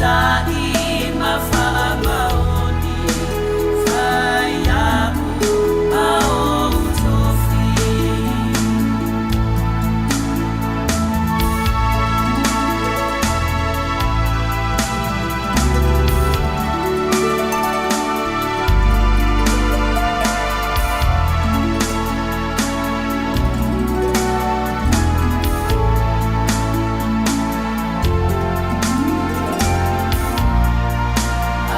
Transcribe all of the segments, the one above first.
Tautai ma faamaoni, fai aʻu ma ou tofi.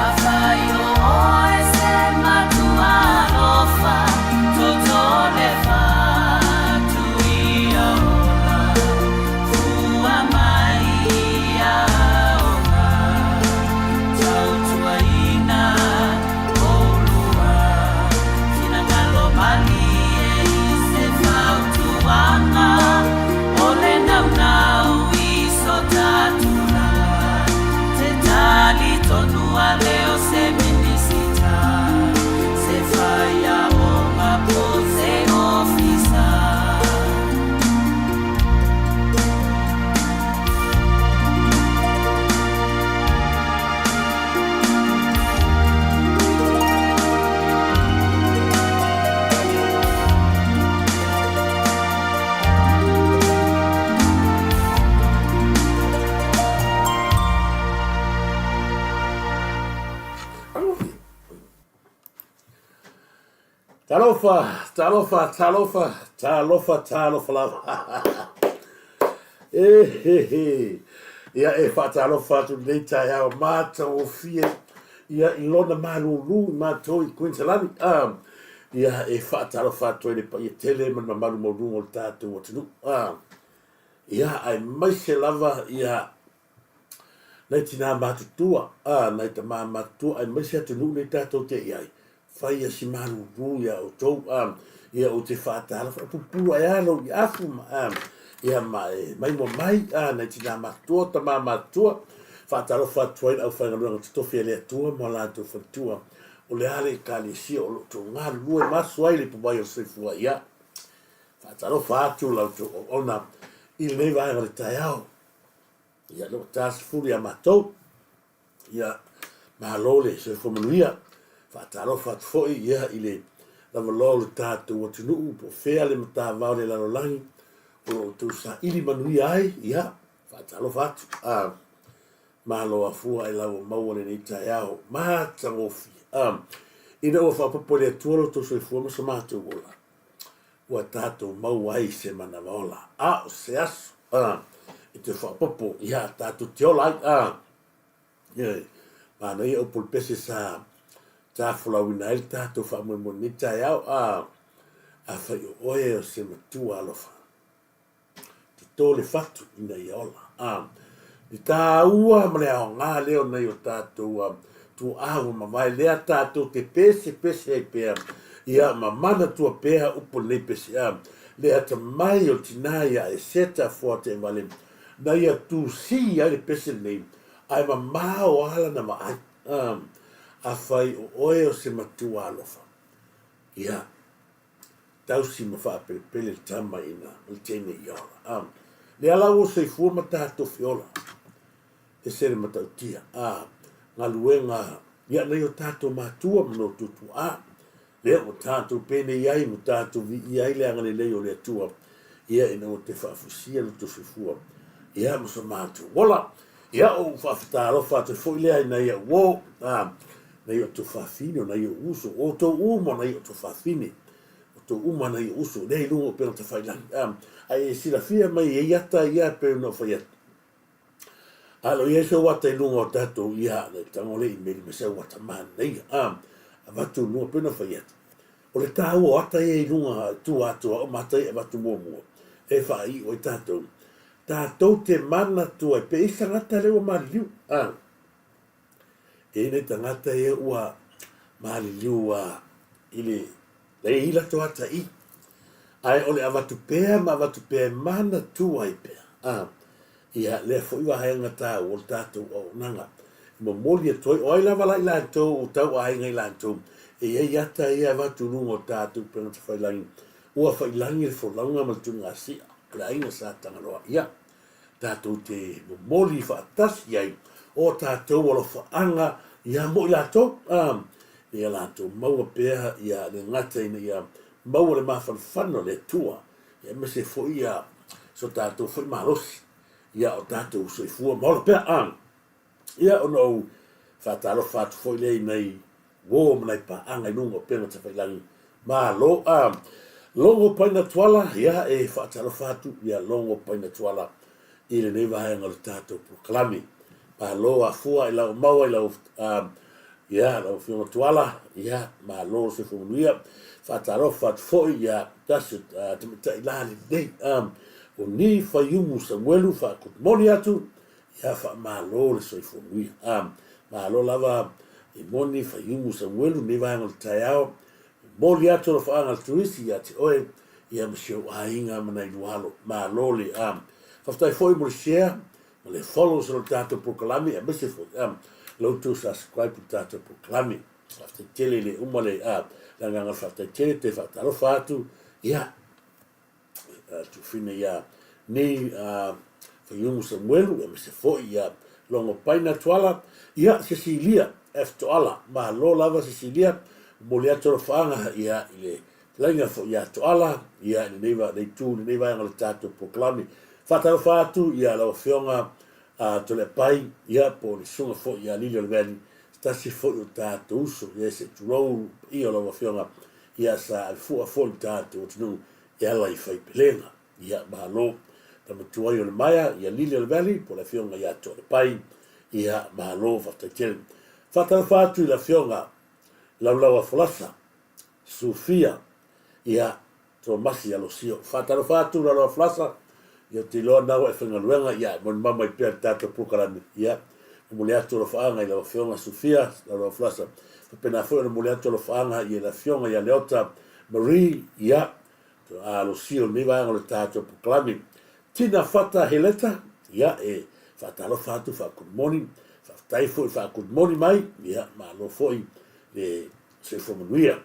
Afai o oe se matua alofa, toto le fatu ia ola, fua mai ia aoga, tautuaina oulua, finagalo malie i se fautuaga, o le naunau i so ta tulaga, te talitonu a le o se Minisita, se whaiaoga po se ofisa. Talofa, talofa, talofa, talofa, talofa lava. E he he. Ia e faatalofa atu lenei taeao matagofie ia i lona malūlū i matou i Kuiniselani. Ah, ia e faatalofa atu ai le paia tele ma le mamalu maualuga o le tatou atunuu. Ah, ia aemaise lava ia nai tinā matutua, ā, nai tamā matutua, aemaise atunuu nei tātou te i ai, whaia si malūlū iā outou, ā, ia ou te whaatalofa, e pupuru ai a lou i afu, ma, ā, ia ma e maimoa mai, ā, nai tinā matutua, tamā matutua, whaatalofa atu ai le aufaigaluega totofi a le Atua mo a latou faletua, o le a le Ekalesia o lo o tou galulue maso ai le ipuvai o le soifua, ia, whaatalofa atu la outou auauna i lenei vaega o le taeao. Ia, lea ua ta 10 ia matou. Ia, malo le soifua manuia. Faatalofa atu foi ia i le lavaloa o le tatou atunuu po o fea le matavao o le lalolagi o lo o outou saili manuia ai. Ia, faatalofa atu. Ah, malo afua e lau ua maua lenei taeao matagofie. Ah, ina ua faaopoopo e le Atua lo outou soifua ma so matou ola, ua tatou maua ai se manawa ola, a o se aso a, e toe faaopoopo ia tatou te ola ai a. Ioe, manaia upu o le pese sa tafolauina ai le tatou faamoemoe i lenei taeao a, afai o oe o se matua alofa. Toto le fatu ina ia ola. A, le tāua ma le aoga lea o nai o tātou a, tuaa ua mavae lea tātou te pesepese ai pea, ia ma manatua pea upu o lenei pese a, le atamai o le tinā ia Eseta Fuate'evale na ia tūsī ai le pese lenei, ae mamao a lana vaai. A, afai o oe o se matua alofa, ia, tausi ma faapelepele le tama ina ma le teine ia ola. A, lea la ua soifua ma tatou feola, ese le matautia. A, galuega ia nai o tatou matua ma no tuatuaa, lea ua tatou penei ai ma tatou viia ai le agalelei o le Atua, ia ina ua toe faafusia lo outou soifua, ia ma so matou ola. Ia o ou faafetalofa atu ai foi lea i nai au uo, a, nai o outou fafine, o nai ou uso, o outou uma o nai o outou fafine, o outou uma nai ou uso, lea i luga o upega tafailagi. A, a e silafia mai e i ata ia e pei ona ou fai atu. A lo i ai sou ata i luga o tatou ia, le tago le imeli ma se au ata manaia. A, avatu i luga pei ona fai atu. O le taua o ata ia i luga i tua atu o au ma ata ia e avatu muamua, e faaiu ai tatou. Tatou te manatua ai pea i tagata lea ua maliliu. A, e i ai nai tagata ia ua maliliu a i le le i latou ata i. Ae o le avatu pea ma avatu pea e manatua ai pea. A, ia lea foi vaega taua o le tatou auaunaga. E momoli atu ai, o ai lava la i latou o tauaiga i latou, e i ai ata ia e avatu i luga o tatou upega tafailagi, ua failagi le folauga ma le tuligasia o le aiga Sa Tagaloa. Ia, tatou te momoli faatasi ai o tatou alofaaga ia mo i latou, ina ia latou maua pea ia le gata ina ia maua le mafanafana o le Atua, aemaise foi ia so tatou foi malosi ia o tatou soifua ma ola pea. Ia ona ou faatalofa atu foi lea i nai uo ma nai paaga i luga o upega tafailagi. Malo a Logo Paina Tuala, ia e faatalofa atu ia Logo Paina Tuala i lenei vaega o le tatou polokalame. Malo afua i lau maua i lau ia lau Afioga Tuala, ia malo le soifua manuia. Faatalofa atu foi ia tasi o tamaitai la lelei o ni Faiumu Samuelu, faa-good atu. Ia faamalo le soifua manuia. A, malo lava e moni Faiumu Samuelu lenei vaega o le taeao. Momoli atu alofaaga a le turisi ia te oe ia ma si ou aiga ma nai lua alo. Malo le a. Faafetai foi mo le share ma le follows o le tatou polokalame aemaise foi a la outou subscribe i le tatou polokalame. Faafetai tele le uma le a le agaga faafetai tele te faatalofa atu ia Tufina ia nei Faiumu Samuelu, aemaise foi ia Logo Paina Tuala, ia Cecilia F. Toala. Malo lava Cecilia, momoli atu alofaaga ia i le fetalaiga foi ia Toala, ia i lenei va, lenei itu, lenei vaega o le tatou polokalame. Faatalofa atu ia lau Afioga Toleapai, ia po o le susuga foi ia Lili Oleveli, se tasi foi o tatou uso, ia se i tulou le paia o lau Afioga Ia sa avefua foi le tatou atunuu e ala i faipelega. Ia malo. Tama tuai o le maea, ia Lily o le Valley, po o le afioga ia Toalepai. Ia malo, faafetai tele. Faatalofa atu i le afioga Laulauafolasa, Sufia, ia Tomasi Alosio. Faatalofa atu Laulauafolasa, ia ou te iloa na ua e faigaluega, ia e molimau mai pea i le tatou polokalame. Ia, momoli atu alofaaga i lau Afioga Sufia Laulauafolasa. Faapena foi ona momoli atu alofaaga i le Afioga ia Leota Marie, ia, Alosio i lenei vaega o le tatou polokalame. Tina Fata Heleta, ia, e faatalofa atu, faa-good morning. Faafetai foi faa-good morning mai, ia, malo foi le Soifua manuia.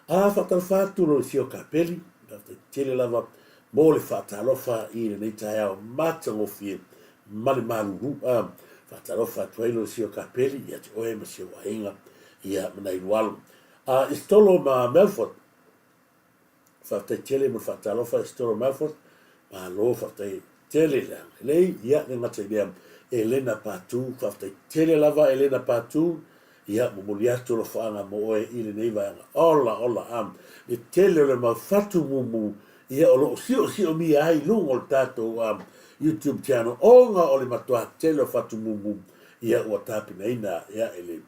A faatalofa atu Lolesio Kapeli, faafetai tele lava mo le faatalofa i lenei taeao matagofie ma le malulu. A faatalofa atu ai Lolesio Kapeli ia te oe ma si ou aiga ia ma nai lua alo. A Istolo ma Melford, Faafetai tele mo le faatalofa Estoro Melford. Malo faafetai tele le agalelei. Ia, le gata i lea, Elena Patu, faafetai tele lava Elena Patu. Ia, momoli atu alofaaga mo oe i lenei vaega. Ola, ola, a. Le tele o le mau fatu mumu, ia, o lo o siosiomia ai i luga o le tatou um, YouTube channel, ona o le matuā tele o fatu mumu, ia, ua tapenaina, ia, e le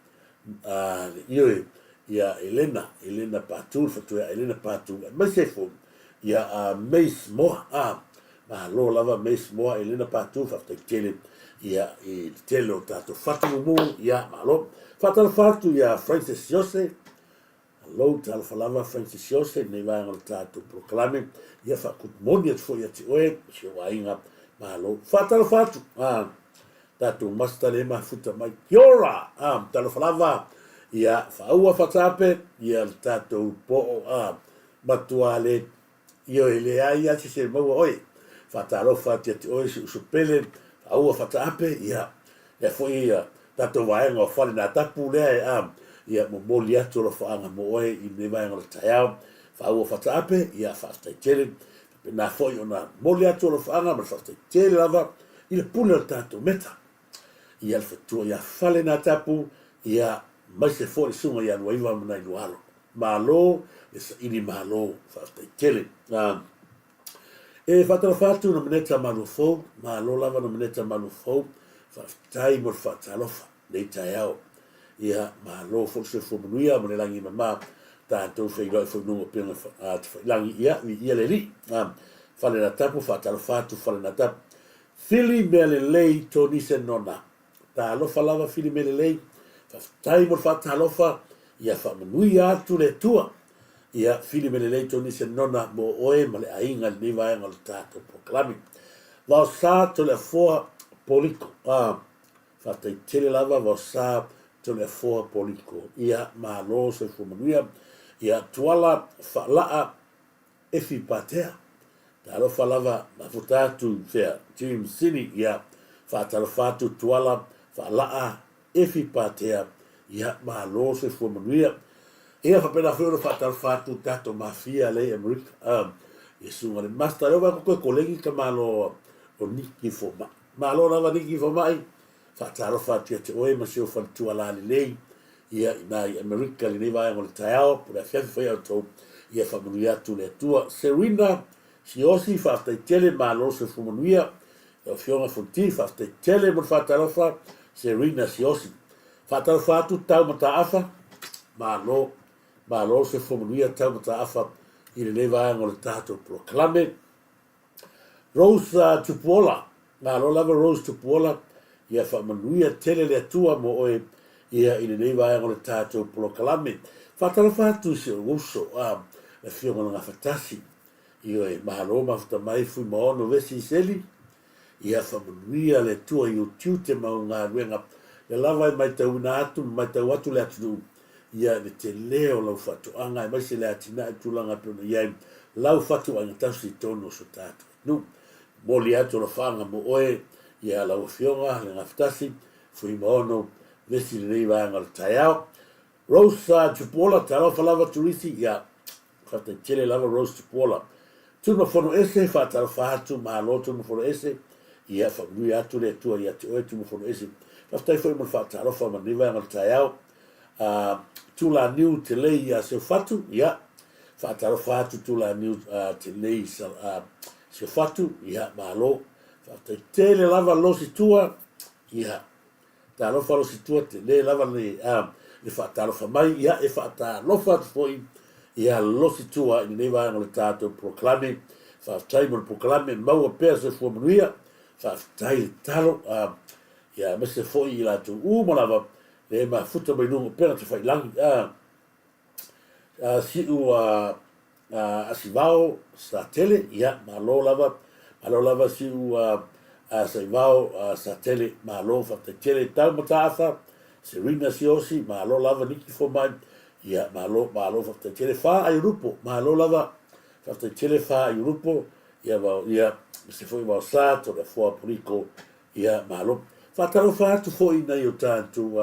a le ioe ia Elena, Elena Patu, le fatu ia Elena Patu, aemaise ai foi ia a Mace Moa, a malo lava Mace Moa, Elena Patu, faafetai tele ia i le tele o tatou fatu mumu, ia malo. Faatalofa atu ia Francis Jose, Alou talofa lava Francis Jose i lenei vaega o le tatou polokalame, ia faa-good morning atu foi ia te oe ma si ou aiga, malo. Faatalofa atu, a tatou master lea e mafuta mai, kia ora, a talofa lava, ia faaua fataape, ia le tatou poo, a matua le Ioe, leai lava se se maua oe. Faatalofa atu ia te oe si uso pele, aua fataape, ia, lea foi ia tatou vaega o Fale Natapu lea e a, ia momoli atu alofaaga mo oe i lenei vaega o le taeao. Faaua fataape, ia faafetai tele. Faapena foi ona momoli atu alofaaga ma le faafetai tele lava i le pule o le tatou meta. Ia le fetua ia Fale Natapu, ia maise foi le susuga ia Luaiva ma nai lua alo. Malo le saili malo faafetai tele. E faatalofa atu Nomeneta Maluafou, malo lava Nomeneta Maluafou, faafetai mo le faatalofa nei taeao. Ia malo foi le soifua manuia ma le lagi e mama tatou feiloai foi i luga o upega tafailagi. Ia viia le Alii. Fale Natapu, faatalofa atu Fale Natapu. Fili mea lelei Tonise Nona. Talofa lava Fili mea lelei. Faafetai mo le faatalofa. Ia faamanuia atu le Atua. Ia Fili mea lelei Tonise Nona mo oe ma le aiga i lenei vaega o le tatou polokalame. Vaosa Toleafoa Poliko. Ah, faafetai tele lava Vaosa Toleafoa Poliko. Ia malo soifua manuia. Ia Tuala Faalaa Efi Patea, Talofa lava, mafuta atu fea, Jim Sini, ia, faatalofa atu Tuala, Faalaa, Efi Patea, ia, malo soifua manuia. Ia, faapena foi ona faatalofa atu i tatou mafia lea i Amerika, ia susuga i le Master, lea ua vaai atu toe kolegi le tamaloa o Niki Fomai. Malo lava Niki Fomai, faatalofa atu ia te oe ma si ou faletua lalelei, ia, i ina i Amerika i lenei vaega o le taeao, po o le afiafi foi ia outou, ia faamanuia atu le Atua. Serena Siaosi, faafetai tele, malo soifua manuia. Lau Afioga Fonti, faafetai tele mo le faatalofa. Serena Siaosi. Faatalofa atu Tau Mataafa, malo, malo soifua manuia Tau Mataafa i lenei vaega o le tatou polokalame. Rose Tupuola, malo lava Rose Tupuola, ia faamanuia tele le Atua mo oe ia i lenei vaega o le tatou polokalame. Faatalofa atu i si ou uso, le Afioga i le Gafatasi, ioe, malo mafuta mai Fuimaono Vesi Iseli, ia faamanuia le Atua i ou tiute ma ou galuega, lea lava e maitauina atu ma maitau atu le atunuu, ia le tele o lau faatoaga aemaise le atinae i tulaga e pei ona i ai lau fatuaiga tausi i totonu o so tatou atunuu. Momoli atu alofaaga mo oe ia lau Afioga le Gafatasi, Fuimaono Vesi lenei vaega o le taeao. Rose Tupuola, talofa lava Turisi, ia faafetai tele lava Rose Tupuola. Tumafono ese, faatalofa atu, malo Tumafono ese, ia faamanuia atu le Atua ia te oe Tumafono ese. Faafetai foi mo le faatalofa ma lenei vaega o le taeao. Tulaniu Telei ia Seufatu, ia faatalofa atu Tulaniu Telei Seufatu, ia malo. Faafetai tele lava Losi Tua, ia Talofa Lositua tele lava le le faatalofa mai, ia e faatalofa atu foi ia Lositua i lenei vaega o le tatou polokalame. Faafetai mo le polokalame, maua pea soifua manuia, faafetai le talo, ia aemaise foi i latou uma lava le mafuta mai luga o upega tafailagi. Siu Asivao Satele, ia, malo lava, malo lava Siu Saivao Satele, malo, faafetai tele. Tau Mataafa, Serena Siosi, malo lava, Niki Fomai, ia, malo, malo, faafetai tele. Fa Aiolupo, malo lava, faafetai tele Fa Aiolupo, ia, vao, ia, aemaise foi Vaosa, Toleafoa Puliko, ia, malo. Faatalofa atu foi i nai o tatou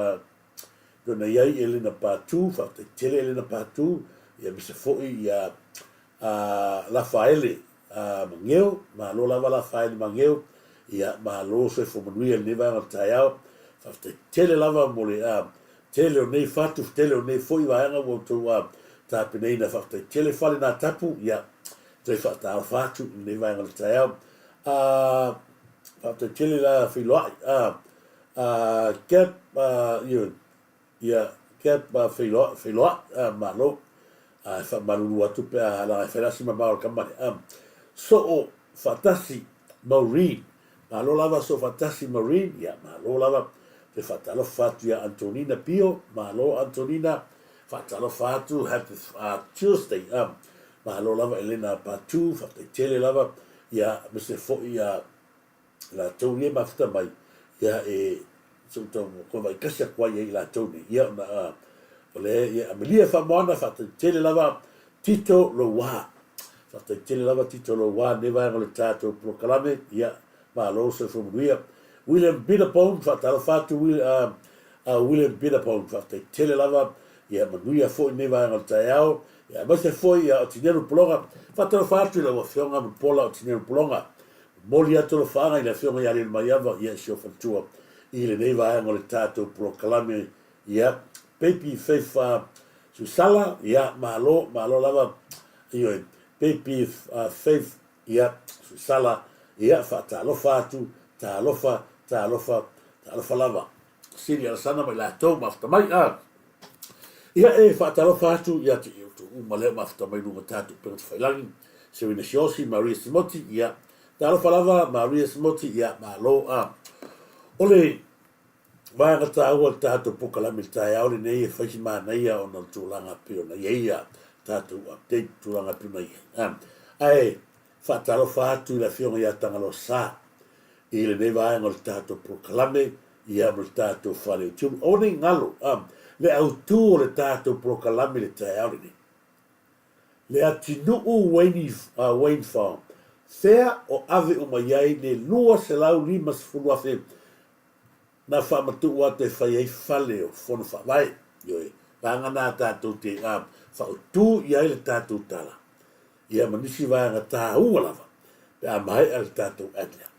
Pei ona i ai Elena Patu, faafetai tele Elena Patu, ia aemaise foi ia Lafaele Mageo, malo lava Lafaele Mageo, ia malo soifua manuia i lenei vaega o le taeao. Faafetai tele lava mo le tele o nei fatu, tele o nei foi vaega ua outou tapenaina. Faafetai tele Fale Natapu, ia toe faatalofa atu i lenei vaega o le taeao. Faafetai tele la Feiloai. Cap ioe, ia Cap Feiloai, Feiloai, malo. E faamalulu atu pe a leaga e fai la si mamao o le tama lea. Soo faatasi Maureen, malo lava soo faatasi Maureen, ia malo lava. Toe faatalofa atu ia Antonina Pio, malo Antonina, faatalofa atu, happy Tuesday. Malo lava Elena Patu, faafetai tele lava, ia aemaise foi ia latou ia e mafuta mai, ia e se i tau toe vaitasi atu ai ia i latou nei, ia ona o le ia Amelia Faamoana, faafetai tele lava Tito Louā, faafetai tele lava Tito Louā lenei vaega o le tatou polokalame, ia malo soifua manuia. William Bitterbone, faatalofa atu William Bitterbone, faafetai tele lava, ia manuia foi lenei vaega o le taeao, ia aemaise foi ia Otineru Pologa, faatalofa atu i lau Afioga Mulipola Otineru Pologa, Momoli atu alofaaga i le Afioga ia Lelemaiava, ia si ou faletua, i lenei vaega o le tatou polokalame, ia, Baby Faith Suisala, ia, malo, malo lava, ioe, Baby Faith, ia, Suisala, ia, faatalofa atu, talofa, talofa, talofa lava. Sili Alasana ma i latou mafuta mai, a. Ia e faatalofa atu ia te outou uma lea mafuta mai luga tatou upega tafailagi, Serena Siosi, Maria Simoti, ia, talofa lava Maria Simoti, ia, malo, a. O le vaega taua o le tatou polokalame i le taeao lenei e fai si manaia ona o le tulaga pei ona i ai ia tatou update tulaga pei ona i ai. Ae faatalofa atu i le Afioga ia Tagaloa Sa i lenei vaega o le tatou polokalame ia ma le tatou fale o Tiulu. Aua ne i galo le autu o le tatou polokalame i le taeao lenei. Le atinuu Wayne Farm, fea o ave uma i ai le 250,000. na faamatuu atu e fai ai fale o fono faavae, ioe, vaega na tatou te faautū i ai le tatou tala, ia ma nisi vaega tāua lava pe a maea le tatou ad lea.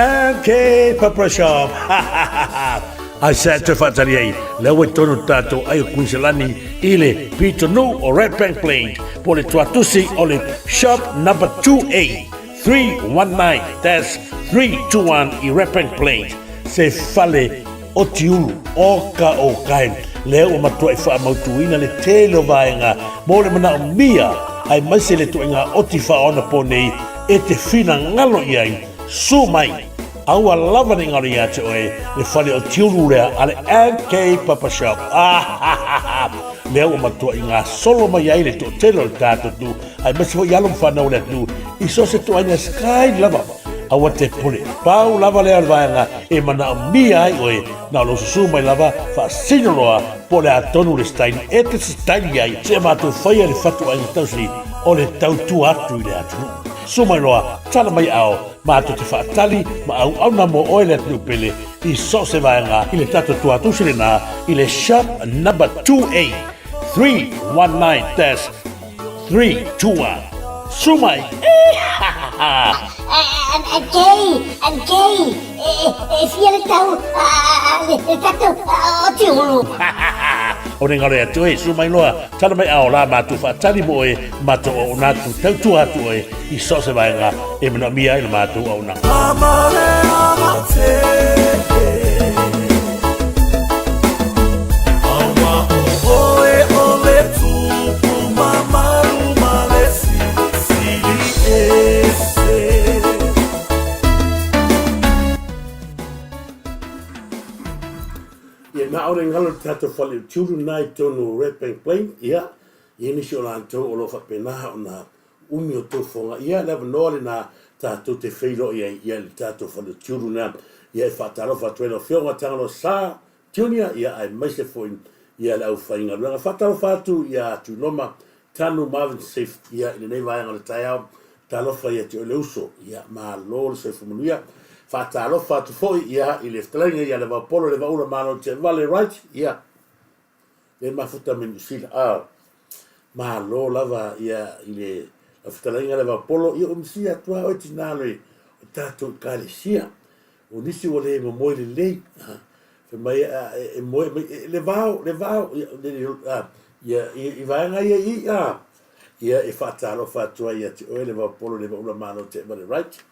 MK Pepper Shop. Ai sa te whaatari ai, lea ua tonu tātou ai o Queensland i le Pitonu o Red Bank Plain, po le tuatusi o le shop number 2A. 319-321 i Redbank Plains, se fale o Tiulu, o ka o kai, lea ua matuai faamautuina le tele o vaega mo le manaomia aemaise le ituaiga oti faaonapo nei e te finagalo i ai. Su mai, aua lava ne i galo ia te oe le fale o Tiulu lea a le MK Papa Shop. Ah, lea ua matuai gasolo mai ai le toatele o le tatou atunuu aemaise foi alo ma fanau o le atunuu i so o se ituaiga sky lava. Aua te pule, pau lava lea o le vaega e manaomia ai oe, na o lou susu mai lava, faasino loa po o le a tonu le style e te style ai, seia matou faia le fatuaiga tausi o le tautua atu i le atunuu. Susu mai loa, tala mai ao, matou te faatali ma auauna mo oe le atunuu pele i so o se vaega i le tatou tuatusi lena i le shop number 2A 319 3, 2, 1, Su mai! Kei, Kei, e fia le tau le tatou o Tiulu. O ne ngaro atu e, su mai loa, tala mai ao la mātou whaatali mo oe, mātou o ona atu, tautua atu oe, i so se vaega, e manaomia ai le mātou auaunaga. Ia, na o le ngalo le tatou fale o Tiulu na i tonu o Red Bank Plain, ia, i nisi o latou o lo o faapena ona umi o tou foga, ia, le avanoa lena tatou te feiloai ai, ia, i le tatou fale o Tiulu na, ia, e faatalofa atu ai lau Afioga Tagaloa Sa Junior, ia, aemaise foi, ia, le aufaigaluega. Faatalofa atu ia Tuiloma Tanu Marvin Safe, ia, i lenei vaega o le taeao, talofa ia te oe le uso, ia, malo le soifua manuia. Faatalofa atu foi, ia, i le fetalaiga ia Levaopolo Levaula Malo Teavale Wright, ia, le mafuta me Niu Sila. Ah, malo lava ia i le lau fetalaiga Levaopolo, ia ua misia atu lava oe tinā le o tatou ekalesia. O nisi ua le momoe lelei, ah, fai mai e moe mai, le vao, le vao, ia, ah, ia, i vaega ia i, ah, ia e faatalofa atu ai ia te oe Levaopolo Levaula Malo Teavale Wright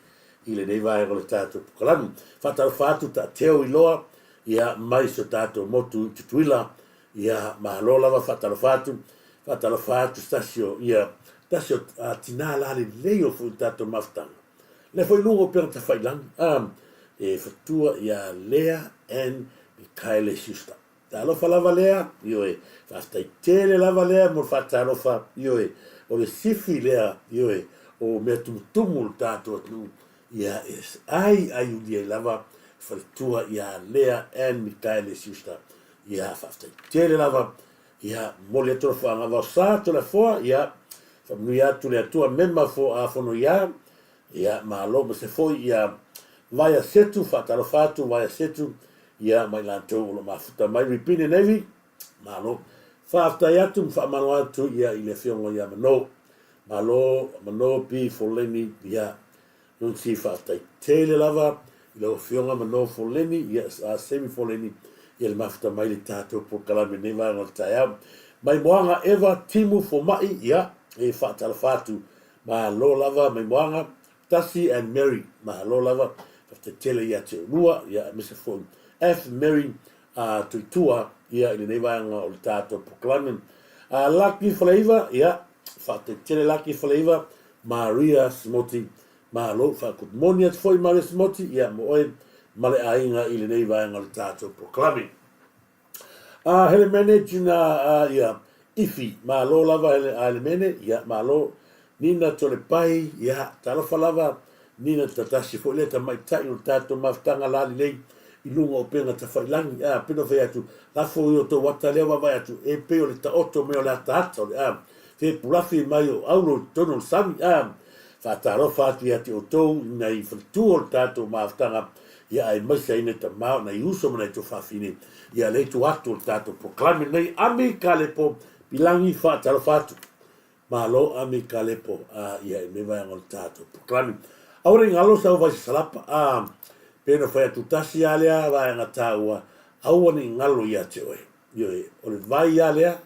i lenei vaega o le tatou pokalamu. Faatalofa atu Taateo Iloa, Ia mai si o tatou motu i Tutuila, ia malo lava faatalofa atu, faatalofa atu se tasi o, ia, tasi o tinā lalelei o foi tatou mafutaga. Lea foi luga o Upega Tafailagi, a, e fatua ia Lea and Mikaele Schuster. Talofa lava Lea, ioe, faafetai tele lava Lea mo le faatalofa, ioe, o le sifi lea, ioe, o mea tumutumu o le tatou atunuu, Ia e ai ai uli ai lava faletua ia Lea Ann Mikaele Schuster. Ia faafetai tele lava. Ia momoli atu le faagavao sa Toleafoa. Ia faamanuia atu le Atua mema fo a fono ia. Ia malo ma se foi ia Vaea Setu faatalofa atu Vaea Setu ia ma i latou o lo mafuta mai Ripine Navy. Malo. Faafetai atu ma faamalo atu ia i le afioga ia Mano. Malo Mano P Foleni ia Nunsi faafetai tele lava i lau afioga Mano Foleni ia Semi Foleni ia le mafuta mai le tatou polokalame i lenei vaega o le taeao. Maimoaga Eva Timu Fomai ia e faatalofa atu malo lava Maimoaga Tasi and Mary malo lava faafetai tele ia te oulua ia aemaise foi F Mary a Tuitua ia i lenei vaega o le tatou polokalame. A Laki Faleiva ia faafetai tele Laki Faleiva Maria Simoti malo faakut moni atu foi Maria Simoti ia mo oe ma le aiga i lenei vaega o le tatou polokalame. A hele mene tina a ia Ifi, malo lava hele a hele mene, ia malo Nina Tolepai, ia talofa lava Nina tatasi foi lea tamaitai o le tatou mafutaga la lelei i luga o upega tafailangi, a pei ona fai atu lafo i o tou ata lea vaavaai atu e pei o le taoto mai o le ataata o le a fepulafi mai o aulo i totonu o le sami, a faatalofa atu ia te outou i nai faletua o le tatou mafutaga, ia aemaise ai nai tama o nai uso ma nai tuafafine ia lea i tua atu o le tatou polokalame lenei. Ami Kalepo Pilagi faatalofa atu. Malo Ami Kalepo a ia i lenei vaega o le tatou polokalame. Aua ne i galo sau vai sasalapa a pei ona fai atu tasi a lea vaega taua aua ne i galo ia te oe. Ioe, o le vai a lea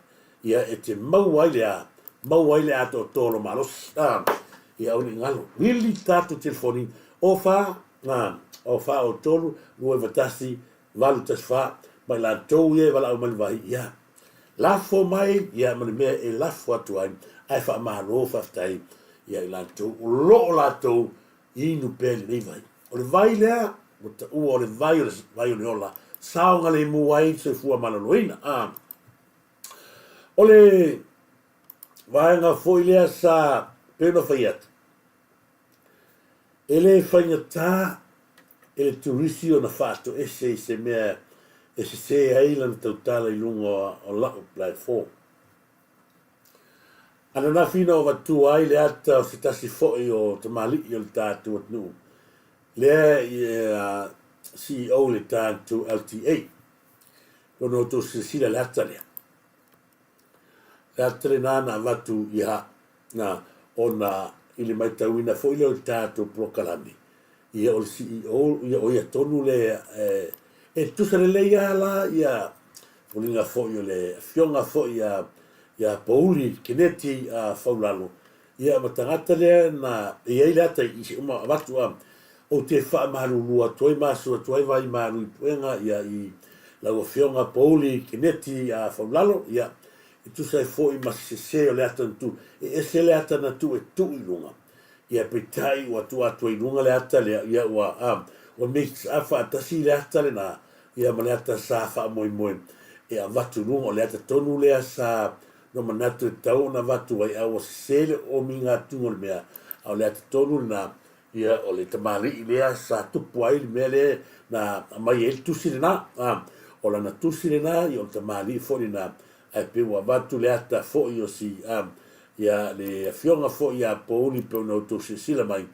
ia e te maua ai le a maua ai le atoatoa o lo malosi. A ia aua ne i galo. Wili tatou telefoni o fa a o fa o 3 2 1 814, ma i latou ia e valaau mai le vai, ia, lafo mai, ia, ma le mea e lafo atu ai, ae faamalo faafetai ia i latou o lo o latou inu pea i lenei vai. O le vai lea, ua taua o le vai o le vai o le ola, saogalemu ai le soifua maloloina. A, o le vaega foi lea sa pei ona fai atu, E le faigata e le turisi ona faatoese i se mea e sese ai lana tautala i luga o la'u platform. Ananafi na ou avatua ai le ata o se tasi fo'i o tamalii o le tatou atunuu lea e CEO i le tatou LTA. Ona outou silasila i le ata lea. Le ata lena na avatu ia na ona i le maitauina foi lea o le tatou polokalame, ia o le CEO, ia o ia tonu le e tutusa lelei lava la ia foliga foi o le afioga foi ia ia Pouli Keneti a Faulalo, ia ma tagata lea na e i ai le ata i se uma avatu a ou te faamalulu atu ai ma asu atu ai vai malu i puega ia i lau afioga Pouli Keneti a Faulalo, ia E tusa ai foi ma se sese o le ata na tu, e ese le ata na tu e tuu i luga, ia peitai ua tuu atu ai i luga le ata lea, ia ua, a, ua mix up faatasi le ata lena, ia ma le ata sa faamoemoe e avatu i luga, o le ata tonu lea sa na manatu e tatau ona avatu ai, a ua sese le omiga atuga o le mea, a o le ata tonu lena, ia o le tamalii lea sa tupu ai le mea lea na aumai ai le tusi lena, a, o lana tusi lena, ia o le tamalii foi lena, ae pei ua avatu le ata foi o si, a, ia le afioga foi ia Pouli pei ona outou silasila mai,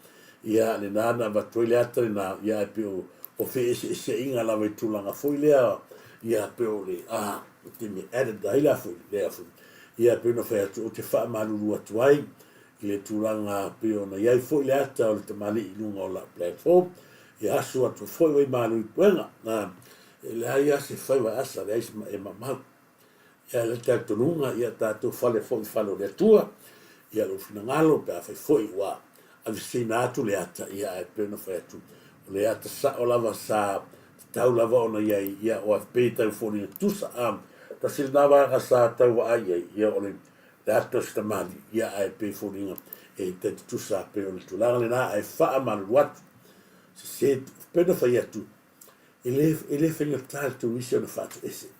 ia lena na avatu ai le ata lena, ia ae pei o, o feeseeseaiga lava i tulaga foi lea, ia pei o le, a, o taimi e added ai la foi, lea foi, ia pei ona fai atu, ou te faamalulu atu ai i le tulaga pei ona i ai foi le ata o le tamalii i luga o lau platform, ia asu atu foi waimalu i puega, a, e leai lava se faiva e asa, leai se e maumau. Ia le talitonuga, ia tatou fale foi i fale o le Atua, ia lou finagalo, pe afai foi ua aveseseina atu le ata, ia ae pei ona fai atu, o le ata sao lava sa tatau lava ona i ai, ia o pei e tau foliga tusa, a, tasi lena vaega sa tau vaai i ai, ia o le le ata o se tamalii, ia ae pei foliga e tai tutusa pei o le tulaga lena, ae faamalulu atu, sese, pei ona fai atu, e le, e le faigata le turisi ona faatoese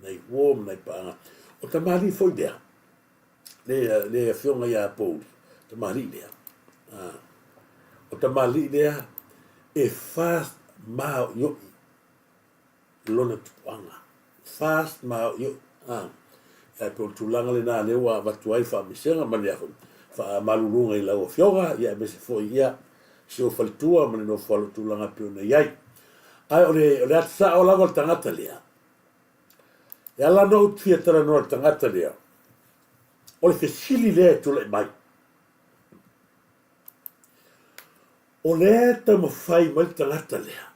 nai uo ma nai paaga. O tamalii foi lea, le, le afioga ia Pouli, tamalii lea, a, o tamalii lea e fast maoioi lona tupuaga. Fast maoioi. A, ae pei o le tulaga lena lea ua avatu ai faamaisega ma le faamaluluga i lau afioga, ia aemaise foi ia si ou faletua ma le nofo alo tulaga e pei ona i ai. Ae o le, o le ata sao lava o le tagata lea, e ala ona ou fia talanoa i le tagata lea, o le fesili lea e tulai mai, o lea e taumafai mai le tagata lea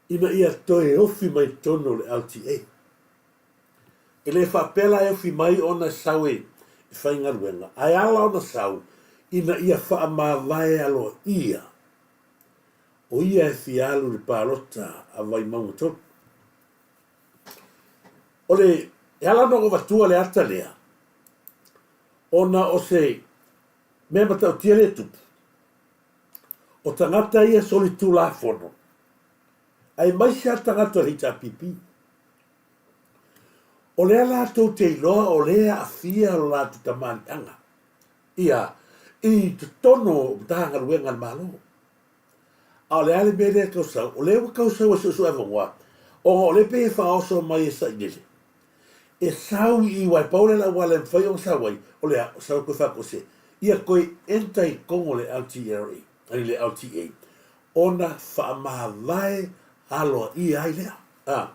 ina ia toe ofi mai totonu o le LTA. E le faapea la e ofi mai ona e sau e faigaluega, ae ala ona sau ina ia faamavae aloaia o ia e fia alu i le palota a Vaimauga 3. O le, e ala ona ou avatua le ata lea, ona o se mea matautia lea e tupu, o tagata ia solitulafono, aemaise lava tagata o le HRPP. O lea latou te iloa o lea e aafia lo latou tamaliiaga, ia, i totonu o Matagaluega a le Malo. A o le a le mea lea e tau sau? O lea ua tau sau e suesue avanoa, ona o lea e pei e faaoso mai e sailele. E sau i i, aua e pau lea o le auala e mafai ona sau ai, o le a? O sau e toe faatoese. Ia toe enter i totonu o le LTRA, ai le LTA, ona faamavae aloaia ai lea. A.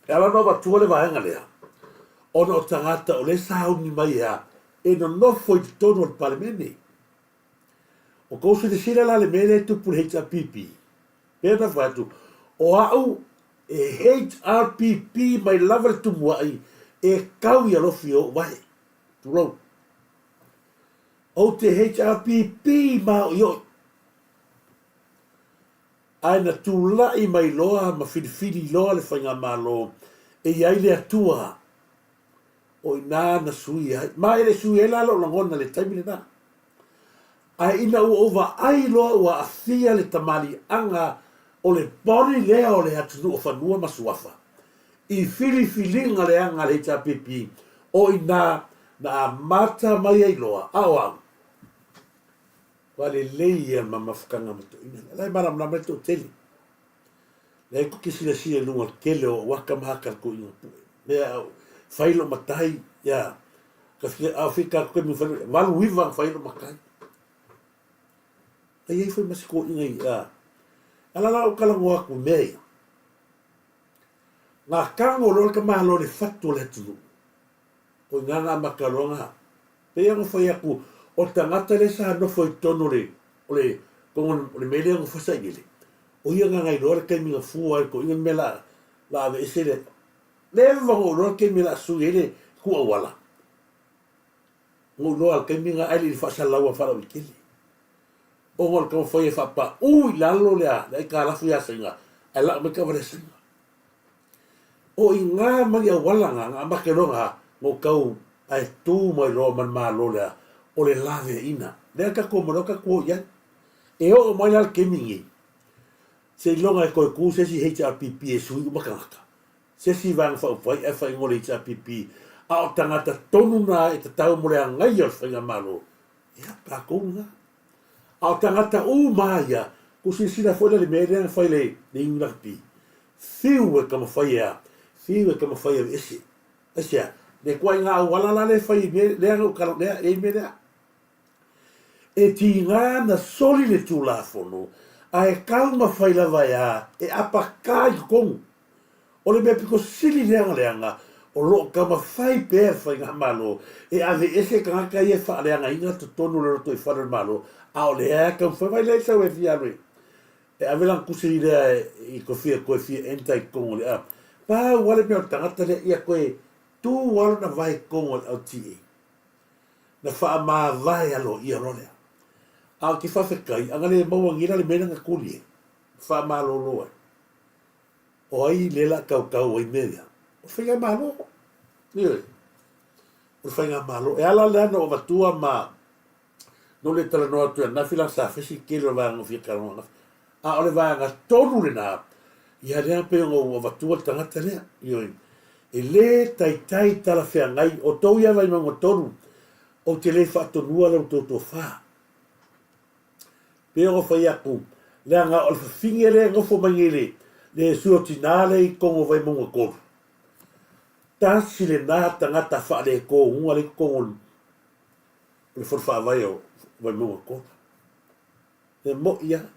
E ala ona avatua le vaega lea, ona o tagata o lea e sauni mai e a? E nonofo i totonu o le Palemene. O kou silasila la le mea lea e tupu i le HRPP, pei ona fai atu, o au e HRPP mai lava le tumuai e kau i alofi o ou vae. Tulou. Ou te HRPP maoioi. Ae na tulai mai loa ma filifili loa le faigamalo e i ai le Atua, o i ina na suia ai. Ma e le sui ai la lou lagona i le taimi lena. Ae ina ua ou vaai loa ua aafia le tamaliiaga o le body lea o le atunuu o fanua ma suafa i filifiliga leaga a le HRPP, o i ina na amata mai ai loa, a o au, ua lelei ia le mamafutaga ma toeaiina lea. La e malamalama ai le toatele. Leai ko te silasila i luga o le tele o ou ata ma ata le toeaina pue. Mea au, fai lou matai, ia, ka fia, a o fia tatou taimi fai, 89 na fai lou matai. Na i ai foi ma se toeaina i, a, ala la ou talanoa atu i mea ia. Na tago loa le tamaloa i le fatu o le atunuu. O i ina na amata loa na, pei ona fai atu, o le tagata lea sa nofo i totonu o le, o le, o le mea lea nofo sailele, o ia na iloa le taimi na fua ai le toeaina le mea la, la aveese le, leva ona ou iloa le taimi la sui ai le tu auala. Na ou iloa le taimi na ae le i faasalalau a faalauaitele. Ona o le taumafai e faapaū i lalo le a, le aitalafu ia Saina, ae lau mai taavale a Saina. O i ina ma ni auala na, na amata loa na, na ou tau ae tu mai loa ma le Malo lea, o le laveaiina. Lea tatou omai loa tatou o i ai. E oo mai la le taimi lenei, seiloga e toe tu se isi HRPP e sui uma tagata, se isi Vaega Faaupufai ae faaigoa le HRPP, a o tagata tonu na e tatau mo le agaia o le Faigamalo, ia, tatou lena. A o tagata uma lava ia, ua silasila foi la i le mea lea na fai e le iwi lakapi, fiu e taumafai e a? Fiu e taumafai e aveese. Aisea? Le ituaiga auala la lea e fai i mea lea na ou tala lea e i ai mea lea. E tiga na soli le Tulafono, ae taumafai lava e a? E apaka i totonu. O le mea pito sili lea ona leaga, o lo o taumafai pea le Faigamalo e aveese tagata ia e faaleagaina totonu o le lotoifale o le Malo, a o lea e taumafai mai lea i sau e fia alu e ave lana tusi lea i kofia toe fia enter i totonu o le app. Pau lava le mea o le tagata lea ia toe tu lava lona vae i totonu o le LTA. Na faamavae aloaia loa lea. A ou te faafetai, ana le maua nei la le mea lea na tuli ai, faamalolo ai. O ai lea la tautau ai mea ia? O le Faigamalo. Ioe. O le Faigamalo. E ala lea na ou avatua ma na ou le talanoa atu ananafi leaga sa fesi le tele o vaega na ou fia talanoa ananafi. A o le vaega tonu lena, ia lea pei ona ou avatua le tagata lea. Ioe. E le taitai talafeagai, o tou ia Vaimauga 3, ou te le faatonua la outou tofa. Pei ona fai atu, leaga o le fafine lea e nofo mai nei le, le sui o tinā lea i totonu o Vaimauga 3, tasi lena tagata faaletonu lea i totonu o le Fono Faavae o Vaimauga 3. E mo'i lava.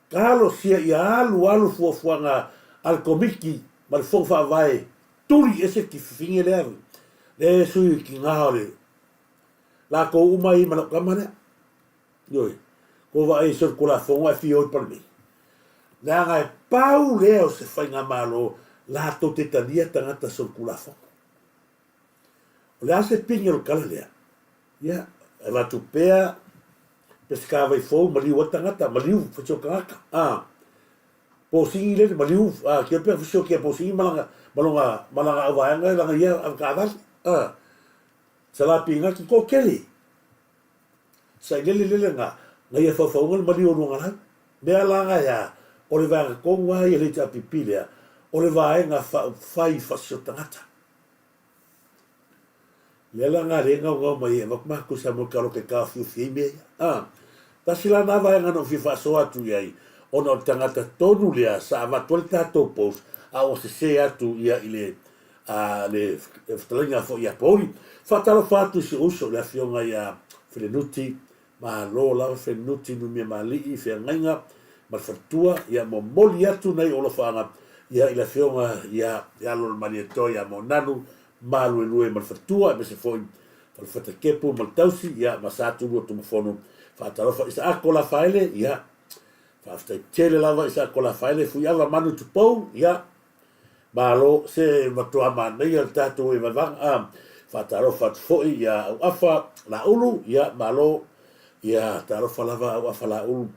Talosia ia alu alu fuafuaga a le Komiti ma le Fono Faavae tuli ese le fafine lea, le sui o tinā o le latou uma ai ma lau tama lea. Ioe, kua vaai i solitulafono ae fia o i Palemene. Leaga e pau lea o se faigamalo latou te talia tagata solitulafono. O le a se pine o le tala lea? Ia, e avatu pea Peseta vai fou maliu ai tagata, maliu fasi o tagata. A, posini lele maliu, a, kia pea fasi o kia posini ma lana, ma lona, ma lana auvaega lana ia avetaavale. A, sala pinati toatele. Sailele lele na, na ia faufauga le maliu o Luagalau. Mea la na ea, o le vaega tonu lava ia le HRPP lea, O le Vaega Faaupufai Faasootagata. Lea la na lea e gaugau mai ai e avatu matou i Samoa Kaloke e taofiofi ai mea ia. A, tasi la na vaega na ou fia faasoa atu i ai, ona o le tagata tonu lea sa avatu ai le tatou post, a ua sese atu ia i le, a, le fetalaiga foi ia Pouli. Faatalofa atu i si ou uso, le afioga ia Felenuti, Malo lava Felenuti, Numiamalii, Feagaiga ma le faletua, ia momoli atu nai ou alofaaga ia i le afioga ia Aloalamalietoa ia Moananu, Maluelue ma le faletua, aemaise foi o le Fatakepu ma le tausi, ia ma Satulua Tumafono. Faatalofa Isaako Lafaele, ia faafetai tele lava Isaako Lafaele, Fuiava Manu Tupou, ia malo, se matua manaia le tatou vaevaega. A faatalofa atu foi ia Auafa Laulu, ia malo, ia talofa lava Auafa Laulu,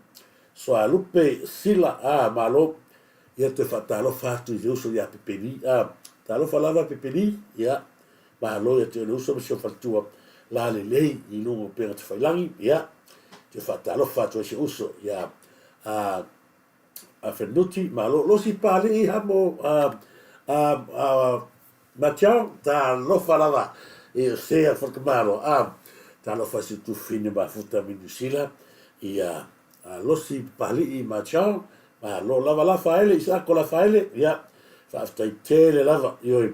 Soalupe Sila, a malo. Ia toe faatalofa atu i le uso ia Pepeli. A, talofa lava Pepeli, ia, malo ia te oe le uso ma si ou faletua lalelei i luga o upega tafailagi, ia, toe faatalofa atu ai si ou uso ia a, a Fenuti, malo. Losi Palii Hamo, a, a, a, Matiao, talofa lava i o se a Whakamaro, a, talofa si tufine mafuta mi New Zealand, ia, a Losi Papalii Matiao, malo lava Lafaele, Isaako Lafaele, ia, faafetai tele lava, ioe,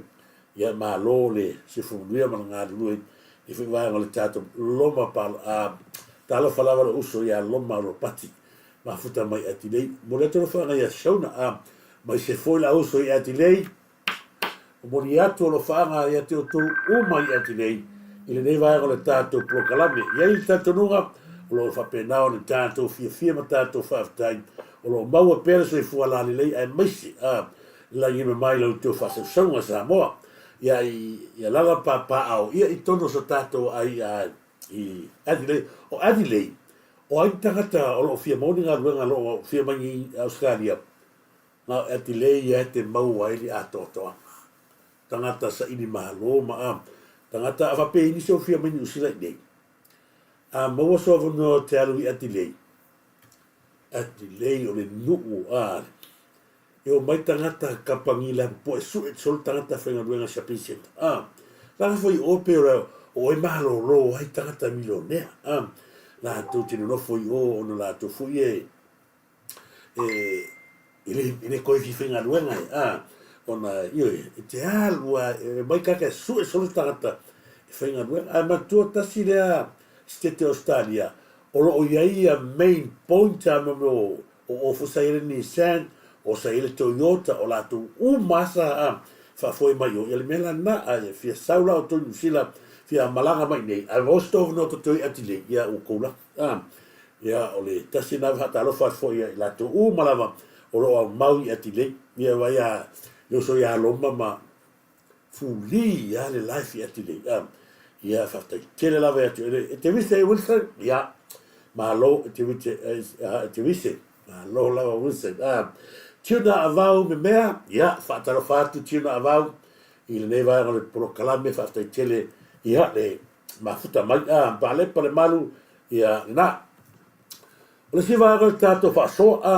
ia, malo le soifua manuia ma le galulue i foi vaega o le tatou Loma pa, a, talofa lava le uso ia Loma Ropati, mafuta mai Adelaide, momoli atu alofaga ia Shona, a, mai se foi la uso i Adelaide, Momoli atu alofaaga ia te outou uma i Adelaide i lenei vaega o le tatou polokalame. E i ai le talitonuga o lo o faapena ona tatou fiafia ma tatou faafetai o lo o maua pea le soifua lalelei aemaise a lagi e mama i la outou faasausauga Samoa. Ia i alala papaaao ia i totonu o so tatou ai i Adelaide. O Adelaide, o ai ni tagata o lo o fia maua ni galuega o lo o fia mai i Ausetalia? Na o Adelaide ia e te maua ai le atoatoaga. Tagata saili malo ma a tagata a faapea i nisi o fia mai Niu Sila i nei. A maua so avanoa o te alu i Adelaide. Adelaide o le nuu a e o mai tagata kamupani la popoe sue solo tagata faigaluega shopping centre. A laga foi o pe o o e malolo ai tagata milionea. A latou te nonofo i o ona latou foi e e le toe fia faigaluega ai, a, ona, ioe, e te alu lava, e omai tagata e sue solo tagata e faigaluega. Ae manatua tasi lea Setete o Ausetalia o lo o i ai ia main point a mo mea o o foi sa i ai le Nissan, o sa i ai le Toyota, o latou uma lava sa faafoe mai i o. Ia le mea la lena, a e fia sau la outou i Niu Sila, fia malaga mai i inei, ae maua se tou avanoa tou te o i Adelaide, ia ua outou laki. A, ia, o le tasi lena faatalofa atu foi ia i latou uma lava o lo o aumau i Adelaide. Ia, vaai a le uso ia Loma ma Fuli a le life i Adelaide. A, ia, faafetai tele lava ia te oe. E te vise Wilson? Ia, malo e te vise, e te vise. Malo lava Wilson. A, Tuna Avau me mea, ia, faatalofa atu Tuna Avau i lenei vaega o le polokalame, faafetai tele ia le mafuta mai a palepa le malu ia lena. O le isi vaega o le tatou faasoa a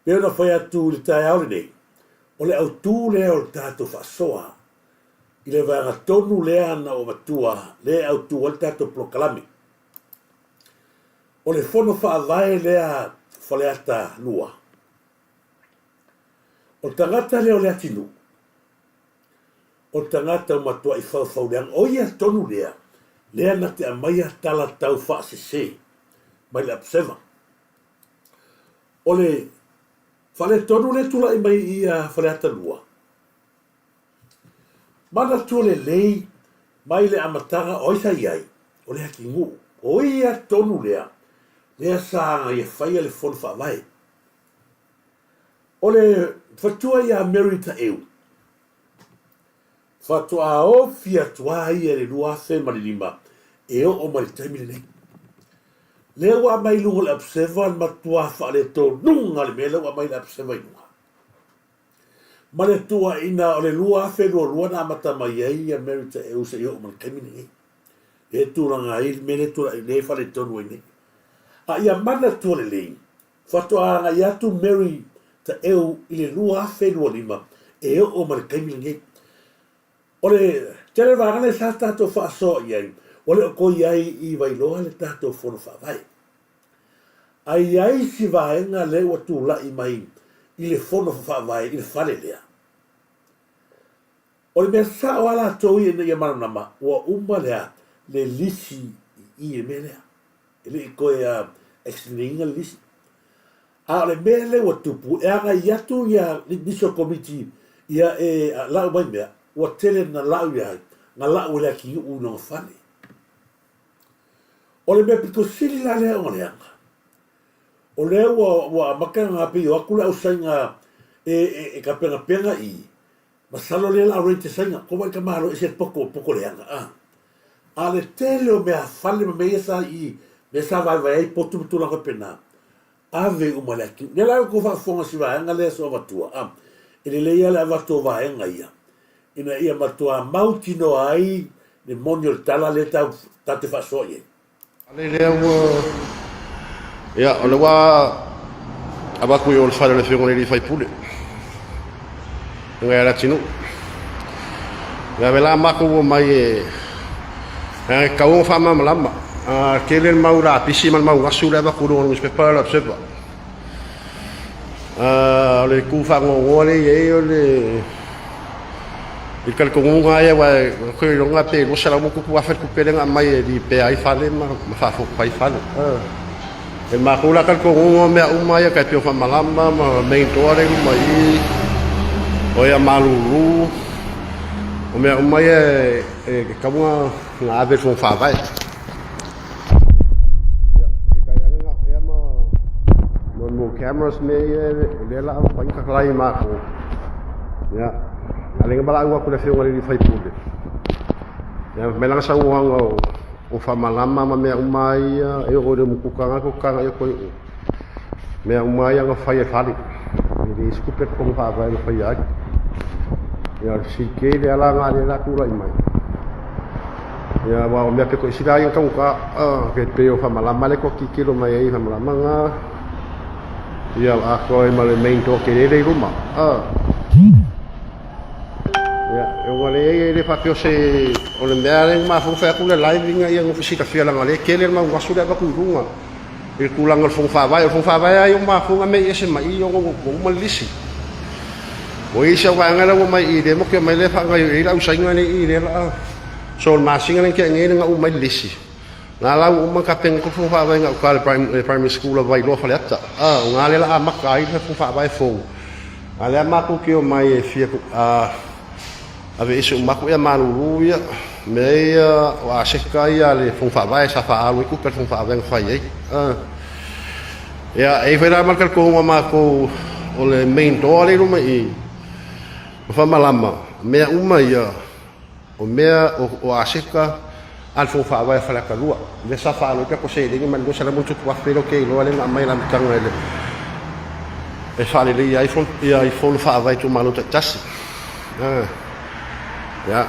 pei ona fai atu i le taeao lenei, o le autu lea o le tatou faasoa i le vaega tonu lea na ou avatua lea e autu ai le tatou polokalame. O le fono faavae lea Faleata 2. O le tagata lea o Leatinuu, O le tagata ua matuai faufauleaga, o ia tonu lea, lea na te aumaia tala tau faasese mai le Observer. O le faaletonu lea tulai mai i ia Faleata 2, manatua lelei mai le amataga o ai sa i ai, o Leatinuu. O ia tonu lea, lea sa agaia faia le fono faavae. O le fatua ia Mary Taeu, faatoa ofi atu lava ia i le 2005 e oo mai le taimi lenei. Lea ua aumai i luga o le Observer le matua faaletonuga le mea lea ua aumai le Observer i luga. Ma le tuuaiina o le 2022 na amata mai ai ia Mary Taeu seia oo mai le taimi lenei. Lea e tulaga ai le mea lea e tulai lea e faaletonu ai nei. A ia manatua lelei, Faatoa agai atu Mary taeu i le 2025 e oo mai le taimi lenei. O le tele o vaega lea sa tatou faasoa i ai, ua le o toe i ai i Vailoa le tatou Fono Faavae. Ae i ai si vaega lea ua tulai mai i le Fono Faavae i le fale lea. O le mea sao a latou ia ina ia malamalama, ua uma le a? Le lisi i i le mea lea. E le i toe extend ina le lisi. A o le mea lea ua tupu, e agai atu ia nisi o Komiti ia e lau mai mea, ua tele na lau ia ai, na lau e Leatinuu i lona fale. O le mea pito sili la lea ona leaga, o lea ua, ua amata ona pei o atu le ausaiga e, e, e tapenapena i, masalo lea la a rent e saina, ko wai ka malo ese poto, poto leaga, a. A le tele o mea fale ma mea ia sa i, mea sa vaevae ai potu ma tulaga faapena, ave uma i le atunuu. Lea la ua tou faafofoga i si vaega lea so avatua, a, e lelei lava le avatu o vaega ia, ina ia matua mautinoa ai le moni o le tala lea tatou te faasoa i ai. Ale lea ua, ia, o le ua avatu i o le fale o le Afioga i le Sui Usufono, ia Leatinuu. Ia ave la matou omai e e tatau ona faamalamalama. A tele le mau lapisi ma le mau gasu lea e avatu i luga o le nusipepa o le Observer. A o le itu faanoanoa lea e i ai o le i le talitonuga lava ia aua ou te iloa pe 200+ le tupe lea na aumai e lipea ai fale ma faafotu ai fale. E matou la talitonuga o mea uma ia tai pei o Faamalama ma main door lea i luma i i, o ia Malulu, o mea uma ia e tatau ona ave i le Fono Faavae. Ia, peitai ane na o ea ma mo cameras mea ia lea la a fai ka matou. Ia, a lea na valaau atu le Afioga i le sui usufono, ia fai mai lana saunoaga o faamalama ma mea uma lava ia e oo i le umukuka na totoga ia toe o mea uma lava ia na fai e fale. E leai se tupe totogi faavae na faia ai. Ia o le fesili tele lava la lena lea o le a tulai mai, ia aua o mea pito i sili lava ia ona taugata, e pei o faamalama lea e toe tilotilo mai ai i faamalama na, ia atoa ai ma le main door tele lea i luma. Ia, ua leai e le faapea o se o le mea lea na mafua ona fai atu le live ina ia nofo silafia leaga o lea e tele le mau gasu lea e avatu i luga i le tulaga o le Fono Faavae. O le Fono Faavae lava ia ua mafua ona mei ese mai i i ona ua uma le lisi. Ua i ai si au vaega lea ua omai i i lea matou te omai lea e faagaoioi ai le ausaina lea i i lea o le a so le masina lea na tea nei lea na uma ai le lisi. Na la ua uma ona tapena atu le Fono Faavae i gauta i le Primary School a Vailoa Faleata. O na lea o le a amata ai le Fono Faavae fou. A lea matou te omai e fia aveese uma atu ia malulu ia, mea ia o aseta ia a le Fono Faavae sa faaalu ai tupe a le Fono Faavae na fai ai. Ia, e i ai foi la ma le talitonuga o matou o le main door lea i luma i i, o Faamalama, mea uma ia, O mea o aseta a le Fono Faavae a Faleata 2, lea sa faaalu ai tatou seleni mai le 200 ma ona tupu afe lea ou te iloa lea na aumai i le amataga i le e faaleleia ai ia i Fono Faavae itumalo taitasi. Ia,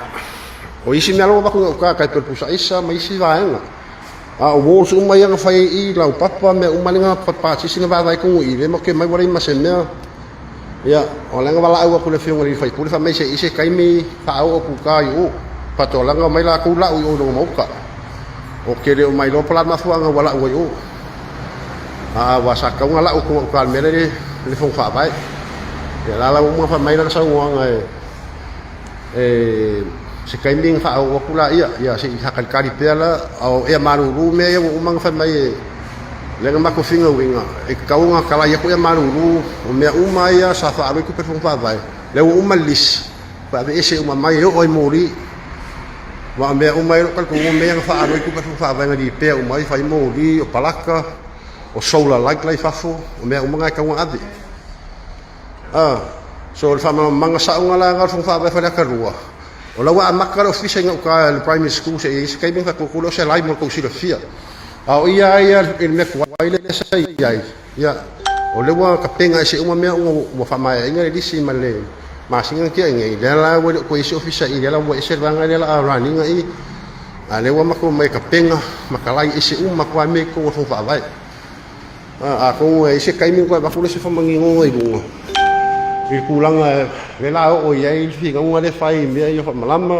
o isi mea la ua avatu i gauta, tai pei o le pusa aisa ma isi vaega. A o walls uma ia na fai ai i i, laupapa, mea uma lea na pasisi na vaavaai tonu i i, lea matou te omai ua leai ma se mea. Ia, o lea na valaau atu le Afioga i le sui usufono fai mai se i se taimi faaoo atu uta i o. Faatoalaga omai latou lau i o i lona maota. Ou te le o mailoa po o le a le mafuaaga ua lau ai i o. A ua sa tatau ona lau atu gauta i le mea lea i le Fono Faavae. Ia o la la ua uma ona fai mai lana saunoaga e se taimi ona faaoo atu laia, ia se i faatalitali pea la, a o ea malulu mea ia ua uma ona fai mai e lea na matou finauina, e tatau ona talai atu ea malulu o mea uma ia sa faaalu ai tupe a le Fono Faavae, lea ua uma le lisi, faatoa aveese uma mai e oo lava i moli. Aua o mea uma ia i lou talitonuga o mea ia na faaalu ai tupe a le Fono Faavae na lipea uma ai, fai moli, o palaka, o solar light la i fafo, o mea uma na e tatau ona ave. A, so o le faamalamalamaga saoga la lena o le Fono Faavae Faleata 2, o la ua amata le ofisa i gauta i le primary school se i ai se taimi ona faatu atu lea o se live mo le tou silafia. A o ia lava ia i le mea tuai lea sa i ai, ia, o lea ua tapena ese uma mea uma ua faamaeaina le lisi ma le masina na tea nei, lea la ua le o toe i ai se ofisa i i, lea la ua ese le vaega lea o le a run ina i i, a o lea ua matou omai e tapena ma talai ese uma atu lava mea i totonu o le Fono Faavae. Atonu e i ai se taimi ona toe avatu lea o se faamaninoga i luga i le tulaga lea la oo i ai le finauga lea e fai i mea ia o faamalama,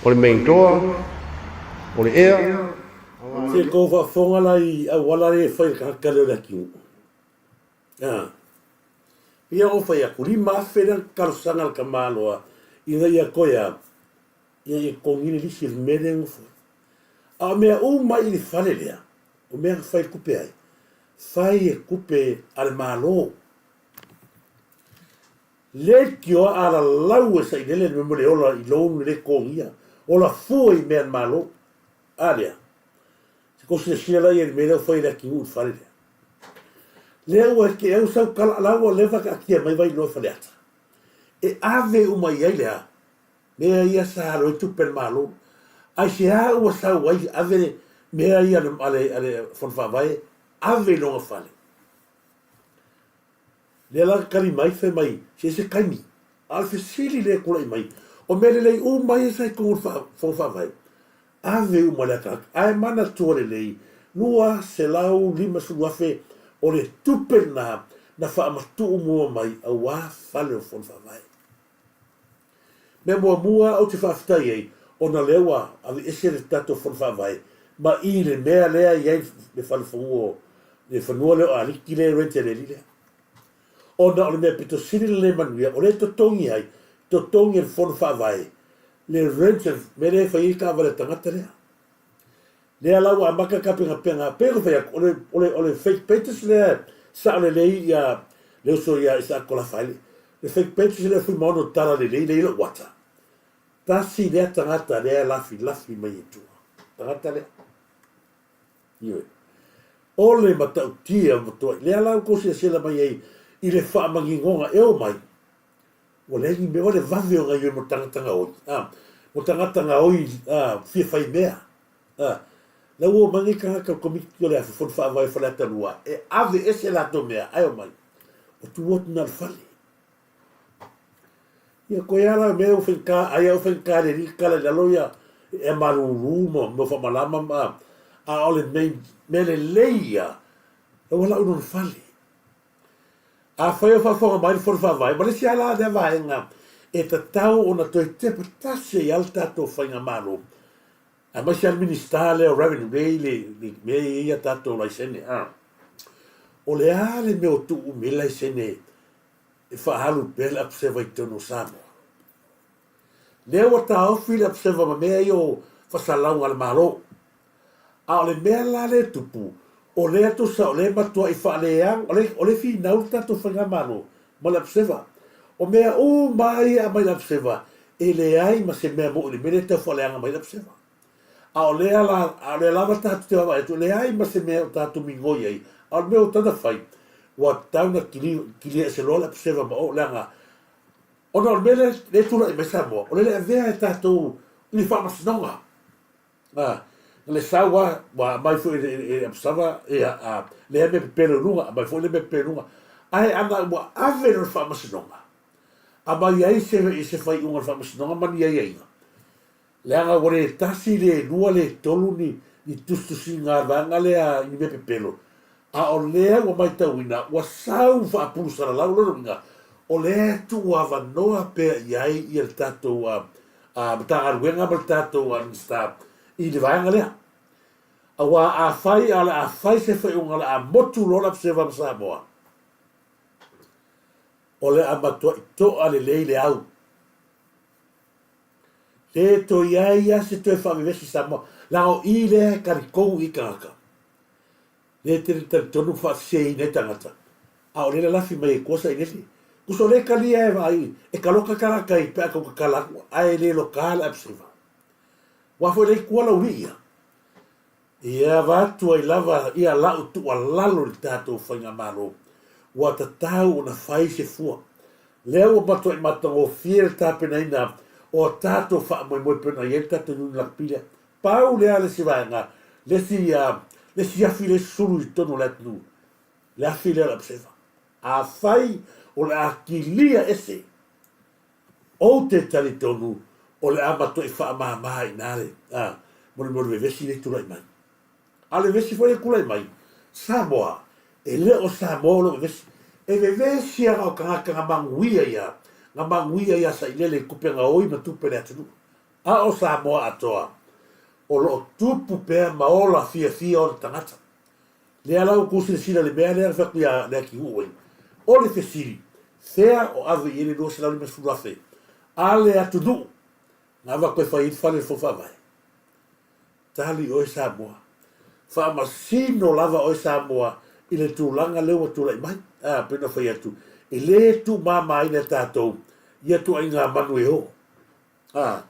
o le main door, o le ea. Se tou faafofoga la i auala lea e fai e le tagata lea o le atunuu. A. Ia ou fai atu, 5000 lea na talosaga le tamaloa ina ia toe a, ina ia totogi le lisi o le mea lea e nofo ai. A o mea uma i le fale lea, o mea na fai tupe ai, fai e tupe a le Malo. Leitioa a lalau e sailele le mea mo le ola i loan le totogia, ola fua i mea a le Malo. A lea, se tou silasila la i ai i le mea lea ua fai e le atunuu i le fale lea. Lea ua eteau sau tala, la ua leva taatia mai Vailoa Faleata. E ave uma i ai le a? Mea ia sa alo ai tupe a le Malo. Aisea ua sau ai ave mea ia a le, a le Fono Faavae ave i lona fale? Lea la tali mai fai mai se se taimi. A o le fesili lea e tulai mai, o mea lelei uma ia sa i totonu o le Fono Faavae, ave uma i le ataata. Ae manatua lelei, $250,000 o le tupe lena na faamatuu mua mai aua fale o Fono Faavae. Mea muamua ou te faafetai ai, ona lea ua aveese le tatou Fono Faavae ma i le mea lea e i ai le fale fanua, le fanua lea o Aliki lea e rent e le alii lea. Ona o le mea pito sili ona le manuia, o lea e totogi ai, totogi e le Fono Faavae le rent, le mea lea e fai ai taavale a tagata lea. Lea la ua amata le tapenapena, pei ona fai atu, o le, o le, o le fake pages lea sao lelei ia le uso ia Isaako Lafaele. Le fake pages lea Fuimaono tala lelei lea i lou ata. Tasi lea tagata lea e lafilafi mai e tua. Tagata lea. Ioe. O le matautia o matuai. Lea la ua tou silasila mai ai i le faamaninoga e o mai. Ua leai ni mea, ua le vave o gaioe mo tagata gaoi, a, mo tagata gaoi, a, fia fai mea, a. La ua omai nei tagata o le Komiti o le Afi Fono Faavae o Faleata 2 e ave ese latou mea, ae omai, ua tu atu na o le fale. Ia, koe a la mea ua faigata, ai a ua faigata le alii tatala i lalo ia ea malulu ma mea faamalama ma, a o le mea lelei ia, la ua lau i lona fale. Afai o faafofoga mai le Fono Faavae, ma le isi lava la lea vaega e tatau ona toe tepa tasi ai lava le tatou faigamalo, aemaise lava le Minisita lea o Revenue lea e i le mea e i ai a tatou laisene, a. O le a le mea o tuu umi ai le laisene e faaalu pea le apseva i totonu o Samoa? Lea ua taofi le apseva ma mea ia o fasalauga a le Malo. A o le mea la lea e tupu, o lea tusa o lea e matuai faaleaga, o lea, o lea e finau le tatou faigamalo ma le Abseva. O mea uma lava ia e aumai i le Abseva, e leai ma se mea moni i le mea lea e tau faaleaga mai ai le Abseva. A o lea la, a o lea lava tatou te vaavaai atu, e leai ma se mea o tatou migoi ai, a o le mea ua tatau ona fai, ua tatau ona kilia ese loa le Abseva ma o, leaga ona o le mea lea e tulai mai Samoa, o lea e le avea e tatou i le faamasinoga. A, na le sau a, ua aumai foi e le Absaloma ia, a, lea mea pepelo i luga, aumai foi lea mea pepelo i luga. Ae ana ua ave lona faamasinoga, aumai ai se, se faaiuga o le faamasinoga ma ni aiaiga, leaga ua le tasi, le lua, le tolu ni, ni tusitusiga a le vaega lea i ni mea pepelo, a o lea ua matauina ua sau faapulu salalau, lona uiga, o lea e tuuavanoa pea i ai ia le tatou, a, a Matagaluega ma le tatou Minisita i le vaega lea. Aua afai a o le a fai se faaiuga o le a motu loa le Abseva ma Samoa, o le a matuai to'a lelei le au. Le toe i ai lava se toe faavevesi i Samoa, leaga o i lea e talitonu i tagata. Lea e tele talitonu ma faafeseina ai tagata, a o lea e lalafi mai ai tua sailele. Tusa o lea e talia e vaai, e taloka tagata i pe a tau tatala atu, ae le loka le abseva. Aua foi o lea e i tua lau alii ia. Ia avatu ai lava ia lau tuualalo i le tatou faigamalo, ua tatau ona fai se fua. Lea ua matuai matagofie le tapenaina o a tatou faamoemoe pei ona i ai le tatou Iuni Lakapi lea. Pau lea le isi vaega, le isi, le isi afi lea e sulu i totonu o le atunuu, le afi lea o le Abseva. Afai o le a kilia ese, ou te talitonu o le a matuai faamama i ina le, a, mo le mea o le vevesi lea e tulai mai. A o le vevesi foi lea e tulai mai, Samoa, E le o Samoa o lo o vevesi. E vevesi lava o tagata na manuia ia, na manuia ia Sailele i tupe gaoi ma tupe a le atunuu. A o Samoa atoa, o lo o tupu pea ma ola fiafia ona tagata. Lea la ua tou silasila i le mea lea na fai atu ia Leatinuu ai. O le fesili, fea o ave i ai le 250,000 a le atunuu na avatu e fai ai le fale o le Fono Faavae? Tali oe Samoa. Faamasino lava oe Samoa i le tulaga lea ua tulai mai. A, pei ona fai atu, e le tuumamaina e tatou ia tuaiga manu e o. A,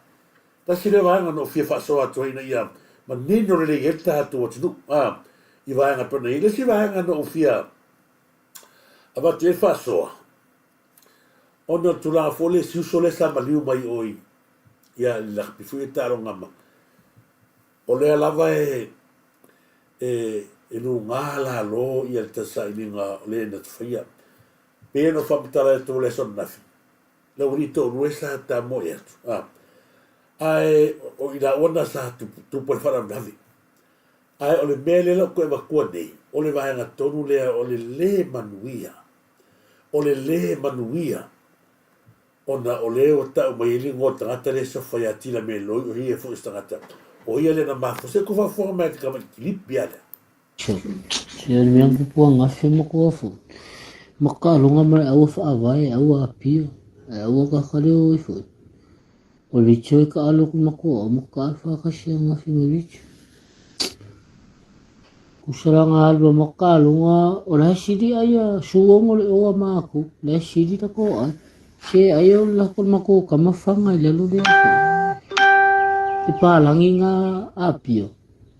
tasi lea vaega na ou fia faasoa atu ai ina ia manino lelei ai le tatou atunuu, a, i vaega pei ona i ai. Le isi vaega na ou fia avatu i ai le faasoa, ona o le tulaga foi lea i si uso lea sa maliu mai o i, ia, i le lakapi foi ia taaloga ma, o lea lava e, e, e luga lalo ia le sailiga o le na faia. Pei ona faamatala atu i le aso ananafi, Le aualii toalua sa tamoe atu, a, ae o i laua na sa tupu ai le faalavelave. Ae o le mea lea la ou toe avatua nei, o le vaega tonu lea o le lē manuia, o le lē manuia ona o lea ua tau mai ai le igoa o le tagata lea e sofa ia Tila Meloi, o ia foi o se tagata, o ia lea na mafua. Se i tou faafofoga mai i le tamai kilipi lava lea.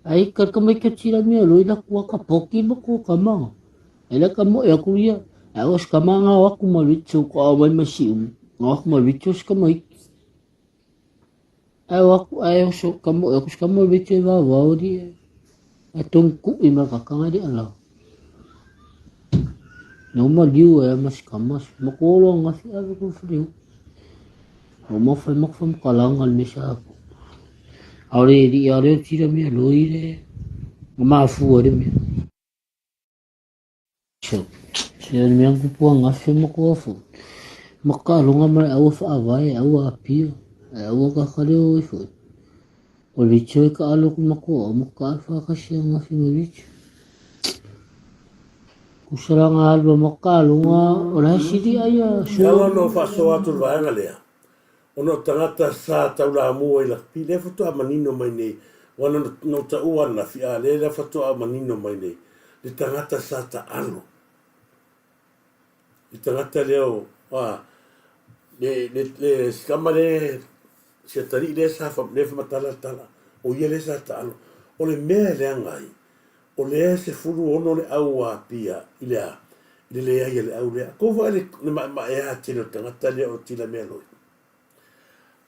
Ai ka ka mai ka tira mea loi la kua ka poki ma ko ka ma. Ai la ka mo e aku ia. Ai os ka ma nga aku ma ritsu ko au mai ma si um. Nga aku ma ritsu os ka mai. Ai o aku ai o so ka mo e aku ka mo ritsu e va va o di. Ai tong ku i ma ka ka ngai di ala. No ma liu e ma si ka ma si. Ma ko lo nga si ave ko fliu. O ma fai ma fa ma ka la nga le sa aku. ʻAʻole e liʻi ʻaʻole o tila mea loi le mafua le mea. Se le mea kupu angafe ma ko afu. Ma ka longa ma le aua faavae, aua apia, aua kakaleo ai foi. O le cho e ka alo ku ma ko ma ka fa ka sia ngafi ma vicho. Kusalanga alua ma ka longa o la sili aia su. Kala no faasoa atu le vaega lea. Ona o tagata sa taulamua i Lakapi, lea faatoa manino mai nei, ua na ou taua ananafi, a lea la faatoa manino mai nei, le tagata sa taalo. Le tagata lea o, a, le, le, le sikama le, si atalii lea sa, lea whamatala tala, o ia lea sa taalo. O le mea e leaga ai, o lea e 16 le au a Apia i le a, i le leai a le au lea. Kou vaai le, le maemaea tele o le tagata lea o tila mea loi.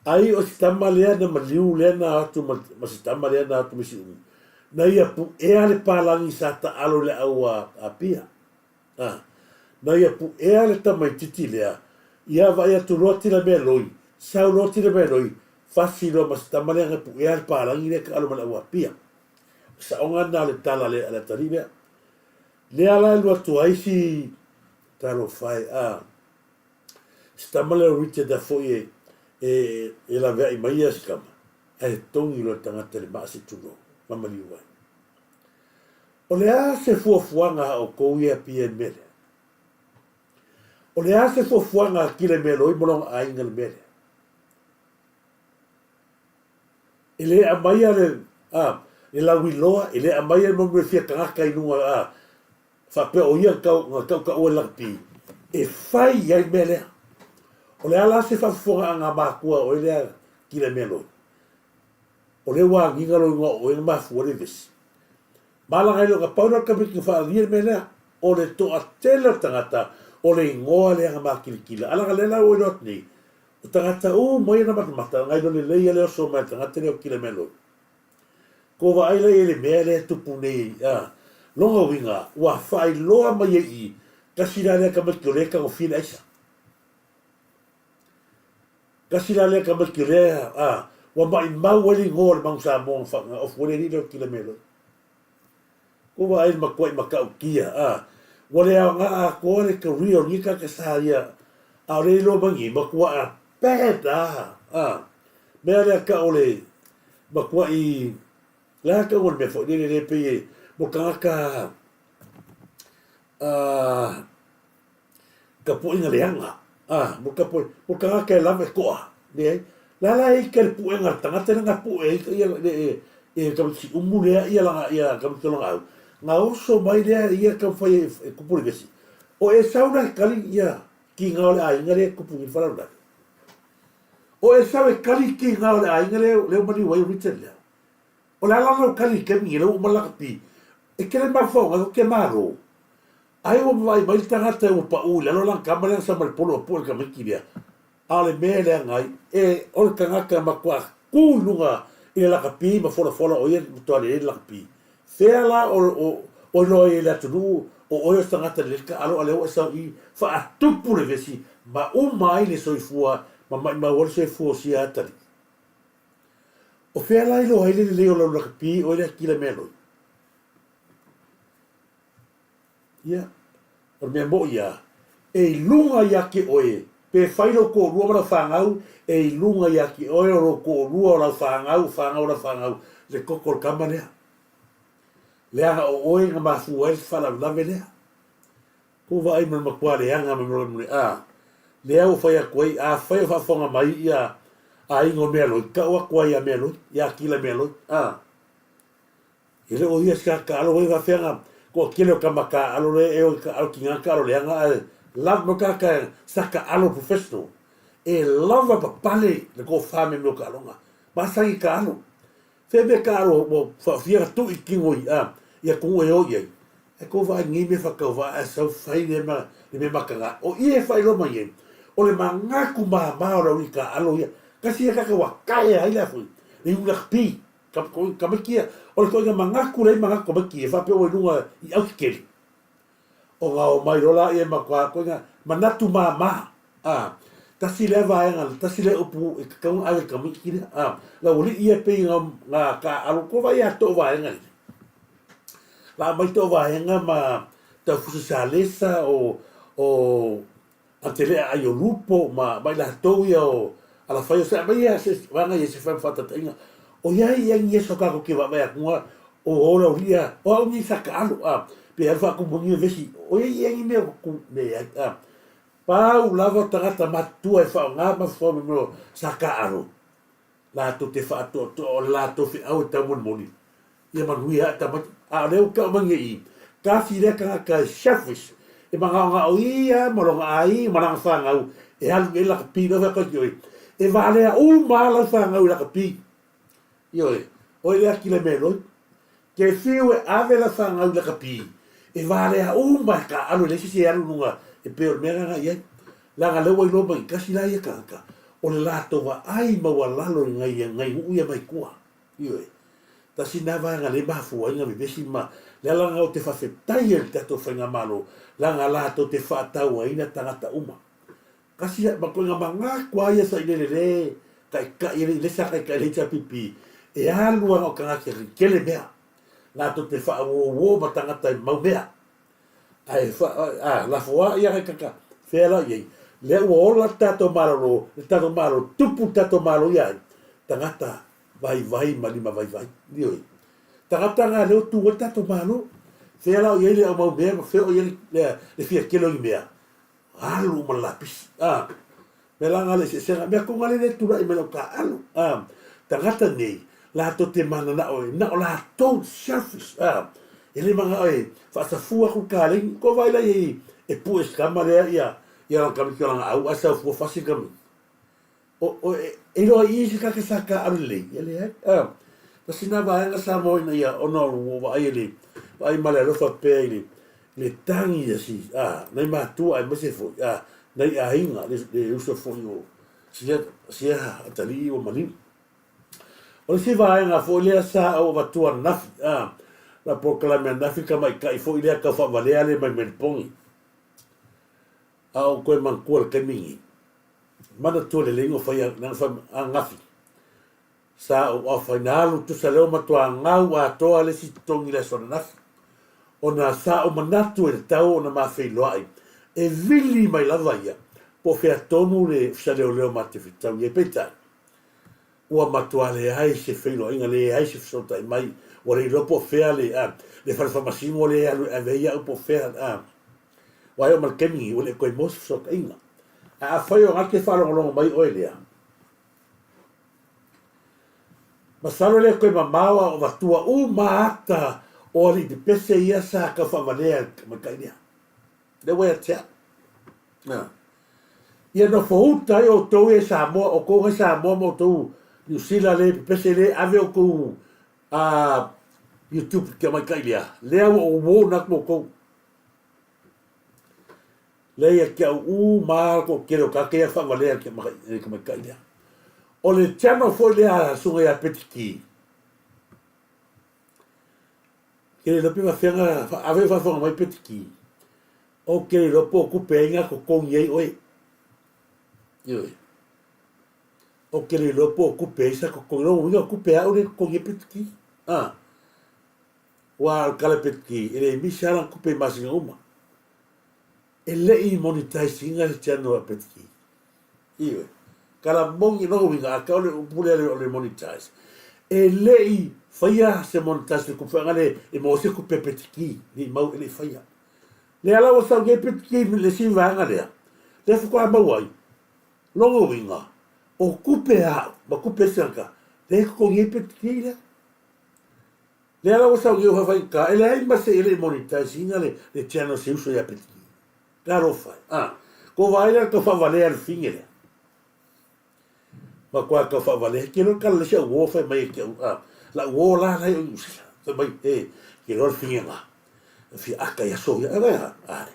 Ai o si tama lea na maliu lea na atu ma, ma si tama lea na atu ma si umu. Na ia puʻea le palagi sa taalo i le au a Apia. A, na ia puʻea le tamaititi lea, ia vaai atu loa tila mea loi, sau loa tila mea loi, fasi loa ma si tama lea na puʻea le palagi lea taalo ma le au a Apia. Saoga lena o le tala a le atalii lea. Lea la e alu atu ai si talofa e, a, si tama lea o Richard a foi e, e, e laveai mai ia si tama, ae togi loa le tagata i le maa se i tulou, ma maliu ai. O le a se fuafuaga a outou ia pia i le mea lea? O le a se fuafuaga a Kile Mealoi ma lona aiga i le mea lea? E le aumaia le, a, le lauiloa, e le aumaia le mea fia tagata i luga, a, faapea o ia na tautaua i le lakapi, e fai i ai le mea lea. O le a la se faafofogaaga a matua o oe lea kila mea loi? O lea ua agiga lou igoa o oe na mafua le vevesi. Malaga ai loa, na pau lea o le tamaiti na faaalia le mea lea, o le toatele o tagata o le igoa lea na makilikila. A leaga lea la ua iloa atu nei, O tagata uma ia na matamata, na iloa lelei a le oso mai le tagata lea o Kilameloi. Ko vaai la i le mea lea e tupu nei, a, lona uiga, ua faailoa mai ai i i, tasi la lea tamaiti o lea e tagofia le aisa. Tasi la lea tamaiti o lea, a, ua maimau ai le igoa o le Manu Samoa na, fa, na ofu ai le alii lea o Kilameloi. Ko vaai le matuai matautia, a. Ua le aoga atoa le career o lenei tagata sa ia ʻaʻole iloa mai nei, matuaʻa bad a, a. Mea lea ka o le matuaʻi, le a tau o le mea foi lele le pei e mo tagata a, ka puʻiga leaga, a, mo ka poʻe, mo tagata e lava e koʻa, leai. La la e ike le puʻega le tagata le nga puʻe ai ia le e e ka si umu lea ia langa ia ka miki langa au. Nga oso mai lea ia ka fai e, e kupu le vesi. O e sau la kali ia ki nga o le aiga le kupu ni whalau la. O e sau e kali ki nga o le aiga le le mani wai Richard lea. O le ala lau kali ke mingi le uma lakapi. E kele mafaonga ko ke malo. Ai ua vaai mai le tagata ua paʻu i lalo lana kama lea na sama i le polo ma puʻe le tamaiti lea. A o le mea e leaga ai, e, o le tagata e matuā kū i luga i le lakapi ma folafola ʻo ia e matuā lelei le lakapi. Fea la o, o, o iloa ai e le atunuu o ʻoe o se tagata lelei le taʻalo a lea ua e sau i faatupu le vesi ma uma ai le soifua ma maʻimau ai le soifua o sia atalii. O fea la iloa ai le lelei o lau lakapi ʻoe le Akila Mealoi? Ia, o le mea moʻi ia, e i luga ia te oe, pe fai lou toʻolua ma lau fanau, e i luga ia te oe o lou toʻolua o lau fanau, o fanau o lau fanau, le toto o le tama lea. Leaga o oe na mafua ai le faalavelave lea. Kou vaai ma le matua leaga ma le a, lea ua fai atu ai, afai o faafofoga mai ia aiga o Mealoi, tau atu ai ia Mealoi, ia Akila Mealoi, a. E le o ia se taaalo foi faafeaga toatele o tama taaalo lea e o i taaalo tiga taaalo leaga ae lava mo tagata sa taaalo professional e lava papale le tofa me mea o taaloga masani taaalo fea mea taaalo ua faafia na tuu i tino i a i atunuu e o i ai ae tou vaai nei mea faatauvaa ae sau fai le ma le mea mataga o ia e faailoa mai ai o le manatu mama o le aualii taaalo ia tasi ia tagata ua taea ai le a foi le rugby Tamaiti ia, o le toaiga manatu leai manatu tamaiti ia, faapea ua i luga i autetele. Ona o mai loa laia e matua toaiga manatu mama. A, tasi lea vaega, tasi lea upu e tatau ona ave i le tamaiti lea. A, le aualii ia e pei na taaalo ko vai a too vaega nei. La aumai too vaega ma Taufusi Salesa o o Atelea ai o Lupo ma ma i latou ia o Alafai o se aumai ia se vaega ia se fai ma faataitaiga o i ai ia ni eso tatou te vaavaai atu o ola o ia o au nei sa taalo a pe alu faatumu ni vesi o i ai ia ni mea o ku leai a pau lava tagata matutua e faaaoga mafaufau me mea sa taalo latou te faatoatoa o le latou feau e taumolimoli ia manuia ae tamaiti. A o lea ua tau mai nei i i, tasi lea tagata e selfish, e magaogao ia ma lona aiga ma lana fanau e alu i ai lakapi, lau fai atu ai ki oe, e valea uma lava lau fanau i lakapi. Ioe, oi lea kila mea loi. Ke fiu e ave lau fanau i lakapi, e valea uma e taaalo e leai se isi e alu i luga e pei o le mea lena i ai. Leaga lea ua iloa mai i tasi la ia tagata, o le latou vaai maualalo i nai nai nuu ia mai tua. Ioe. Tasi lena vaega lea e mafua ai na vevesi ma le ala lena ou te faafetai ai i le tatou faigamalo leaga latou te faatauaina tagata uma. Kasi ma koe manatu lava ia sailele le taitai le sa taitai le HRPP e alu lava na o tagata e tele mea latou te faauouo ma tagata e mau mea. Ae fa, a, lafo a ia kaka, fea la i ai. Lea ua ola le tatou malolo, le tatou malo, tupu le tatou malo ia ai, tagata vaivai ma lima vaivai. Ioe. Tagata nga lea ua tu ai le tatou malo. Fea la o i ai le au mau mea ma fea o i ai le, le fia tele o ni mea. Alu uma le lapisi. A, mea la nga le eseesega, mea konga le le tulai mai lau taaalo. A, tagata nei, latou te mananao e, na o latou selfish. A, e le manao e faasafua atu le kaleni, ko vaai la i ai e pue se tama lea ia, ia lana tamaiti o lana au, ae sau fua fasi le tamaiti. O, o, e, e iloa i i se kake sa taaalo lelei, ia leai. A, tasi na vaega Samoa ina ia, ona ua vaai e le, vaai ma le alofa pea i le, le tagi a si, a, nai matua aemaise foi, a, nai aiga, le, le uso foi o sia, sia atalii ua maliu. O le isi vaega foi lea sa ou avatua ananafi, a, la polokalame ananafi tamaitai foi lea tau faavalea le mai Melipogi. A o toe manatua le taimi lenei, manatua lelei na fai na fai ananafi, sa ou afaina alu tusa lea ua matua gau atoa le isi totogi i le aso ananafi. Ona sa ou manatu e tatau ona ma feiloai, e vili mai lava ia, po o fea tonu le Ofisa Leoleo ma te fetau i ai. Peitai, ua matua leai se feiloaiga, leai se fesootai mai, ua le iloa po o fea le, a, le fale faamasino lea e alu e ave ai au po o fea, a. Ua e oo mai le taimi lenei, ua le toe maua se fesootaiga. Ae afai o gate faalogologo mai oe lea, Masalo e le toe mamao a o avatua uma ata o alii pepese ia sa tau faavalea e le tamaitai lea. Lea ua ia te au. Na. Ia nofo uta ai outou ia i Samoa, outou nai Samoa ma outou Niu Sila le pepese le ave outou a YouTube i le tamaitai lea. Lea ua ou warn atu outou. Lea ia te au uma lava le toatele o tagata ia faavalea e le tamaitai lea. O le channel foi lea a Susuga ia Peti Ki, ke le iloa pe faafefea ona ave o faafofoga mai Peti Ki, ou te le iloa po o tupe ai na totogi ai oe. Ioe. Ou te le iloa po o tupe ai sa totogi. Lona uiga o tupe a au lea e totogi ai Peti Ki. Ah. Ua o le tala Peti Ki, e le misi lava lana tupe i masina uma. E le i monetize ina le channel a Petki. Ioe. Tala moni, lona uiga, a tau le upu lea o le monetize, e le i faia se monetize le tupe faga le e maua se tupe a Petki, le i mau e le i faia. Lea la ua sau nei Petki i le isi vaega lea, lea faatoa maua ai. Lona uiga, o tupe a au ma tupe a isi tagata, lea e totogi ai Petki lea. Lea la ua sau nei o fafaigata, e leai ma se e le i monetize ina le, le channel se uso ia Petiki. Talofa e. Ah, ko vaai lea tau faavalea le fine lea. Matua tau faavalea, ke loa kala le si au uo fai mai e ke au, ah, la uo la lai o Niusila. Fai mai, e, ke loa le fine nga. Fia aka ia so ia, e vai ha, ai.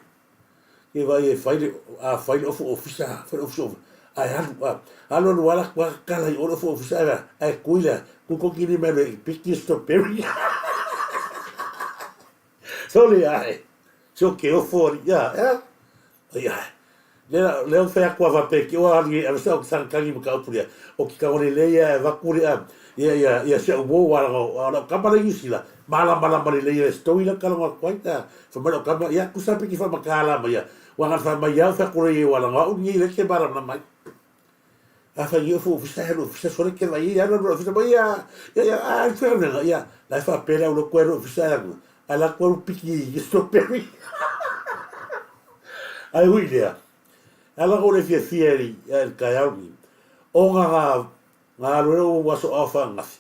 Ke vai e fai le, a fai le ofu ofisa, fai le ofu ofisa, ae alu, a, alu alu ala kua kala i o le ofu ofisa, ae, ae kui lea, kui koki ni mea le piki strawberry. Sole ae, so ke ofo ali, ia, ea, ai ae. Lea, lea o fai atu a faapea ke oa alu i ave sa o ke sangangi ma ka upu lea, o ke kangole lea ia e vaku lea, ia, ia, ia se uo wa langa, o lau kama le Niusila, malamalama lelei ia le story la kalongo atu ai, a, fai mai lau kama, ia, tusa pe ki whamakala mai ia, ua ngana wha mai iau wha kore i ua langa, au ni le ke malamalama mai. A whai i ofu ofisa helu ofisa sore ke vai ia alu ofisa mai ia, ia, ia, a, i wha renga, ia, la wha pera ulo koe ofisa ia, a la koe piki i strawberry. Ai hui lea, ala ko le fiafia i le kaeau ni, o ngā ngā ngā alu ua waso ao whangafi.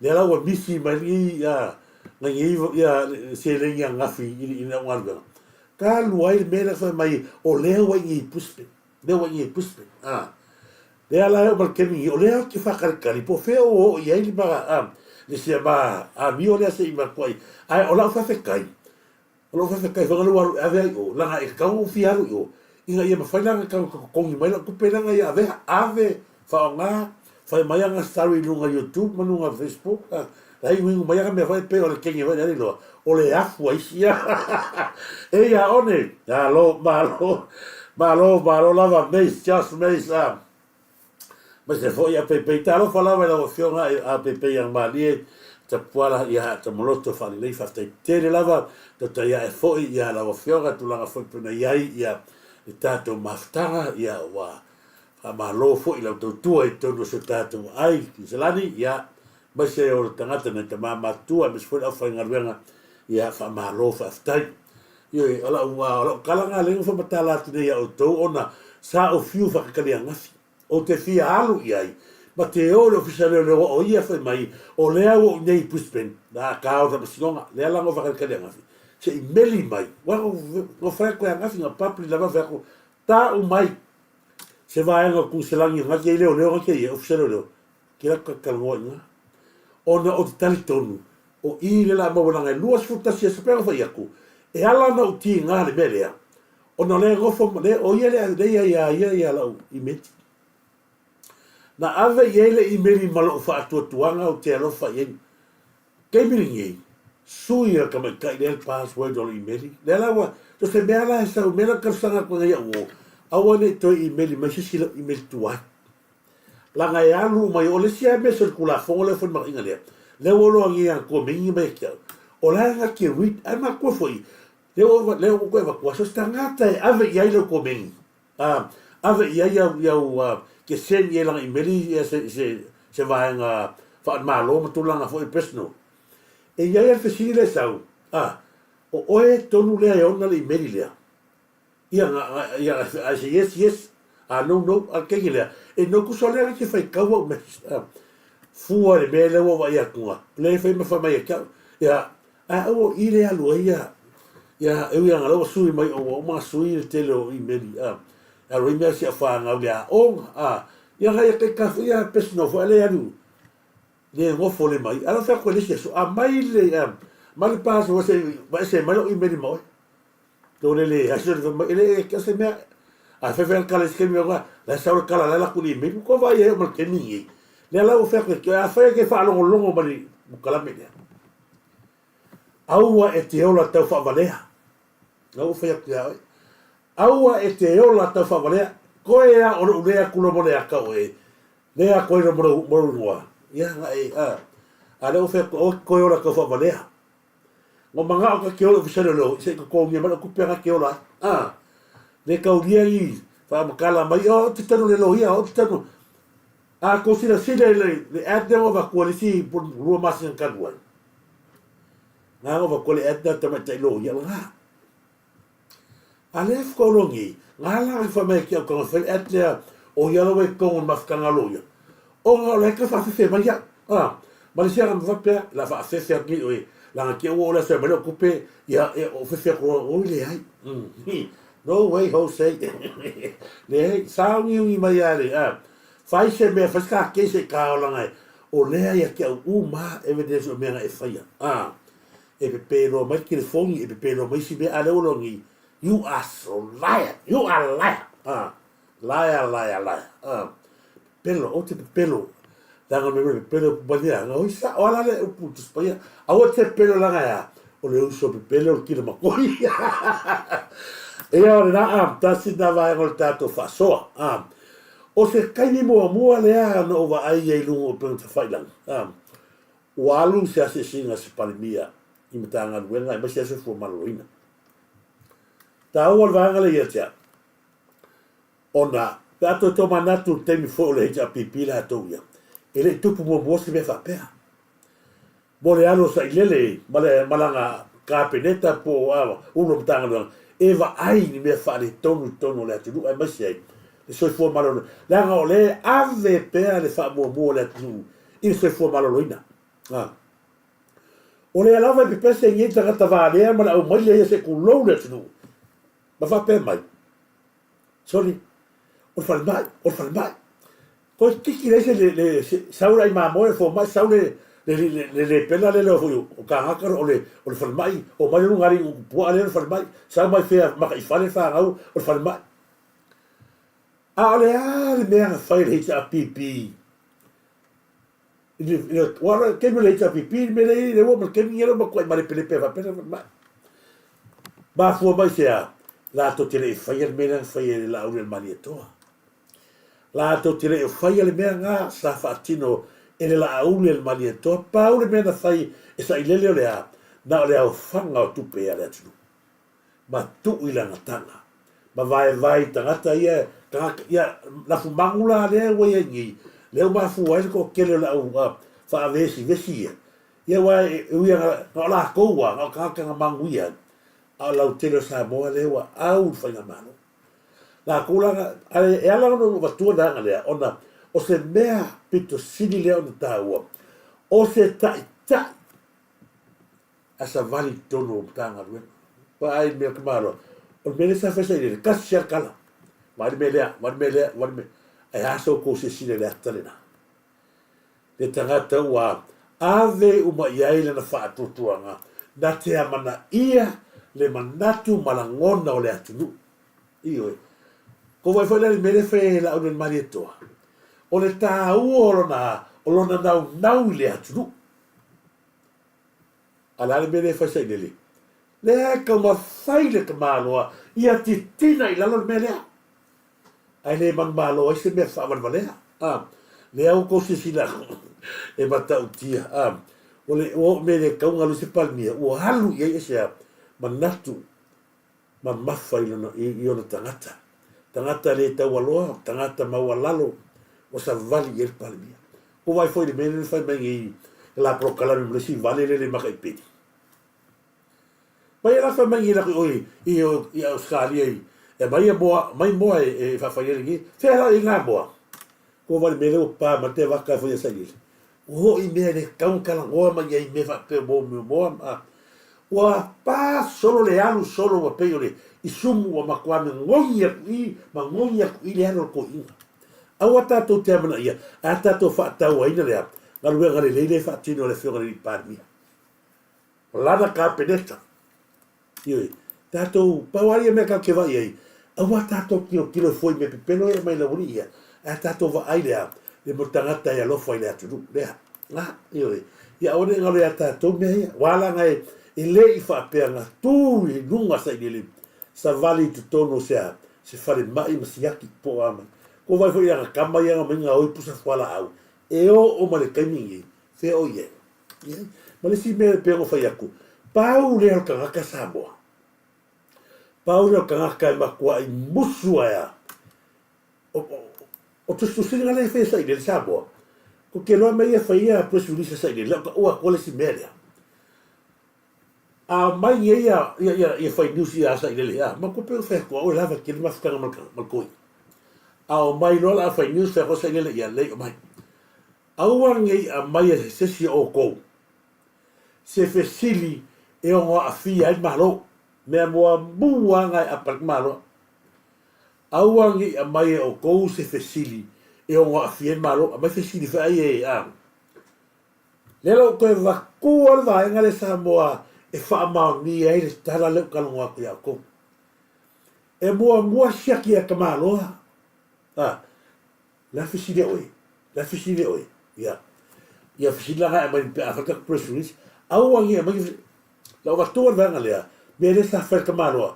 Lea la ua misi mai lenei ia lenei ia seleni angafi i lau galuega. Ka alu ai le mea lea fai mai o lea ua i nei i Brisbane. Lea ua i nei i Brisbane. A. Lea la e oo mai le taimi nei, o lea ou te faakalikali po o fea ua oo i ai le ma a le sia ma amio lea se i matuai. Ae o lau faafetai, O lou faafetai foi lea ua alu e ave ai i o, leaga e tatau ona ou fia alu i o, ina ia mafai la ona tau totogi mai lau tupe leaga ia avea, ave, faaaoga, fai mai ana story i luga YouTube ma luga Facebook, la e inuinu mai ana mea foi pei o le kenge foi lea le iloa, o le afu a isi. Eia one, malo, malo, malo, malo lava, Mace, Josh Mace, Aemaise foi a Peipei. Talofa lava i lau Afioga a Peipei Iagamalie, Tapuala ia Tamaloto Faalelei, faafetai tele lava, tautai ae foi ia lau Afioga, tulaga foi pei ona i ai ia le tatou mafutaga, ia ua faamalo foi i lau tautua i totonu o si o tatou aai i Tuisalani, ia aemaise o le tagata nai tama matutua, aemaise foi le aufaigaluega, ia faamalo faafetai. Ioe, o lau, o lau tala lena lea na faamatala atu nei ia outou ona sa ou fiu faakakaliagafi. Ou te fia alu i ai, ma te o i le ofisa leoleo o ia fai mai, o lea ua ou nei i Brisbane, na ka o le faamasinoga, lea la na ou faakalikaliagafi, se i meli mai, ua na fai atu e agafi, na public lava fai atu, tau mai se vaega o Tuiselani na te i leoleo na te i ai, ofisa leoleo, ke la talanoa i ina. Ona ou te talitonu, o i le la maua leaga e 21 aso pei ona fai atu, e ala ona ou tiga le mea lea, Ona o lea e nofo, lea, o ia lea, lea ia ia ia ia lau imeli. Na ave i ai le imeli ma lou faatuatuaga ou te alofa i ai. Taimi lenei, sui a tamaitai lea le password o le imeli. Lea la ua, so se mea la e sau, mea la talosaga atu ai au o, aua ne i toe imeli mai se isi lau imeli tuai. Leaga e alu uma i o, le isi lava mea o le Tulafono lea foi le manaʻiga lea, lea ua loagia atu e meigi mai ia te au. O la e nga ke read, ae makua foi, lea ua, lea ua koe avatua, so se tagata e ave i ai lau komeni, a, ave i ai au, au, a, ke send i ai lana imeli ia se, se, se vaega faale-Malo ma tulaga foi personal. E i ai a le fesili lea e sau, a, o oe tonu lea e ona le imeli lea? Ia, nga, nga, ia, I say yes, yes, a no, no, a le keiki lea, e no kuso lea ke faitau au message, a, fua i le mea lea ua vaai atu nga, lea e fai ma fai mai ia te au, ia, a aua o i le alu ai ia, ia, e ui lava la ua sui mai o ua uma ona sui le tele o imeli, a, e alu ai mea a si au fanau i le aoga, a, ia nga ia kai ka foi ia personal foi a lea e alu, le nofo le mai, a la fai atu e le isi aso, aumai le, a, aumai le password se i aveese mai lau imeli ma oe. Tole le aso le mai ele ke se mea a fe fe kala se mea wa la sa le kala la la kuli me ko vai e ma ke ni le la o fe ke a fe ke fa longo longo ma ni kala me le aua e te ola tau faavalea na o fe ke a aua e te ola tau faavalea koe a o le aku lo mo le aka o e le a koe lo mo mo lua ia nga e a a le o fe ko koe ola tau faavalea Ngo mangao ka ke ola ofisale lo se ko ko ngia mai kupe ka ke ola. Ah. Le kaulia i whaamakala mai o te tanu le lohia o te tanu. A ko sila sila le le ad ne ova ko le si rua masinga kalu ai. Nga ova ko le ad na tamaitai lohia nga. A le whakarongi, ngā la i whamai ki au kanga whai at lea o ia rawa i kongo mafkanga loia. O ngā o le ka whawhewhe mai ia. A, ma le sianga mwapea, la whawhewhe atu i oe. La ngā kia ua o le asua mai leo kupe, ia e o whewhe aku o le ai. No way, Jose. Le hei, saungi ungi mai a le, a. Whai se mea, whai ka kese ka o langa e. O lea ia ki au u ma evidence o mea nga e whaia. A, e pepe loa mai le telefoni, e pepe loa mai isi mea, a lea ua logi, you are so liar, you are liar, ah, liar, liar, liar, ah, pepelo, ou te pepelo, leaga o le mea pepelo upu mai lea, oi sa, o ala lea upu Tusi Paia, aua te pepelo leaga e a, o le uso pepelo o le kila makoi. Ia o lena, ah, tasi lena vaega o le tatou faasoa, ah, o se taimi muamua lea na ou vaai ai i luga o upega tafailaga, ah, Ua alu se asiasiga a se Palemia i Matagaluega aemaise ai soifua maloloina. Taua le vaega lea ia te au, ona pe a toe tomanatu i le taimi foi o le HRPP latou ia, e le i tupu muamua se mea faapea. Mo le alu o Sailele ma le ma lana Kapeneta po o Ulu o Matagaluega e vaai i ni mea faaletonu i totonu o le atunuu aemaise ai le soifua maloloina, leaga o lea e ave pea le faamuamua o le atunuu i le soifua maloloina. A. O lea lava e pepese ai nei tagata valea ma le aumaia ia se kulou le atunuu. Ma faapea mai, Sole, o le falemai, o le falemai. Koe tiki le se le, le se, sau le ai mamoe le fomai, sau le, le, le, le, le pela le leo foi o kagaka o le, o le falemai, o mai le luga ali pua le falemai, sau mai fea maka i fale whangau o le falemai. A o le a le mea na fai le HRPP Ua ala kemi le HRPP le mea lea i le ua ma le kemi ia ma kuai malepelepe faapea na falemai. Mafua mai se a, latou te le i faia le mea lea na faia e le Laauli a le Malietoa. Latou te le i faia le mea na sa faatino e le Laauli a le Malietoa, pau le mea na fai e Sailele o le a, na o le aofaga o tupe a le atunuu. Ma tuu i lana taga, ma vaevae i tagata ia, tagata, ia, lafumagu la lea ua i ai nei, lea ua mafua ai le toatele o le au faavesivesi ia, ia aua e ui lava na o latou lava, na o tagata na manuia ai, a o le lautele o Samoa lea ua au i le faigamalo. Latou la na, ae e ala ona ou avatua le vaega lea, ona o se mea pito sili lea ona taua, o se taitai a savali i totonu o Matagaluega. Vaai i le mea o Tamaloa, o le mea lea sa fai sailele, tasi lava le tala. Vaai le mea lea, vaai le mea lea, vaai le mea. Ae a sa outou silasila i le ata lena? Le tagata ua ave uma i ai lana faatuatuaga, na te amanaia le manatu ma lagona o le atunuu. Ioe. Kou vaai foi la i le mea lea e fai ai e Laaulialemalietoa, o le taua o lona, o lona naunau i le atunuu. A le a le mea lea e fai sailele? Lea e taumafai le tamaloa ia titina i lalo le mea lea. Ae le manumalo ai se mea faavalevalea. A, lea ua tou silasila e matautia. A, Ua le ua oo mea le tau galu se Palemia, ua alu i ai ese a manatu mamafa i lona i ona tagata. Tagata le taualoa, tagata maualalo, ua savali i ai le Palemia. Ua vaai foi i le mea lea na fai mai nei i la polokalame ma le isi vale lea le makaipeli. Mai e la fai mai nei la oi i i Australia i e mai moa mai moa e faafai ai lenei. Fea la i ngā moa. Ko wale mea lea ua pa ma te waka foi a sailele. Ua hoʻi mea le tau talanoa mai ai mea faapea mo mea moa ma ua pa solo le alu solo ua pei o le isumu ua matua gogi aku i ma gogi aku i le alu o le toeaina. Aua tatou te amanaia, a tatou faatauaina lea galuega lelei lea e faatino e le Afioga i le Palemia. O lana Kapeneta. Ioe, tatou, pau lava ia mea tatou te vaai ai, aua tatou tilotilo fua i mea pepelo ia e aumai laualii ia, ae tatou vaai lea le mo tagata e alofa i le atunuu lea. A, ioe, ia aua ne i galo ia tatou mea ia. Ua ala ona e le i faapea na tu i luga sailele savali i totonu o se a, se falemai ma siaki po o a mai. Kua vaai foi i ana tama ia na omai gaoi pusa fualaau, e oo mai le taimi lenei, fea o i ai? Ma le isi mea e pei ona fai atu, pau lea o le tagata Samoa. Pau lea o le tagata e matuai musu ai a. O tusitusiga lea e fai e sailele Samoa, ko te iloa mea ia e fai ia press release a sailele, lau taua atu le isi mea lea. A mai nei ia ia ia fai news ia sailele a, ma ko pe fai atu au e lava tele mafutaga ma le toi. A o mai loa la fai news fai atu sailele ia lei o mai. Aua ne i aumaia e se isi o outou se fesili e ono aafia ai le Malo, mea muamua lava na e apa ai le Malo. Aua ne i aumaia e outou se fesili e ono aafia ai le Malo, aumai fesili foi ai e a. Lea la ua toe vatua le vaega lea Samoa e faamaonia ai le tala lea ou talanoa atu ia outou. E muamua siaki ia Tamaloa, a. La fesili e oe, la fesili e oe, ia. Ia fesili la ae aumai pe a fai tatou press release, aua ne i aumai ni La ua avatua le vaega lea, mea lea sa fai e le tamaloa,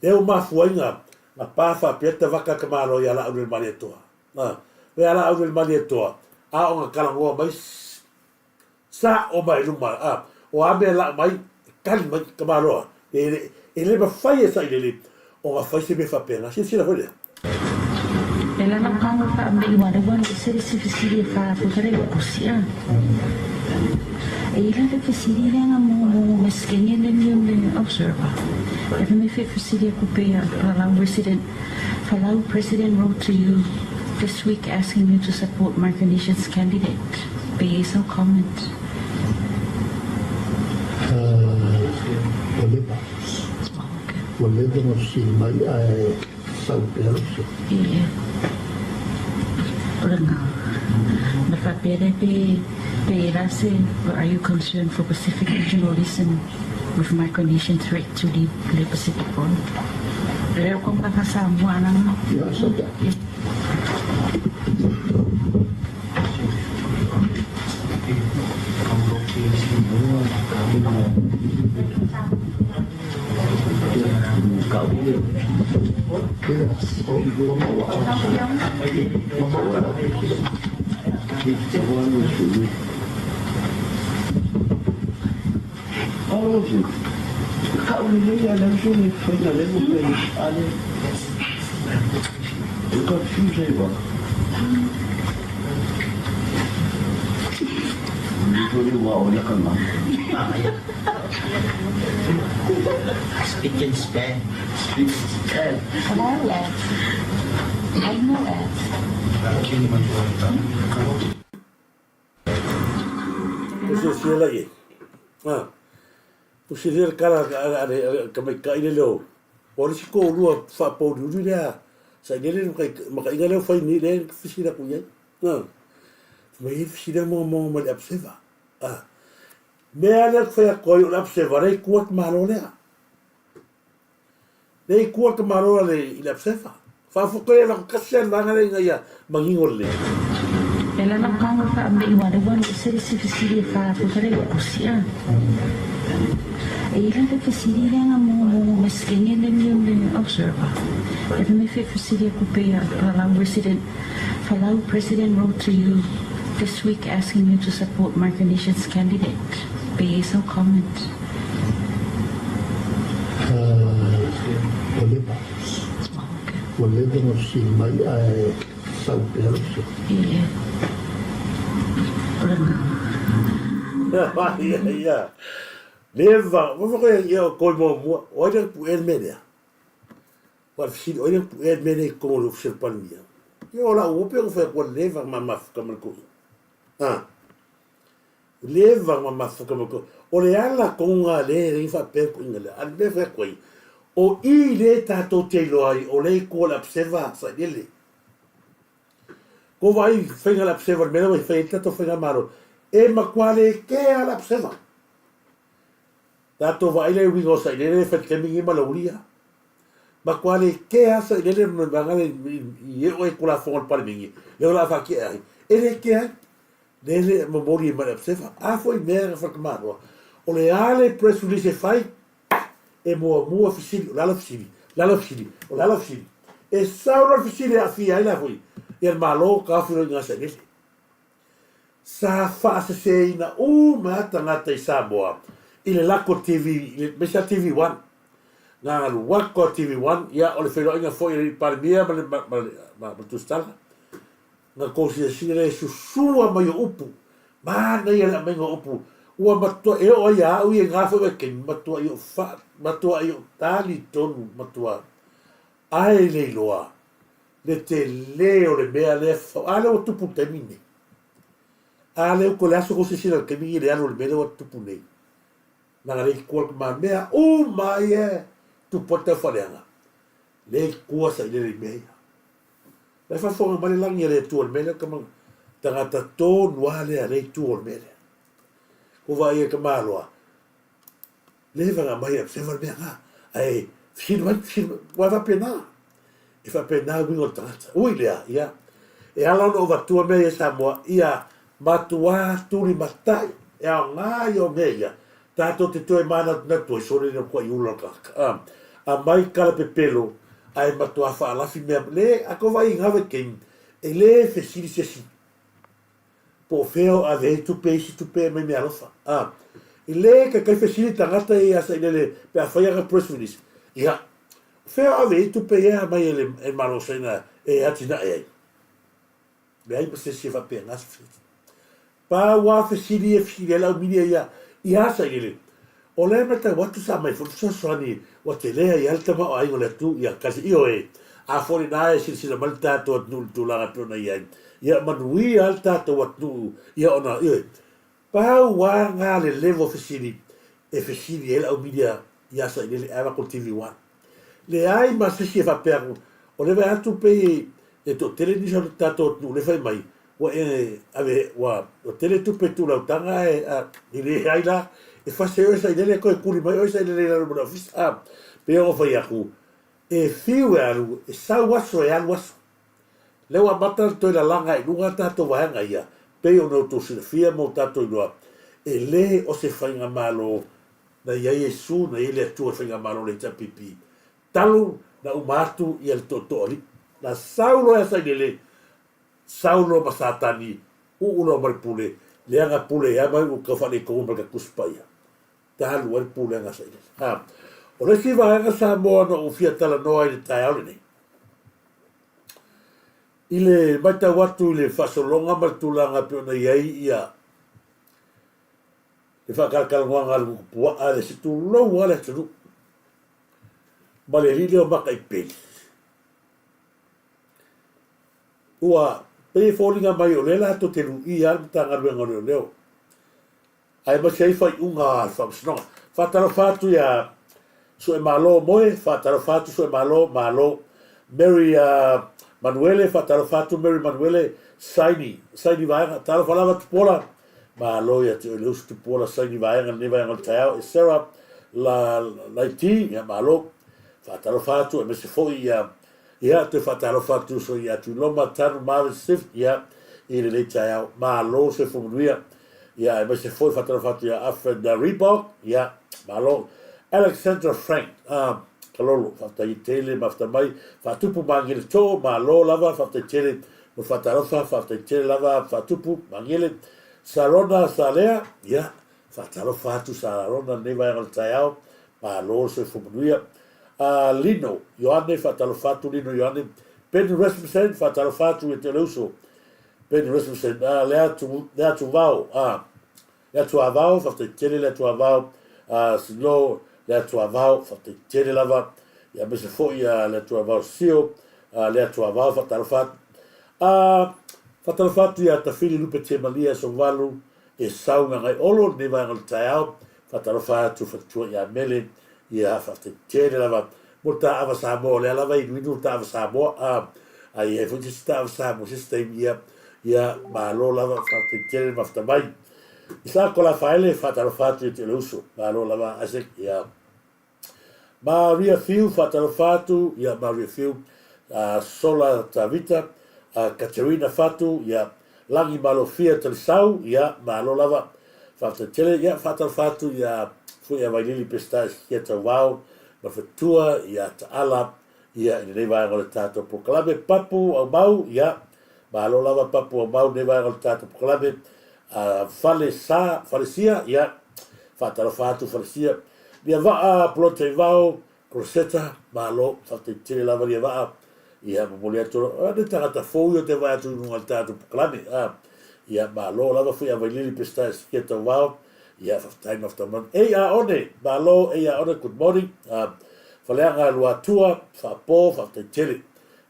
lea ua mafua ai na na pa faapea le tavaka a le tamaloa ia Laaulialemalietoa. A, ia Laaulialemalietoa, a o na talanoa mai Sa'o mai luma, a, o a mea la'o mai, e tali mai Tamaloa, e le, e le mafai e Sailele ona fai se mea faapena. Silasila foi lea. E lana kanga fa me i wale wale e sere se fesili e fa fo fere o kosi a. E ila le fesili le nga mo mo me skenge le mi le observer. E fe me fe fesili e kupe a Palau resident Palau president wrote to you this week asking you to support Micronesia's candidate. Be so comment. Ua leva. Ua leva ona fesili mai ae sau pea lou se. Ia. O lena. Na faapea lea pe pe la se are you concerned for Pacific regionalism with Micronesian threat to lead le Pacific Forum? Lea ko nga Samoa ana. Ia, sau pea. Ko silasila la i ai. A, ko silasila le kala a le tamaitai lele o, o le isi toalua faapouliuli lea sa i lele makaiga lea ua fai nei lea e fesili atu i ai. A, fai mai e fesili a mogamoga mai le apseva. A, mea lea ou te fai atu ai o le apseva lea i tua te malo lea. Lea i tua te malo a le i le apsefa. Faafoto ia lako kasi a le vaega lea ina ia manino lelei. E lana kanga fa me i wale wale e sere se fesili e fa fo fere o kosi a. E ila le fesili le nga mo mo me skenge le mi le observer. E me fe fesili e kupe a Palau resident Palau president wrote to you this week asking you to support Micronesia's candidate. Pe i ai sau comment? Ua leva. Ua leva ona fesili mai ae sau pea lou se. Ia. O lena. Ia, ia. Leva. Ia, o koe muamua. O ai le puʻe le mea lea? Ua fesili, o ai le puʻe le mea lea i totonu o le Ofisa o le Palemia? Ia o lau uo pe ua fai atu ua leva ona ma mafuta ma le toeaina. Ha? Leva ona ma mafuta ma le toeaina. O le ala tonu lena lea e le faapea le toeaina lea. A o le mea e fai atu ai, o i lea tatou te iloa ai o lea i tua o le abseva sailele. Ko vaai faiga le abseva le mea lea ua fai ai le tatou faigamalo, e matua le kea le abseva. Tatou vaai la i uiga o sailele e fai taimi nei ma laulia. Matua le kea a sailele ma vaega le i eo ai Tulafono a le Palemene, lea o le a faatea ai. E le kea ai. Le le momoli ai ma le absefa. A foi mea na fatamaloa. O le a le press release e fai, e muamua fesili, o le a lau fesili, o le a lau fesili, o le a lau fesili. E sau loa le fesili e aafia ai la foi ia le Malo taofi loa i ina sailele. Sa faaseseina uma lava tagata i Samoa i le lako TV, aemaise lava TV One. Na alu atu a TV One, ia o le feiloaiga foi a le Palemia ma le, ma, ma, ma, ma Tusitala. Na tou silasila lea i susua mai o upu, manaia le aumaiga o upu, ua matua, e oo ai ia au ia i na foi vaitaimi, matuai ou fa, matuai ou talitonu, matua ae le iloa le tele o le mea lea, a lea ua tupu i le taimi lenei. A lea ua toe le aso tou silasila i le taimi lenei i le alu o le mea lea ua tupu nei. Leaga lea i tua le tamamea uma ai e tupu ai le taufaaleaga. Lea i tua sailele i mea ia. La e faafofoga mai le lagi a le Atua i le mea lea tama tagata tonu lava lea lea i tua o le mea lea. Ua vaai ai tamaloa, leva na aumai e observe le mea na, ae fesili mai, fesili mai, aua e faapena, e faapena uiga o le tagata. Ui lea, ia, e ala ona ou avatua mea ia i Samoa, ia matuā tulimatai, e aoga ia o mea ia, tatou te toe manatunatu ai, sole le matuai ula o le tagata. A, aumai tala pepelo, ae matuā faalafi mea, le, a tou vaai i na vaitaimi, e le fesili se isi Po o fea o ave ai tupe isi tupe mai meaalofa. A i le taitai fesili tagata ia ia Sailele pe a fai ana press release, ia, o fea o ave ai tupe ia mai e le Malo o Saina e atinae ai? Leai ma se isi e faapena se fesili. Pau a fesili e fesili ai le au media ia ia Sailele, o lea e matau atu sa aumai foi le fesoasoani ua tele ai lava le tamaoaiga o le atunuu ia kasi ioe a foi lena e silasila mai le tatou atunuu i le tulaga e pei ona i ai ia manuia lava le tatou atunuu ia ona ioe pau a na le level fesili e fesili ai le au media ia Sailele ae avatu le TV One leai ma se isi e faapea atu o lea vaai atu pei e toatele nisi o le tatou atunuu lea fai mai Ua e ave, ua tele tupe tulautaga ae a, e leai la, e fasi ai oe sailele toe tuli mai oe sailele i lalo ma le ofisa. A, pei ona fai atu, e fiu e alu, e sau aso e alu aso. Lea ua amata ona toe lalaga i luga tatou vaega ia, pei ona outou silafia ma o tatou iloa, e le o se faigamalo na i ai Iesu, na i ai le Atua i le faigamalo a le HRPP, talu na uma atu ia le tootoo alii. Na sau loa ia sailele, Saulo ma Satani, uu loa ma le pule, leaga pule ia mai ua tau faaletonu ma le Tusi Paia. Talu ai le pulega sa i ai. O le isi vaega Samoa na ou fia talanoa ai i le taeao lenei, i le matau atu i le faasologa ma le tulaga e pei ona i ai ia le faatalatalanoaga a le Gutupuaa le se tulou lava le atunuu ma le alii lea o Mataipeli. Ua pei e foliga mai o lea latou te luia lava le Matagaluega o Leoleo, aemaise ai faaiuga a le Faamasinoga. Faatalofa atu ia Suemalo Moe, faatalofa atu Suemalo, malo. Mary Manuele, faatalofa atu Mary Manuele, Saini, Saini Vaega, talofa lava Tupuola, malo ia te oe le uso Tupuola, Saini Vaega, lenei vaega o le taeao, e Sarah La, Laiti, ia malo. Faatalofa atu, aemaise foi ia Ia, toe faatalofa atu uso ia Tuiloma, Tanu, Marvin, Sif, ia, i lenei taeao. Malo soifua manuia. Ia, aemaise foi faatalofa atu ia Alfred Reebok, ia, malo. Alexandra Frank, ah, Kalolo, faafetai tele, mafuta mai. Faatupu Magele Too, malo lava, faafetai tele. Mo le faatalofa, faafetai tele lava Faatupu, Magele, Sarona Salea, ia, faatalofa atu Sarona lenei vaega o le taeao, malo le soifua manuia. Lino Ioane, faatalofa atu Lino Ioane. Benny Rasmussen, faatalofa atu ia te le uso. Benny Rasmussen, le atu, le atu vao, le atu avao, faafetai tele le atu avao, Silo, le atu avao, faafetai tele lava, ia aemaise foi le atu avao Sio, le atu avao, faatalofa atu. Faatalofa atu ia Tafili Lupe Temalia Sovalu, Esau Gagaiolo, lenei vaega o le taeao, faatalofa atu faletua ia Mele, ia faafetai tele lava mo le taava Samoa, o lea lava e inuinu le taava Samoa, a i ai foi se isi taava Samoa se isi taimi, ia, ia malo lava, faafetai tele le mafuta mai. Isako Lafaele, faatalofa atu ia te le uso, malo lava Isaac, ia. Maria Fiu, faatalofa atu, ia Maria Fiu, Sola Tavita, Katerina Fatu, ia Lagi Malofia Talisau, ia malo lava, faafetai tele, ia faatalofa atu ia Fuia Vailili Peseta Esikia Tauvao, ma Fetua, ia Taala, ia i lenei vaega o le tatou polokalame, Papu Aumau, ia malo lava Papu Aumau lenei vaega o le tatou polokalame, Fale Sa, Falesia, ia faatalofa atu Falesia, Lia Vaa Polotaivao, Rosetta, malo, faafetai tele lava lia vaa, ia momoli atu le tagata fou ia te vaai atu i luga o le tatou polokalame, ia malo lava foi a Vailili Peseta e sikia tauvao, ia faafetai mafuta Ei a one, malo, ei a one, good morning, Faleaga Luatua, faapo, faafetai tele,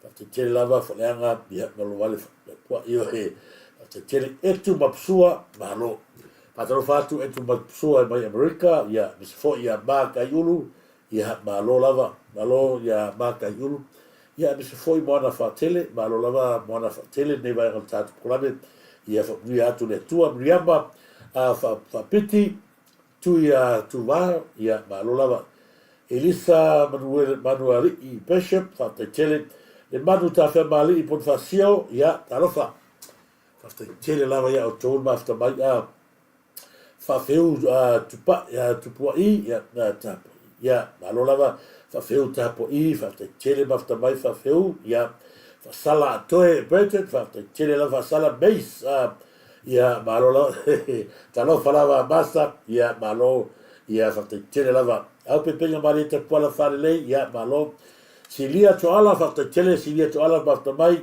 faafetai tele lava Faleaga, ia malo vale, ioe, faafetai tele, Etu Mapusua, malo. Faatalofa atu Etu Mapusua mai Amerika, ia aemaise foi ia Mark Aiulu, ia malo lava, malo ia Mark Aiulu, ia aemaise foi Moana Faatele, malo lava Moana Faatele lenei vaega o le tatou polokalame, ia faamanuia atu le Atua, Miriama Faapiti, Tui a Tuvā, ia malo lava. Elisa Manuel Manualii Bishop, faafetai tele. Le Manu Tafeamalii Ponifasio, ia talofa. Faafetai tele lava ia outou le mafuta mai a faafeu tupa tupua'i ia tapua'i ia malo lava faafeu tapua'i faafetai tele mafuta mai faafeu ia faasala atoe Burton faafetai tele lava faasala Mace ia malo lava talofa lava Masa ia malo ia faafetai tele lava au pepega malie tapuala faalelei ia malo Silia Toala faafetai tele Silia Toala mafuta mai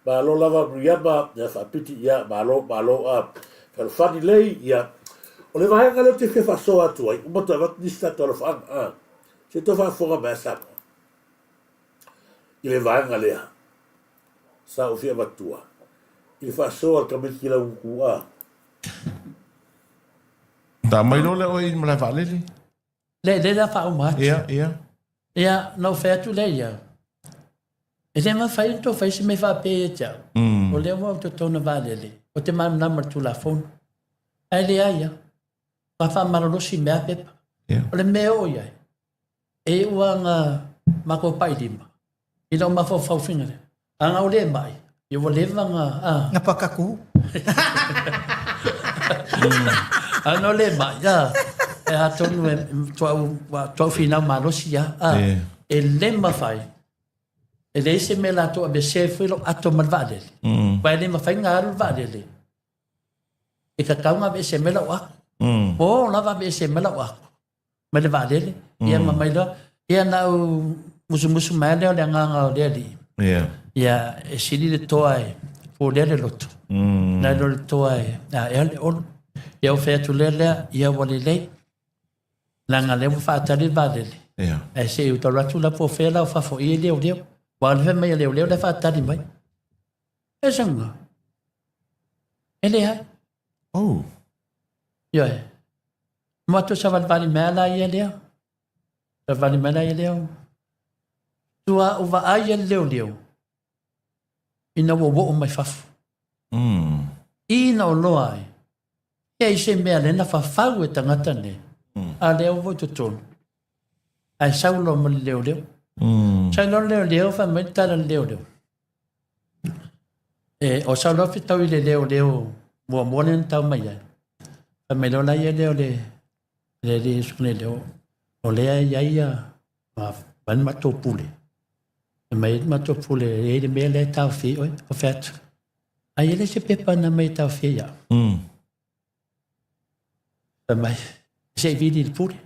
Malo lava Miriama, ia faapiti, ia malo, malo a Fealofani lei, ia. O le vaega lea ou te fia faasoa atu ai, uma toe avatu nisi tatou alofaaga, a. Se i toe faafofoga mai a Samoa. I le vaega lea, sa ou fia avatua, i le faasoa a le tamaiti lauutu, a. Ta mai loa lea oe i le malae vaalele. Le, le la faauma atu. Ia, ia. Ia, na ou fai atu lea ia. E le mafai ona tou fai se mea faapea ia te au. O lea ua ou totonu vaalele, o te malamalama i le Tulafono. Ae leai lava. Ua faamalolosi mea pepa. Yeah. O le mea e oo i ai, e iu lava na matou pai lima i lau mafaufau faiga lea. A na ou le mai, ia ua leva na... A. Na pakaku. A na ou le mai, a, e atonu e tuau, tuau finau malosi ia. A, Yeah. e le mafai, e leai se mea latou aveesea ai foi lou ato ma le vaalele. Aua e le mafai ona alu le vaalele e tatau ona aveese mai lau ato. Po lava aveese mai lau ato mai le vaalele, ia ma mai loa, ia na ou musumusu mai lea o le agaga o le Alii. Yeah. Ia e sili le toa e fua le loto. Nai lo le toa e aea le olo. Ia ou fai atu lea lea, ia ua lelei. Leaga lea ua faatali le vaalele. Yeah. Ae se i ou tau atu la po o fea la o faafoia i leoleo. Aua o le fai mai a leoleo la e faatali mai. E saunoa. E leai. Oh. Ioe. Mo atu savalivali mai la ia lea. Savalivali mai la ia lea. Tua o vaai e le leoleo ina ua oo mai fafo. Ina o loa ai. Ia i se mea le na fafau e tagata nei. A lea ua i totonu. Ae sau loa ma le leoleo. Sau loa le leoleo fai mai le tala a le leoleo. E, o sau loa fetau i le leoleo muamua lea na tau mai ai. Fai mai loa la ia lea o le le le le leo o lea e i ai ia ma le matou pule. Fai mai le matou pule e i ai le mea lea e taofi ai oe. Ou fai atu. Ai e le se pepa na mai e taofia ia. Fai mai, se i vili i le pule.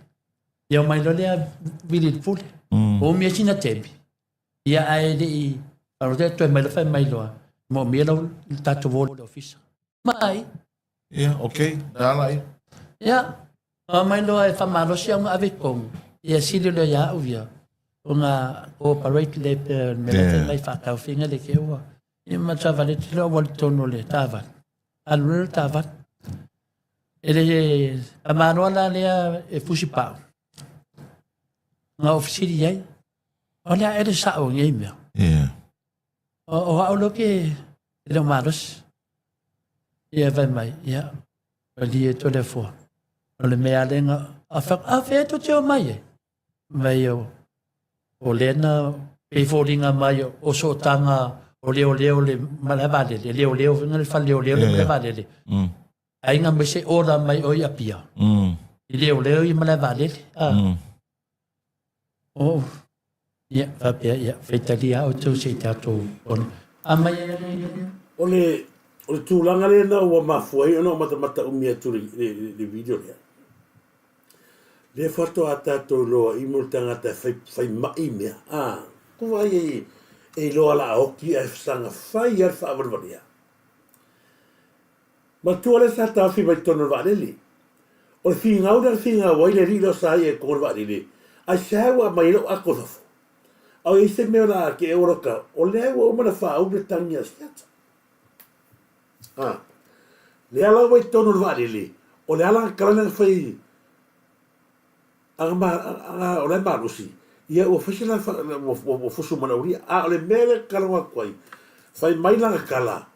Ia o mai loa lea vili i le pule. O umia sina taimi. Ia ae le i faalogo toe mai loa fai mai loa, moomia lau le tatou o i le ofisa. Mai. Ia, okay, le ala ia. Ia, mai loa e faamalosi au na ave i totonu. Ia sili loa ia au ia, ona cooperate le pe o le mea la fai mai faataufiga le ke ua. Ia ma taavale te loa ua alu i totonu o le taavale. Alu loa le taavale. E le faamaloa la lea e fusi pau. Na ou fesili i ai, o le a ea le sao o nei mea? O au loa ke e le o malosi. Ia fai mai, ia, malie e Toleafoa. O le mea lea na, a fai atu, a fea tou te omai ai? Mai o, o lea na pei foliga mai o sootaga o leoleo le malae vaalele, leoleo foi le fale leoleo le malae vaalele. Aiga mai se order mai o i Apia. I leoleo i malae vaalele. Ah. Oh. Ia, faapea, ia, faitalia lava outou se i tatou ono. A mai ai le ia. O le, o le tulaga lena ua mafua ai ona ou matamata umi atu i le, le, le video lea. Lea faatoa tatou iloa i mo le tagata e fai, fai mai mea. A, ku vaai e, e iloa la oki ae saga fai lava le faavalevalea. Matua lea sa taofi mai totonu o le vaalele. O le figau lea na figau ai le alii lea o sa ia i totonu o le vaalele, aisea ua aumai ai lau ato i fafo? A o i ai se mea o le a te ua loka, o lea ua uma ona faaulu le tagi a Siata. A, lea la ua i totonu o le vaalele, o le ala kala lea na fai aga ma, aga o la e malosi, ia ua fai se la, ua fusu ma le aulia. A o le mea lea e talanoa atu ai, fai mai lana tala,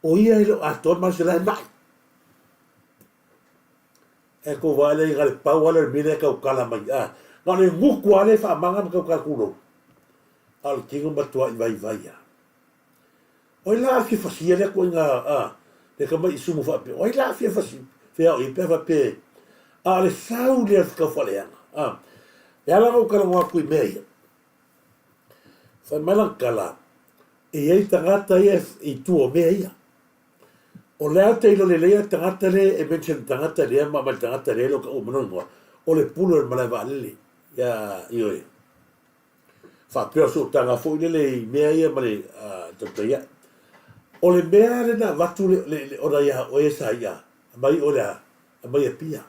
O ia e le o atoa le malosi o la e mai. E kou vaai lea i le pau lava lea o le mea lea e tautala mai, a. Na o le gutu lava lea e faamaga ma tautala tulou. A o le tino matuai vaivai lava. O ai la a fia fasia lea ituaiga, a, le tamai isumu faapea, o ai la a fia fasi, feaoai ai pe a faapea, a o le sau lea o le taufaaleaga, a. E ala ona ou talanoa atu i mea ia, fai mai lana tala, E i ai tagata ia i tua o mea ia. O le a ou te iloa lelei a le tagata lea e mention le tagata lea ma aumai le tagata lea e le o taua manao igoa, o le pule o le malae vaalele. Ia, ioe. Faapea o sootaga foi lele i mea ia ma le tautai ae. O le mea lea na avatu le, le, le ona ia oe sa ia, aumai oe le a, aumai Apia.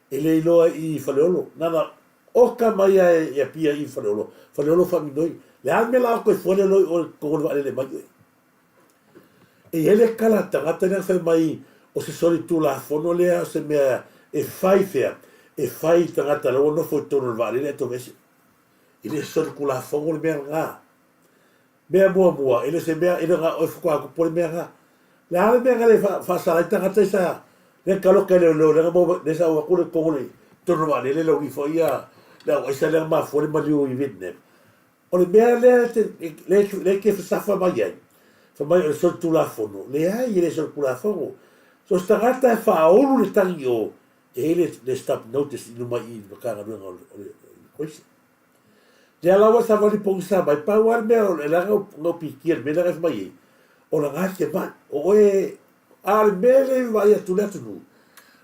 E le iloa i Faleolo. Na ona oka mai lava e Apia i Faleolo. Faleolo faaminoi. Le a le mea la a toe fua le loi oe totonu o le vaalele mai oe. E i ai le tala a le tagata lea na fai mai o se solitulafono lea o se mea e fai fea, e fai i tagata la ua nofo i totonu o le vaalele ae toveese. E le o se solitulafono le mea lena. Mea muamua, e le o se mea, e le o na oe faatoa tupu ai le mea lena. Le a le mea na le faasala ai tagata ia sa lea taloka e leoleo lea na maua lea sa ou atu le totonu le totonu o le vaalele le aualii foi ia le au aisa lea na mafua le maliu i Vietnam. O le mea lea te lea lea e te fasafa mai ai, fai mai o le solitulafono, leai e le solitulafono. So o se tagata e faaulu le tagi i o, e i ai le le stop notice i luma i i le Matagaluega o le o le Immigration. Lea la ua savali pogisa mai, pau lava le mea o le leaga na ou pikia i le mea lea na fai mai ai, o lana te mai, o oe, a o le mea lea e vaai atu le atunuu,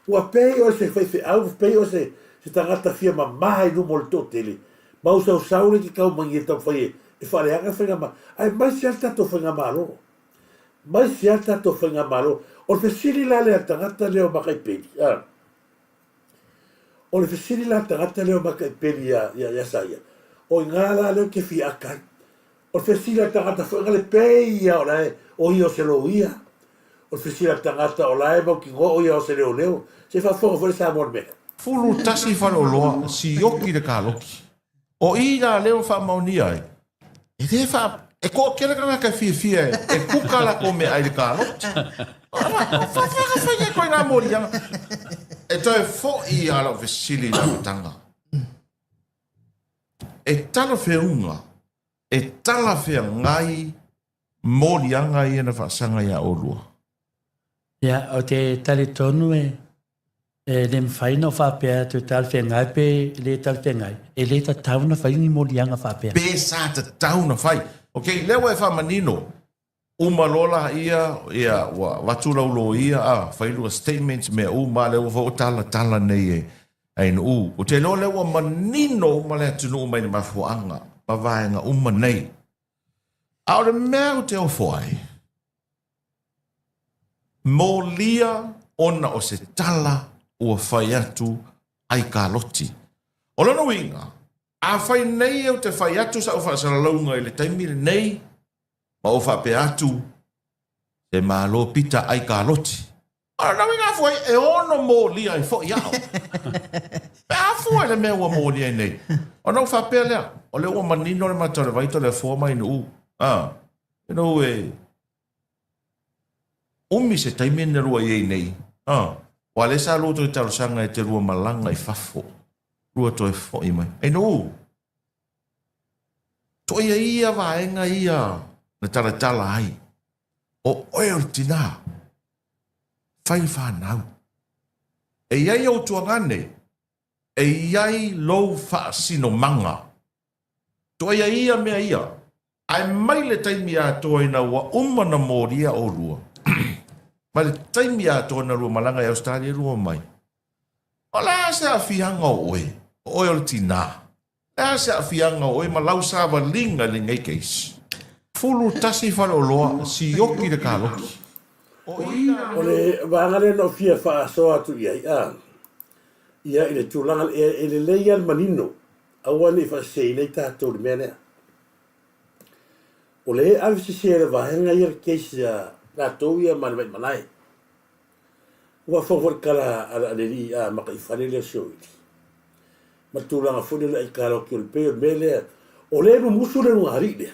ua pei o se faifeau, ua pei o se, se tagata fia mama i luma o le toatele, mausausau le te taumagia e taumafai e, e faaleaga le faigamalo. Aemaise lava le tatou faigamalo. Aemaise lava le tatou faigamalo. O le fesili la lea a le tagata lea o Makaipeli, a. O le fesili la a le tagata lea o Makaipeli ia, ia, ia Saia, o i gā la lea ou te fia aka ai. O le fesili a le tagata foi na le pei ia o la e, o ia o se loia. O le fesili a le tagata o la e mautinoa o ia o se leoleo. Se i faafofoga foi le Samoa i le mea lea. 11 faleoloa sioki le kaloki. O i la lea ua faamaonia ai, e le faa... E toatele tagata e fiafia e kuka latou meaai i le kaloti. O faafeaga fai ai koe ngā moliaga. E toe foi a lau fesili i le amataga. E talafeauga, e talafeagai moliaga ia na faasaga iā olua? Ia, ou te talitonu e E le mafai ona faapea atu e talafeagai pe le talafeagai, e le tatau ona fai ni moliaga faapea. Pe sa tatau ona fai. Ok, lea ua e faamanino, Uma loa laia, ia, ua avatu lau loia, a, fai lua statements, mea uma, a lea ua foi ua talatala nei e Ainuu. Ou te iloa o lea ua manino uma le atunuu mai le mafuaaga ma vaega uma nei. A o le mea ou te ofo ai, molia ona o se tala ua fai atu ai kaloti. O lona uiga, afai nei ou te fai atu sau faasalalauga i le taimi lenei, ma ou faapea atu, se malo pita ai kaloti. O lona uiga afua ai, e ono molia ai foi au. Pe a fua i le mea ua molia ai nei. Ona ou faapea lea, o lea ua manino le mata o le vai Toleafoa ma Ainuu. A, you know, e umi se taimi na lua i ai nei. A, aua lea sa lua toe talosaga e te lua malaga i fafo, lua toe foi mai. Ainuu, toia ia vaega ia na talatala ai, o oe o le tinā, fai le fanau. E i ai ou tuagane, e i ai lou faasinomaga. Toia ia mea ia, ae mai le taimi atoa ina ua uma na molia oulua, mai le taimi atoa na lua malaga i Ausetalia lua mai, o le a se aafiaga o oe, o oe o le tinā? Le a se aafiaga o oe ma lau savaliga i lenei case? 11 faleoloa, sioki le kaloki. O le vaega lea na ou fia faasoa atu i ai, a, ia i le tulaga lea, e lelei lava le manino, aua ne i faaseseina ai tatou i le mea lea. O lea e ave sese e le vaega ia le case a latou ia ma le Vaimalae. Ua fou foi le tala a le alii a Makaifale lea o Sioili. Ma le tulaga foi lea o le aikaloki o le pei o le mea lea, o lea e mumusu le ulugalii lea,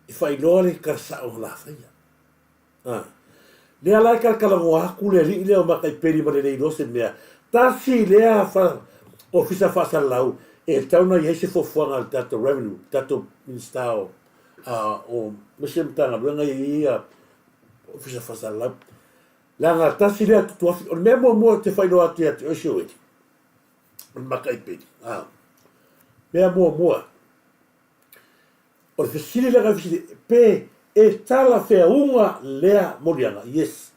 e faailoa le tala sao na la faia. A. Lea la e talatalanoa atu le alii lea o Makaipeli ma le le iloa se mea, tasi lea fa, ofisa faasalalau e tatau ona i ai se fuafuaga a le tatou revenue, le tatou Minisita o, a, o, aemaise Matagaluega ia e i ai Ofisa Faasalalau. Leaga tasi lea tutuafi, o le mea muamua ou te faailoa atu ia te oe Sioeli, o le makaipeli. A. Mea muamua, o le fesili lea na fesili, pe e talafeauga lea moliaga? Yes.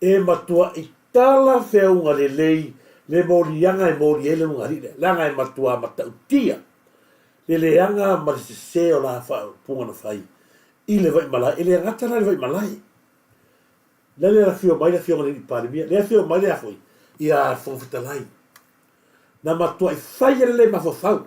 E matuai talafeauga lelei le moliaga e moli ai le ulugalii lea, leaga e matua matautia le leaga ma le sese o la faaupuga na fai i le Vaimalae, e le gata la i le Vaimalae. La le afio mai le afioga i le Palemia, le afio mai le a foi, ia Fofoga Fetalai. Na matuai fai e lelei mafaufau.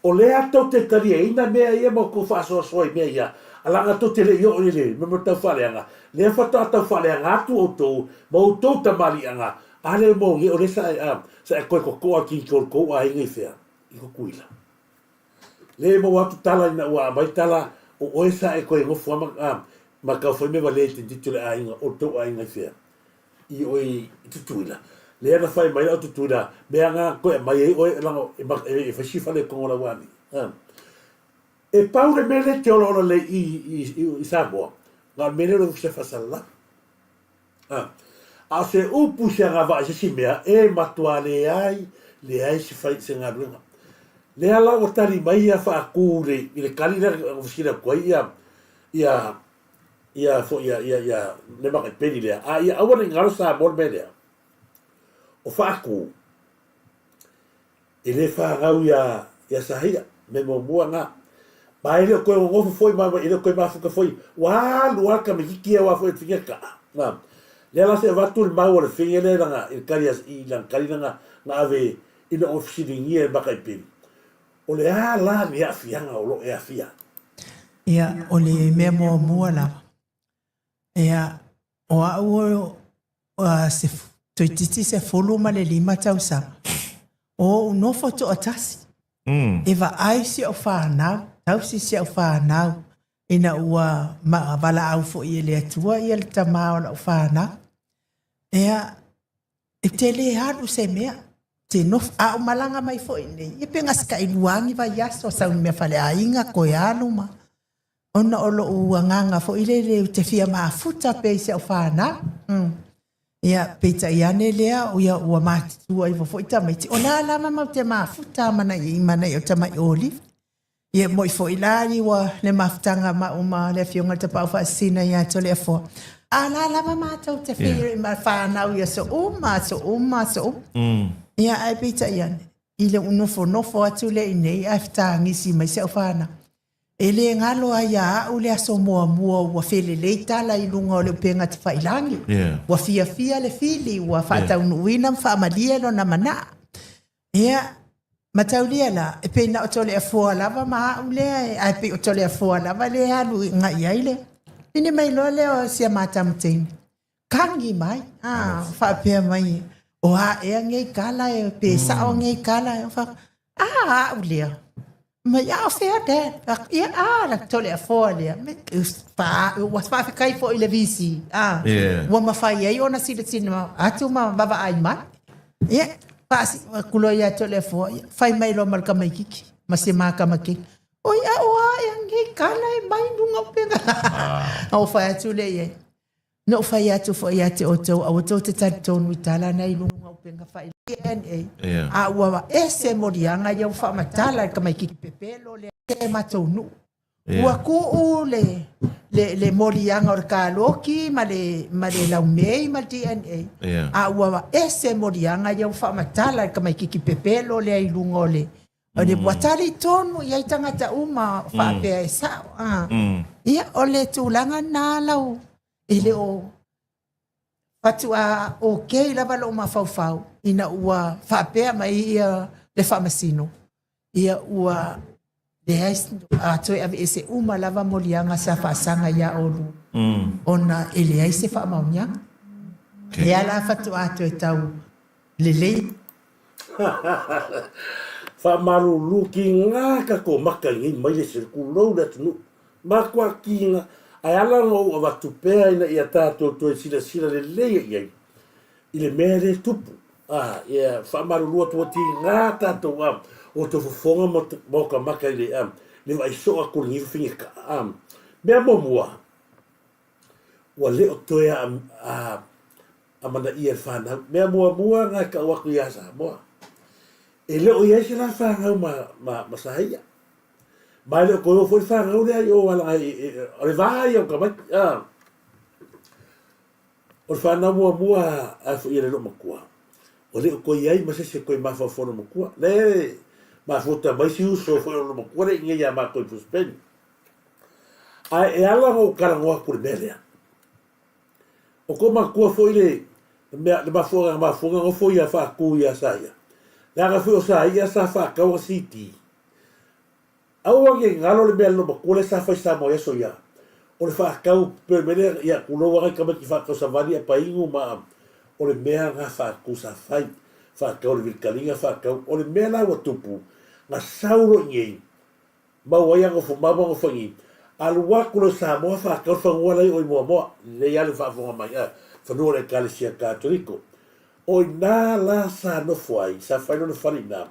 O lea tou te taliaina mea ia ma outou faasoasoa i mea ia, a leaga tou te le i oo i le mea tau faaleaga, lea faatoa tau faaleaga atu outou ma outou tamaliiaga, a lea mo o lea sa e, sa e toe totoa atu i lo outou aiga i fea? I Tutuila. Le maua atu tala ina ua aumai tala o oe sa e toe nofo a ma, ma tau fai mea valea i tentiti o le aiga o tou aiga i fea? I oe i Tutuila. Lea na fai mai la o Tutuila, mea na toe aumai ai oe leaga e, e fai si falekono o lau ami. E pau le mea lea e te olaola lelei i, i, i, i Samoa, na o le mea lea o le Ofisa Faasalalau. A o se upu i se agavaa i se isi mea, e matua leai, leai se fai, se galuega. Lea la ua tali mai ia faatu i le, i le tali lea na fesili atu ai ia, ia, ia foi ia, ia, ia le makaipeli lea, a ia aua ne i galo Samoa le mea lea. O faatu, E le fanau ia, ia Sahia, mea muamua na. Ma e le o toe nonofo foi ma e le o toe mafuta foi, ua alu lava le tamaititi ia aua foi e figa kaa. Na. Lea la se avatu le mau a le figa lea i lana, i le tali a, i lana tali lana na ave ina ua fesiligia e Makaipeli, O le a la ni aafiaga o lo o e aafia? Ia, o le mea muamua lava, ia, o au o se toeitiiti 15 tausaga, o ou nofo toatasi, e vaai si au fanau, tausi si au fanau, ina ua valaau foi e le Atua ia le tama o lau fanau. Ia, e te le alu se mea, te nofo, a o malaga mai foi nei, ia pe gaseka'i luagi vaiaso, sau i mea faleaiga, koe alu ma, ona o lou agaga foi lele ou te fia mafuta pea i si au fanau. Ia, peitai ane lea, ia ua matutua ifo foi tamaiti, o la lava matou te mafuta ma nai, ma nai o tamai olive. Ia mo'i fo'i la i ua le mafutaga ma au ma le Afioga i le Tapaau Faasisina ia Toleafoa. A la lava matou te feiloai ma fanau i aso uma, aso uma, aso uma. Ia ae peitai ane, i le nofonofo atu lea i inei ae fetagisi mai si au fanau. E le galo ai ia au le aso muamua ua felelei tala i luga o le upega tafailagi. Ua fiafia le fili, ua faataunuuina ma faamalie lona manaa. Ia, mataulia la, e pei na o Toleafoa lava ma au lea, ae pei o Toleafoa lava lea e alu agai i ai le. Pine mai loa lea o si a ma tama teine, kagi mai, a, faapea mai, o a ea nei tala e, pe sao nei tala e, fa, a, au lea. Mai, a o fea Dad? Ia, a, la Toleafoa lea. Me, fa, ua faafetai foi i le VC, a, Yeah. ua mafai ai ona silasila atu ma vaavaai mai. Ia, faasi atu loa ia Toleafoa, ia, fai mai loa ma le tamaitiiti, ma si ma tama keiki. Oi, a o a ea nei tala e mai luga o upega. Na ou fai atu lea i ai. Na ou fai atu foi ia te outou, aua tou te talitonu i tala na i luga o upega fai DNA. Yeah. A ua ese moliaga ia ua faamatala i le tamaitiiti pepelo lea e matou nuu. Yeah. Ua tuu le, le, le moliaga o le kaloki ma le, ma le laumei ma le DNA. Yeah. A ua ese moliaga ia ua faamatala i le tamaitiiti pepelo lea i luga o le, o le ua talitonu i ai tagata uma faapea e sao. Ah. Ia, o le tulaga lena lau, e le o faatoa okay lava lou mafaufau ina ua faapea mai ia le faamasino, ia ua leai, a toe aveese uma lava moliaga sa faasaga ia oulua, ona e leai se faamaoniaga. Okay. Lea la faatoa toe tau lelei. Faamalulu kiga tatou maka i nei maile se kulou le atunuu. Matua kiga, ae ala ona ou avatu pea ina ia tatou toe silasila lelei i ai i le mea lea e tupu. A, ia, faamalulu atu ua tiga tatou a, ua toe fofoga ma oka maka i le a, le vaai soo atu o lenei fafaigata. A, mea muamua, ua le o toe a, a, amanaia e le fanau. Mea muamua na e tau atu ia Samoa, e le o i ai se la fanau ma, ma, ma Saia. Ma e le o toe oo foi le fanau lea i o ala e, e, o le va ia o tamaiti. A, o le fanau muamua a foi e le loomatua, ua le o toe i ai ma se isi e toe mafaufau loomatua. Le mafuta mai si uso foi o loomatua lea i inei ia matou i Brisbane. Ae e ala ona ou talanoa atu i le mea lea, O ko matua foi le mea, le mafuaaga na mafua ona nofo ia faatu ia Saia, leaga foi o Saia sa faatau ana CD. Aua ne i galo le mea le matua lea sa fai Samoa i aso ia, o le faatau pei o le mea lea ia tulou lava nai tamaiti faatau savali a painu ma o le mea na faatu sa fai, faatau le vilitaliga faatau, o le mea la ua tupu, na sau loa i inei, Mau ai a nofo mau a nofo i Alu atu loa i Samoa faatau le fanua la i o i Moamoa, lelei a le faafofoga mai a, fanua o le Ekalesia Katoliko. O ina la sa nofo ai, sa fai lona fale i ina.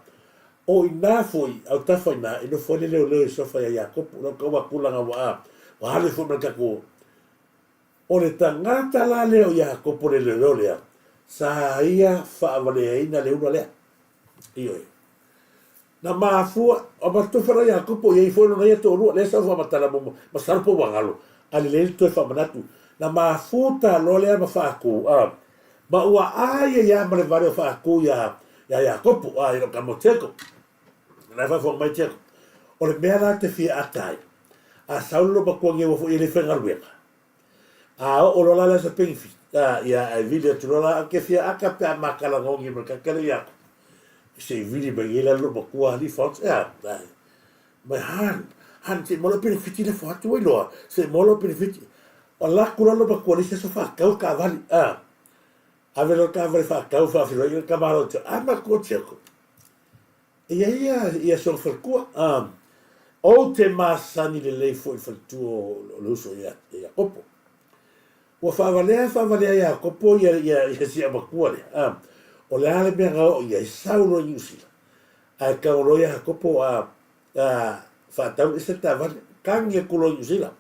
O ina foi, autafa i ina, e nofo ai le leoleo i sofa ia Iakopo, lau tau atu laga ua a, ua alu ai foi ma le tatou O le tagata la lea o Iakopo le leoleo lea, sa ia faavaleaina le ula lea. Ioe. Na mafua, a matofa la Iakopo, i ai foi lona ia toalua, lea sa ou faamatala muamua, masalo po ua galo, a lelei le toe faamanatu. Na mafuta loa lea ma faatu, a, ma ua a ia ia ma le vale o faatu ia, ia Iakopo, a, i lou tama o Jacob. La e faafofoga mai Jacob. O le mea la te fia ata ai, a sau le lomatua nei ua foi e le faigaluega, A oo loa la le aso penifi, a, ia, ae vili atu loa la, ou te fia aka pe a ma kalagogi ma le kakele ia aku. Se i vili mai nei la le loomatua alii Fonts, ea, ai, mai han, han, se i maua lau penefiti lefo atu ai loa, se i maua lau penefiti. O la aku la le loomatua le isi aso faatau le taavale, a, ave loa le taavale faatau, faafeiloai le tamaloa i a matua Jacob. E i ai ia, ia sona faletua, a, ou te masani lelei foi i le faletua o le uso ia Iakopo. Ua faavalea faavalea Iakopo ia, ia, ia si aumatua lea, a, o le a le mea na oo i ai, sau loa i Niu Sila, ae tago loa Iakopo a, a, faatau ese le taavale, tagi atu loa i Niu Sila.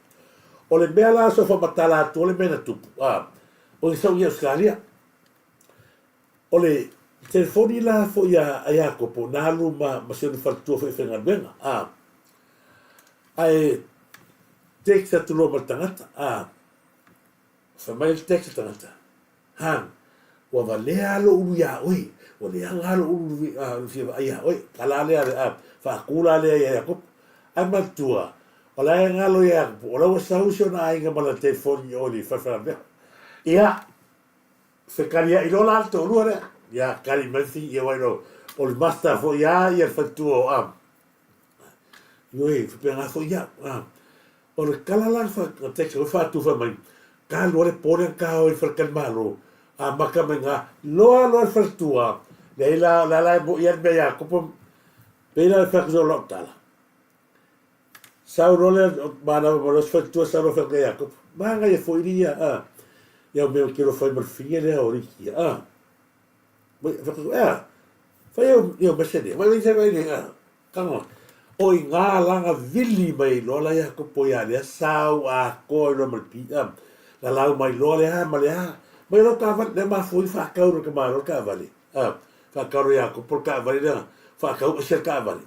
O le mea la sa ou faamatala atu o le mea na tupu, a, o le sau i Ausetalia. O le telefoni la foi a Iakopo na alu ma, ma si ona faletua foi e faigaluega, a. Ae text atu loa ma le tagata, a, fai mai le text le tagata, Hang, ua valea lou ulu iā oe, ua leaga lou ulu a, fia vaai iā oe, tala lea a, faatu la lea ia Iakopo. Ae manatua, o la e galo ia Iakopo, o la ua sau si ona aiga ma lana telefoni i o i le falefalameho. Ia, fekaliaʻi loa la le toalua lea, ia kali mai le ia wai lo, o le master foi a ia le faletua o a, Ioe, faapena foi ia. A, o le tala la na text oi faatu fai mai, ka loa le po lea ka o i le faletalimalo, amata mai iga, loa loa le faletua, leai la, o le a la e moi lava le mea ia Kopo, pei la o le fai atu o lau tala. Sau loa le manava ma loa se faletua sau loa fai atu ia Kopo, manaia foi le ia, a, ia o mea ou te iloa fai ma le fine lea o Ricky, a. Wai, fai atu, ea, fai au ia mese lea, wai wai wai lea, Kanga, o i ngā langa vili mai loa la ia kopo ia lea sau atoa i loa ma le pi, a, lalau mai loa le a ma le a, mai loa taavale, lea mafua ai faatau le tamaloa le taavale, a, faatau loa ia Kopo le taavale lea, faatau ese le taavale.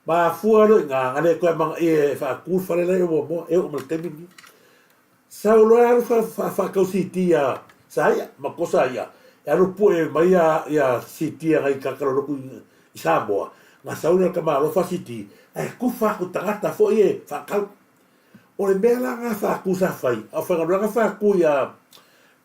Mafua loa i ina, na le toe amanaia e faatu le fale la e muamua, e oo mai le taimi lenei. Sau loa e alu faatau CD ia Saia, ma ko Saia, e alu pue mai ia ia CD a ngai tagata lolotu i Samoa, na sau lea o le tamaloa fa CD, ae tufa atu i tagata foi e faatau. O le mea la na faatu sa fai, a o faigaluega faatu ia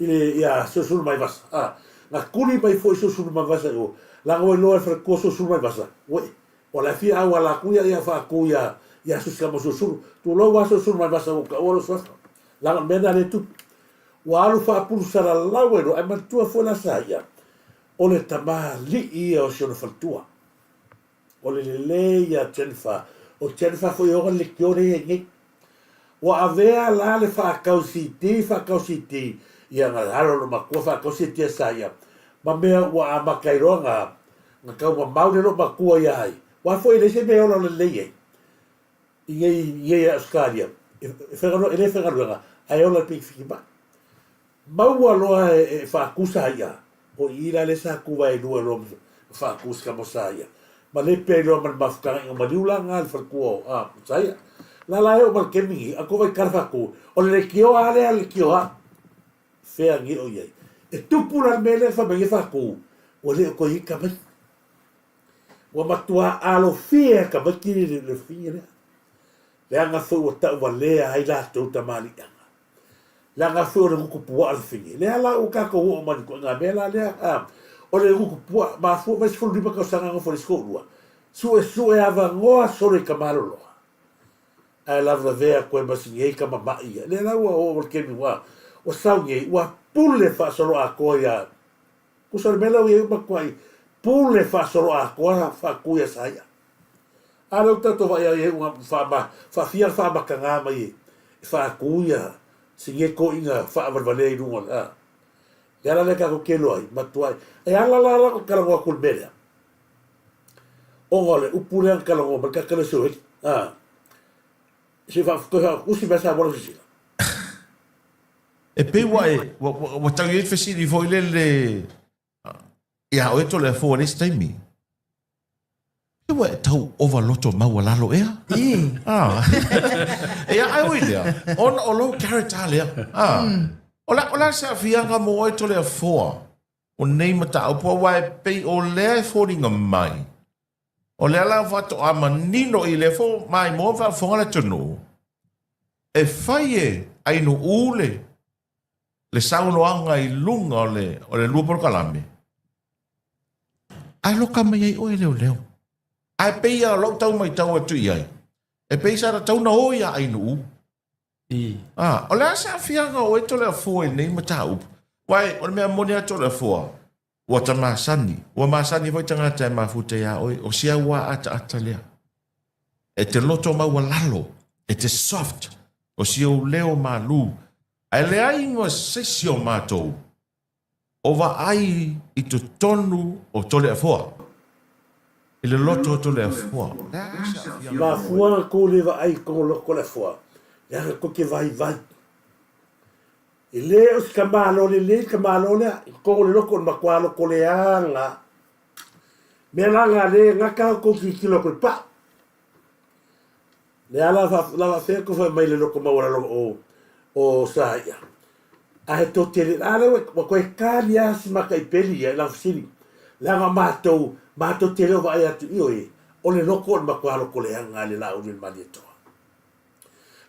i le ia Siusiulumaivasa, a, na tuli mai foi Siusiulumaivasa i o, leaga ua iloa e le faletua Siusiulumaivasa, uei, O la e fia auala atu ia ia faatu ia ia Susikama Sulusulu. Tulou lava Siusiulumaivasa ua ou taua lou suafa. Leaga o le mea lena lea e tupu. Ua alu faapulu salalau ai loa, ae manatua foi la sa ia, o le tamalii ia o si ona faletua. O le lelei ia Jennifer. O Jennifer foi e ona le leitio lea e i ai nei. Ua avea la le faatau CD, faatau CD, ia na alo lona matua faatau CD a sa ia, ma mea ua amata ai loa na, na tau mamao le lou matua ia ai. Aua foi e leai se mea e ola lelei ai i nei, i nei Ausetalia, e, e faigaluega, e le faigaluega, ae ola i le penefiti mai. Maua loa e, e faatu sa ia, o i la lea sa tu vaelua loa ma faatu se kama sa ia. Ma lepe ai loa ma le mafutaga ina maliu la nga le faletua o a sa ia. La la e oo ma le kemi ni, a ko vai kala faatu, o le leitio a lea leitio a. Fea ni o iai. E tupu la le mea lea fai mai e faatu, ua le o toe i ai tamaiti. Ua matua alofia e tamaiti le, le fine lea. Leaga foi ua tauvalea ai latou tamaliiaga. Leaga foi o le gutu puaa le fine. Lea la ua tatou oo mai i le ituaiga mea la lea, a, o le gutu puaa, mafua mai 15 tausaga nofo i le isi toalua, suesue avanoa solo i Tamaloloa. Ae lavelavea atu ai ma si nei tama ma'i ia. Lea la ua oo mai le taimi ua, ua sau nei, ua pule faasoloatoa ia, tusa o le mea lea ua i ai ua matuai pule faasoloatoa faatu ia Saia. A lea ua tatou vaai ai ua faafia le faamataga mai e faatu ia si nei toeaina faavalevalea i luga o le a. Le ala lea tatou te iloa ai, matuai. E ala la la ona talanoa atu i le mea lea, ona o le upu lea na talanoa mai le tagata lea o Seueli, a, se i toe faatusi mai Samoa lau silasila. E pei ua e, ua, ua, ua tau i ai le fesili foi lele ia oe Toleafoa i le isi taimi. Pe ua e tau ova loto maualalo ea? I. Ah. Ia, ai oi lea, ona o lou character lea. Ah. O la, o la se aafiaga mo oe Toleafoa o nei mataupu, aua e pei o lea e foliga mai. O lea la faatoa manino i lea fo maimoa ma faafofoga le atunuu, e fai e Ainu'u le, le saunoaga i luga o le, o le lua polokalame, Ae loka mai ai oe e leoleo. Ae pei lava o lau tau matau atu i ai, e pei sa tatau ona o ia Ainuu. Ah, o le a se aafiaga o oe Toleafoa i lenei mataupu? Aua o le mea moni lava Toleafoa, ua ta masani, ua masani foi tagata e mafuta iā oe, o si au lava ataata lea. E te loto maualalo, e te soft, o si ou leo malū. Ae leai ma se isi o matou o vaai i totonu o Toleafoa, i le loto o Toleafoa. Mafua na tou le vaai i totonu o le loto o Toleafoa, leaga tou te vaivai. E le o se tamaloa lelei le tamaloa lea, i totonu o le loto o le matua loto leaga. Mea la na le gata tou tilotilo atu i le paa. Le ala la faafea ko fai mai le loko maualalo o o Saia. A he to tele la le ua koe kali a si maka i peli ia i lana fesili. Leaga matou, matou te le o vaai atu ioe, o le loko o le matua loko leaga le Laauli o le Malietoa.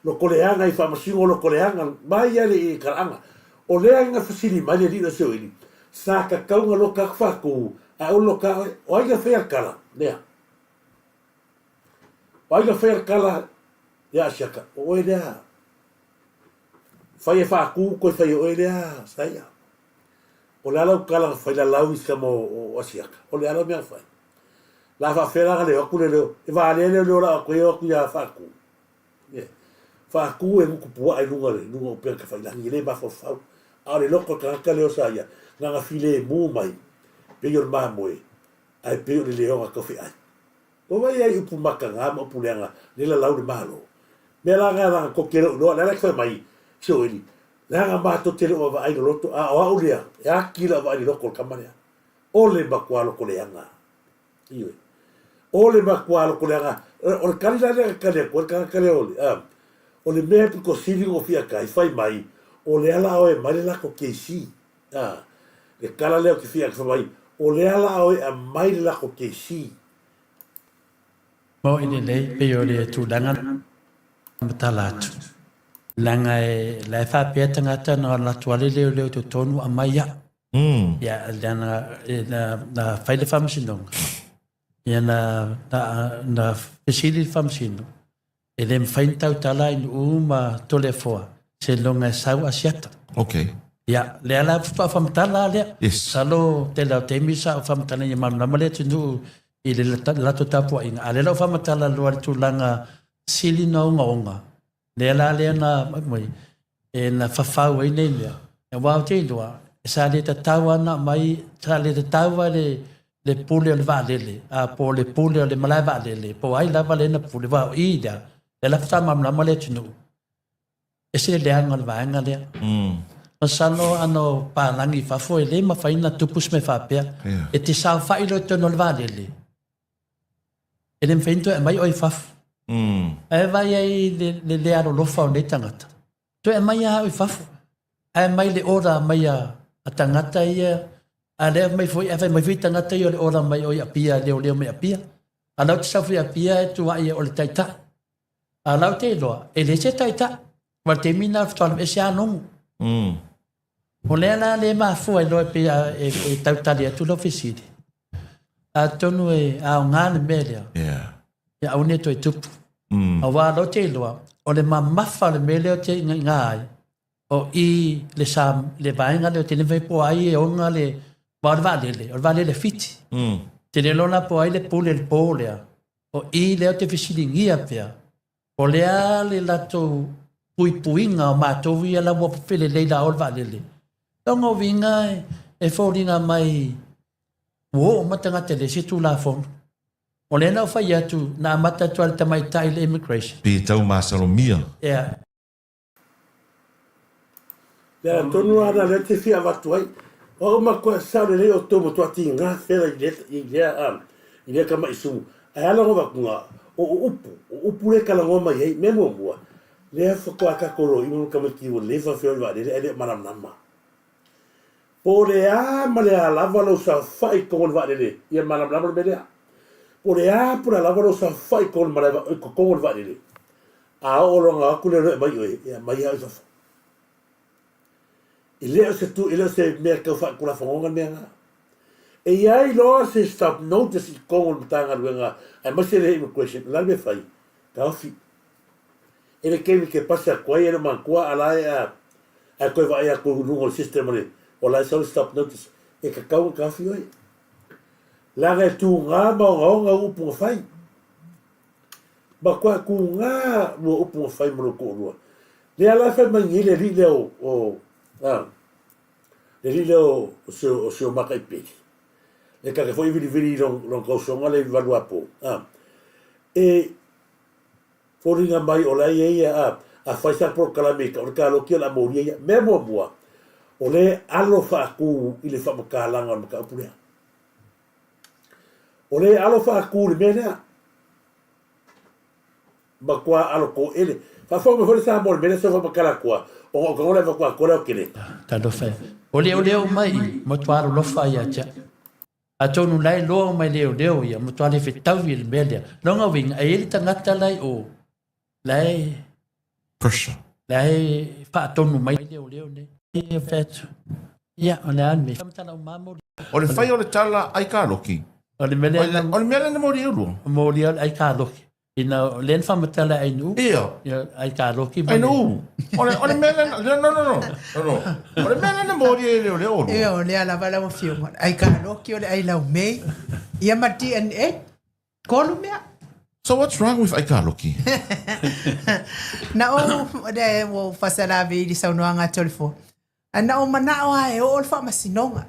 Loko leaga i faamasino loko leaga mai a le i kalaaga. O lea na fesili mai le alii o Sioeli, sa tatau na loka atu faatu, ae o le loka oe, o ai na faia le kala? Lea. O ai na faia le kala ia Asiata? O oe lea. Fai e faatu koe fai e oe lea Saia. O le a lau tala na fai lalau i sama o Asiata? O le a lau mea na fai? La faafefea la na leo atu le leo? E valea le leo la atu e o atu ia Faatu. Yeah. Faatu e gutu puaa i luga le luga o upega tafailagi e le mafaufau. A o le loko o le tagata lea o Saia, na na filemu mai, pei o le mamoe, ae pei o le leoga tau feai. Ua vaai ai upu mataga ma upu leaga le lalau le Malo. Mea la na lana tou te le o iloa, le ala e fai mai Sioeli, leaga matou te le o vaavaai loloto, a o au lea, e ati lau vaai i le loto o le tama lea. O le matua loto leaga. Ioe. O le matua loto leaga. O le tali la lea na tali atu ai le tagata lea o le, a, o le mea e pito sili ona fiakai, fai mai, o lea la oe aumai le lako kesi. A, le tala lea ou te fia fai mai, o lea la oe aumai le lako kesi. Moʻi lelei, pei o le tulaga na matala atu. Leaga e, la e faapea tagata na alu atu lava le leoleo i totonu aumai au. Ia, leaga na, na fai le faamasinoga, ia na, na, na fesili le faamasino, e le mafai ona tautala i Nu'u ma Toleafoa seiloga e sau Asiata. Okay. Ia, lea la faatoa faamatala lea. Yes. Masalo tele o taimi sa ou faamatala ia malamalama le atunuu i le latou tapuaiga, a o lea la ua faamatala loa le tulaga sili na ogaoga, lea la lea na mai e na fafau ai nei mea. Aua ou te iloa, sa le tatau lava ona aumai, sa le tatau lava le le pule o le vaalele, a po o le pule o le malae vaalele, po o ai lava lea na pule, aua o i lea, lea la faatoa malamalama le atunuu, ese le leaga o le vaega lea. Masalo ana o palagi i fafo e le mafai ona tupu se mea faapea. E te saofai loa i totonu o le vaalele, e le mafai ona toe aumai oe i fafo. Ae vaai ai i le le alolofa o nei tagata, toe aumai lava au i fafo. Ae mai le order mai a, a tagata ia, a lea mai foi, ae fai mai foi tagata ia o le order mai o i Apia, leoleo mai Apia. A la ou te sau foi Apia e tuai o le taitai. A la ou te iloa, e le se taitai. Aua le taimi lena faatoa alu ese lava logo. O lea la le mafua ai loa e pei e, e tautali atu lau fesili. Atonu e aoga le mea lea. Yeah. Ia aua ne toe tupu. Aua o lea ou te iloa, o le mamafa o le mea lea ou te igaiga ai, o i le sa, le vaega lea ou te le mafai po o ai e ona le, aua o le vaalele, o le vaalele Fiti. Te le iloa la po o ai le pule i le po lea. O i lea ou te fesiligia pea, o le a le latou puipuiga o matou ia la ua felelei la o le vaalele. Lona uiga e foliga mai ua oo uma tagata e leai se Tulafono. O lea na ou fai atu, na amata atu lava e le tamaitai le immigration. Pe tau masalomia. Yeah. Le ala tonu lava lena lea te fia avatu ai. O au matua sao lelei outou matua tiga fela i lea i lea a i lea tama'i sumu. Ae ala ona avatuga o o upu, o upu lea e talanoa mai ai. Mea muamua, lea faatoa tatou loima ma tamaiti ua leva feoi i le vaalele ae le o malamalama. Po o le a ma le a lava lou saofai i totonu o le vaalele, ia malamalama le mea lea. Po o le a po o le a lava lou saofai i totonu o le malae i totonu o le vaalele, a oo loa ina o atu le loe mai oe, e aumai lava oe i fafo. E le o se tu, e le o se mea tau faatulafonoga le mea lena. E i ai loa se stop notice i totonu o le Matagaluega aemaise le Immigration, o le a le mea e fai? Taofi. E le taimi ke pasi atu ai e le o manatua a la e a ae toe vaai atu i luga o le system o le o la e sau le stop notice e tatau ona taofi oe. Leaga e tuga ma ogaoga au upu na fai. Matua tuga lua upu na fai ma lou toalua. Lea la e fai mai nei le alii lea o, o a, le alii lea o, o si o, si o Mataipeli. Le ta te foi vilivili i lon, lon tausoga le i valuapo. A, e, Foliga mai o la e i ai a, a fai sa polokalame i ka, o le kaloki o le a molia ia. Mea muamua, o lea e alo faatu i le faamatalaga o le mataupu lea. O lea e alo faatu i le mea lea. Matua alo toʻele. Faafofoga mai foi le Samoa i le mea lea sa faamatala atua, ona o tago le avatu atoa le aoteleka. Talofa e. O leoleo mai i, matua alolofa ia te au. Atonu la e loa mai leoleo ia, matua le fetaui i le mea lea. Lona uiga, e i ai le tagata la i o, la e... Pressure. La e faatonu mai leoleo nei. Ia fai atu. Ia, o le a le mea. O le fai o le tala ai kaloki. O le mea lea. O le mea lea na moli ai lua. Moli ai ai kaloki. Ina o lea na faamatala ai nuu. Ia. Ia ai kaloki. Ai nuu. O le o le mea lea no no no no. No. O le mea lea na moli ai le o le olu. Ia o lea lava lau afioga. Ai kaloki o le ai lau mei. Ia ma DNA. Kolu mea. So what's wrong with ai kaloki? Na ou le ua ou faasalave i le saunoaga a Tolefua. A na ou manao lava e oo le faamasinoga.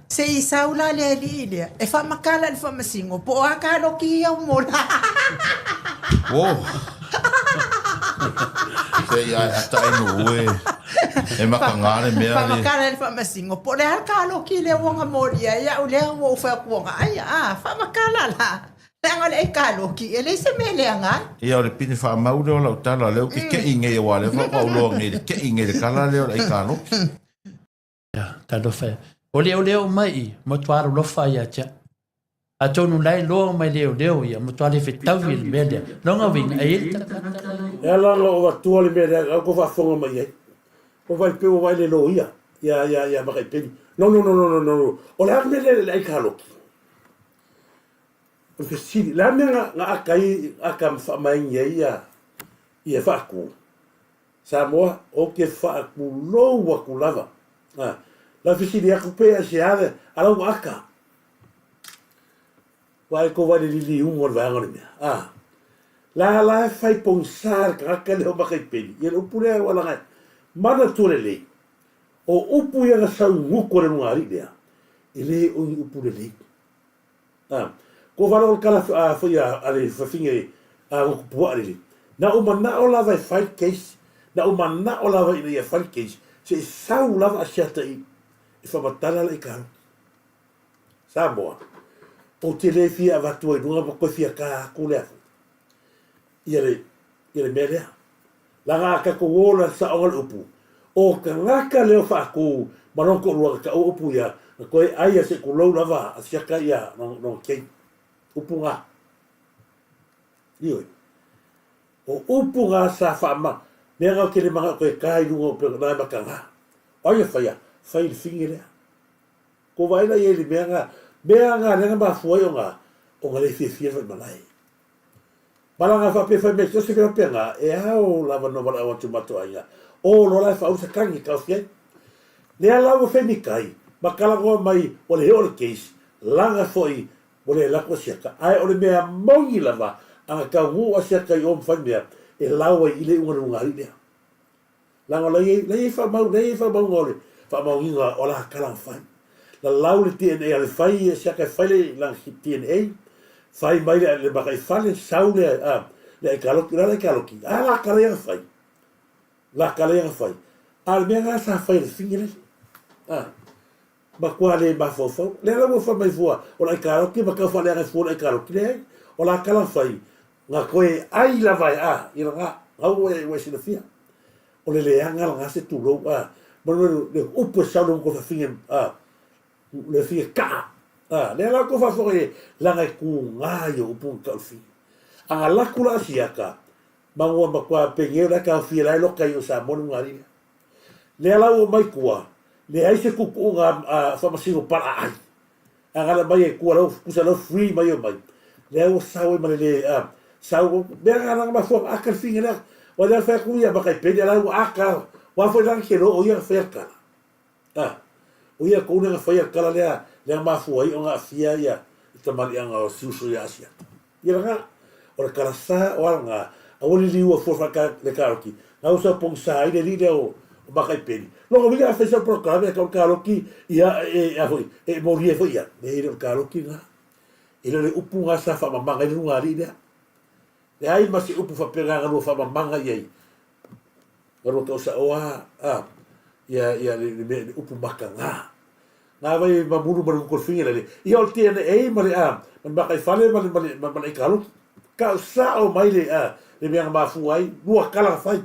Se i sau la le alii lea e faamakala i le faamasino po o a kaloki ia ua mo la. Whoa. Se i ai ata ai no ue. E maka ngā le mea le. Faamakala i le faamasino po o le a le kaloki lea ua gamolia ai au lea ua ou fai atu ua ai a faamakala la. Leaga o le aikaloki, e leai se mea e leaga ai. Ia, o le pine faamau lea o lau tala, lea ou te keʻi nei aua o lea faatoa ou loa nei i le keʻi nei i le tala lea o le aikaloki. Ia, talofa e. O leoleo mai i, matua alolofa ia te au. Atonu la e loa mai leoleo ia, matua le fetaui i le mea lea. Lona uiga, e i ai le tagata la E ala ona ou avatua le mea lea, au kou faafofoga mai ai. Ua vaai pei ua vaai le loia ia, ia, ia Makaipeni. No, no, no, no, no, no. O le a le mea lea i le aikaloki? O le fesili, le a mea na, na aka ai, aka faamaingi ai ia, ia faatu? Samoa, ou te faatulou atu lava. Ha, la fesili atu pe aisea le, a la ua aka. Vaai kou vaai le liliuga o le vaega o le mea. A, la la e fai pogisa le tagata lea o Makaipeni. Ia le upu lea ua laga e manatua lelei. O upu ia na sau i gutu a le luga alii lea, e le o ni upu lelei. A, ko walo o le kala a foi a, a le fafine a gutu puaa lelei. Na ou manao lava e fai le case, na ou manao lava ina ia fai le case, se i sau lava a siata i, e faamatala la i kalo. Samoa, ou te le fia avatua i luga ma koe fia kā aku lea foi. Ia le, ia le mea lea. Laga a tatou ola le saoga le upu, o tagata lea o faatu ma lona toalua na taua upu ia, na toe ai a se tulou lava a siaka ia lona keiki. Upu na. Ioe. O upu na sa faama, mea na ou te le manao toe kā i luga o pena na e mataga. O ai e faia? Fai i le fine lea. Ko vaai la i ai i le mea na, mea na lea na mafua ai ona, ona le fiafia le faimalae. Malaga faapea fai mai so se mea faapena, e ao lava no valaau atu matou aiga, o loa la e faaulu se tagi e taofi ai. Lea la ua femikai, ma talanoa mai ua le oo le case, laga foi ua le alu atu Asiata, ae o le mea moni lava, ana taunuu Asiata i o ma fai mea, e lau ai i le iuga o le luga alii lea. Leaga la i ai faamau, la i ai faamauga o le faamaoniga o la tala na fai. Lalau le DNA a le fai e siaka e fai le lana DNA, fai mai le, le makaifale, sau le, a, le aikaloki, o le a le aikaloki? A la tala ia na fai. La tala ia na fai. A o le mea lena sa fai e le fine lele. A, matua le mafaufau. Lea la ua fai mai fua, o le aikaloki ma tau faaleaga fua o le aikaloki. Leai, o la tala na fai, Na koe ai lava e a, i lana, na ua e, ua e silafia. O le leaga lana se tulou, a, ma le, le upu e sau le ko fafine, a, le fie kaa, a, lea la ko faafofoga i e, lana e kūgā i o upu na tau fine. A na laku la siaka, ma ua matua pengeu la taofia la e loka i o Samoa le luga alii lea. Lea la ua mai tua, leai se tuutuuga a faamasino pala ai. A gala mai e kua lau kusa lau free mai o mai. Lea ua sau ai ma le le a sau mea nga langa mafua aka le finga lea. Wa lea fai atu ia ma kai peni ala ua aka wa foi langa ke lo o ia fai kala. A o ia ko una fai kala lea lea mafua ai o nga fia ia tamalianga o siuso ia Asia. Ia langa o le kala sa o alanga a ua liliu a fua fa le kaloki. Nga usa pong sa i le li lea o o Makaipeni. Lona uiga a fai sau polokalame a tau kaloki ia e a foi e moli ai foi ia. E le o le kaloki na. E le o le upu nga sa faamamaga ai le luga alii lea. Leai ma se upu faapena nga lua faamamaga i ai. Nga lua tau saoa a ia ia le le le upu makaga. Nga vai mamulu ma le kukol finga le. Ia o le DNA ma le a ma le makaifale ma le ma le ma le kaloki. Kau sao mai le, a, le mea na mafua ai, lua kala na fai.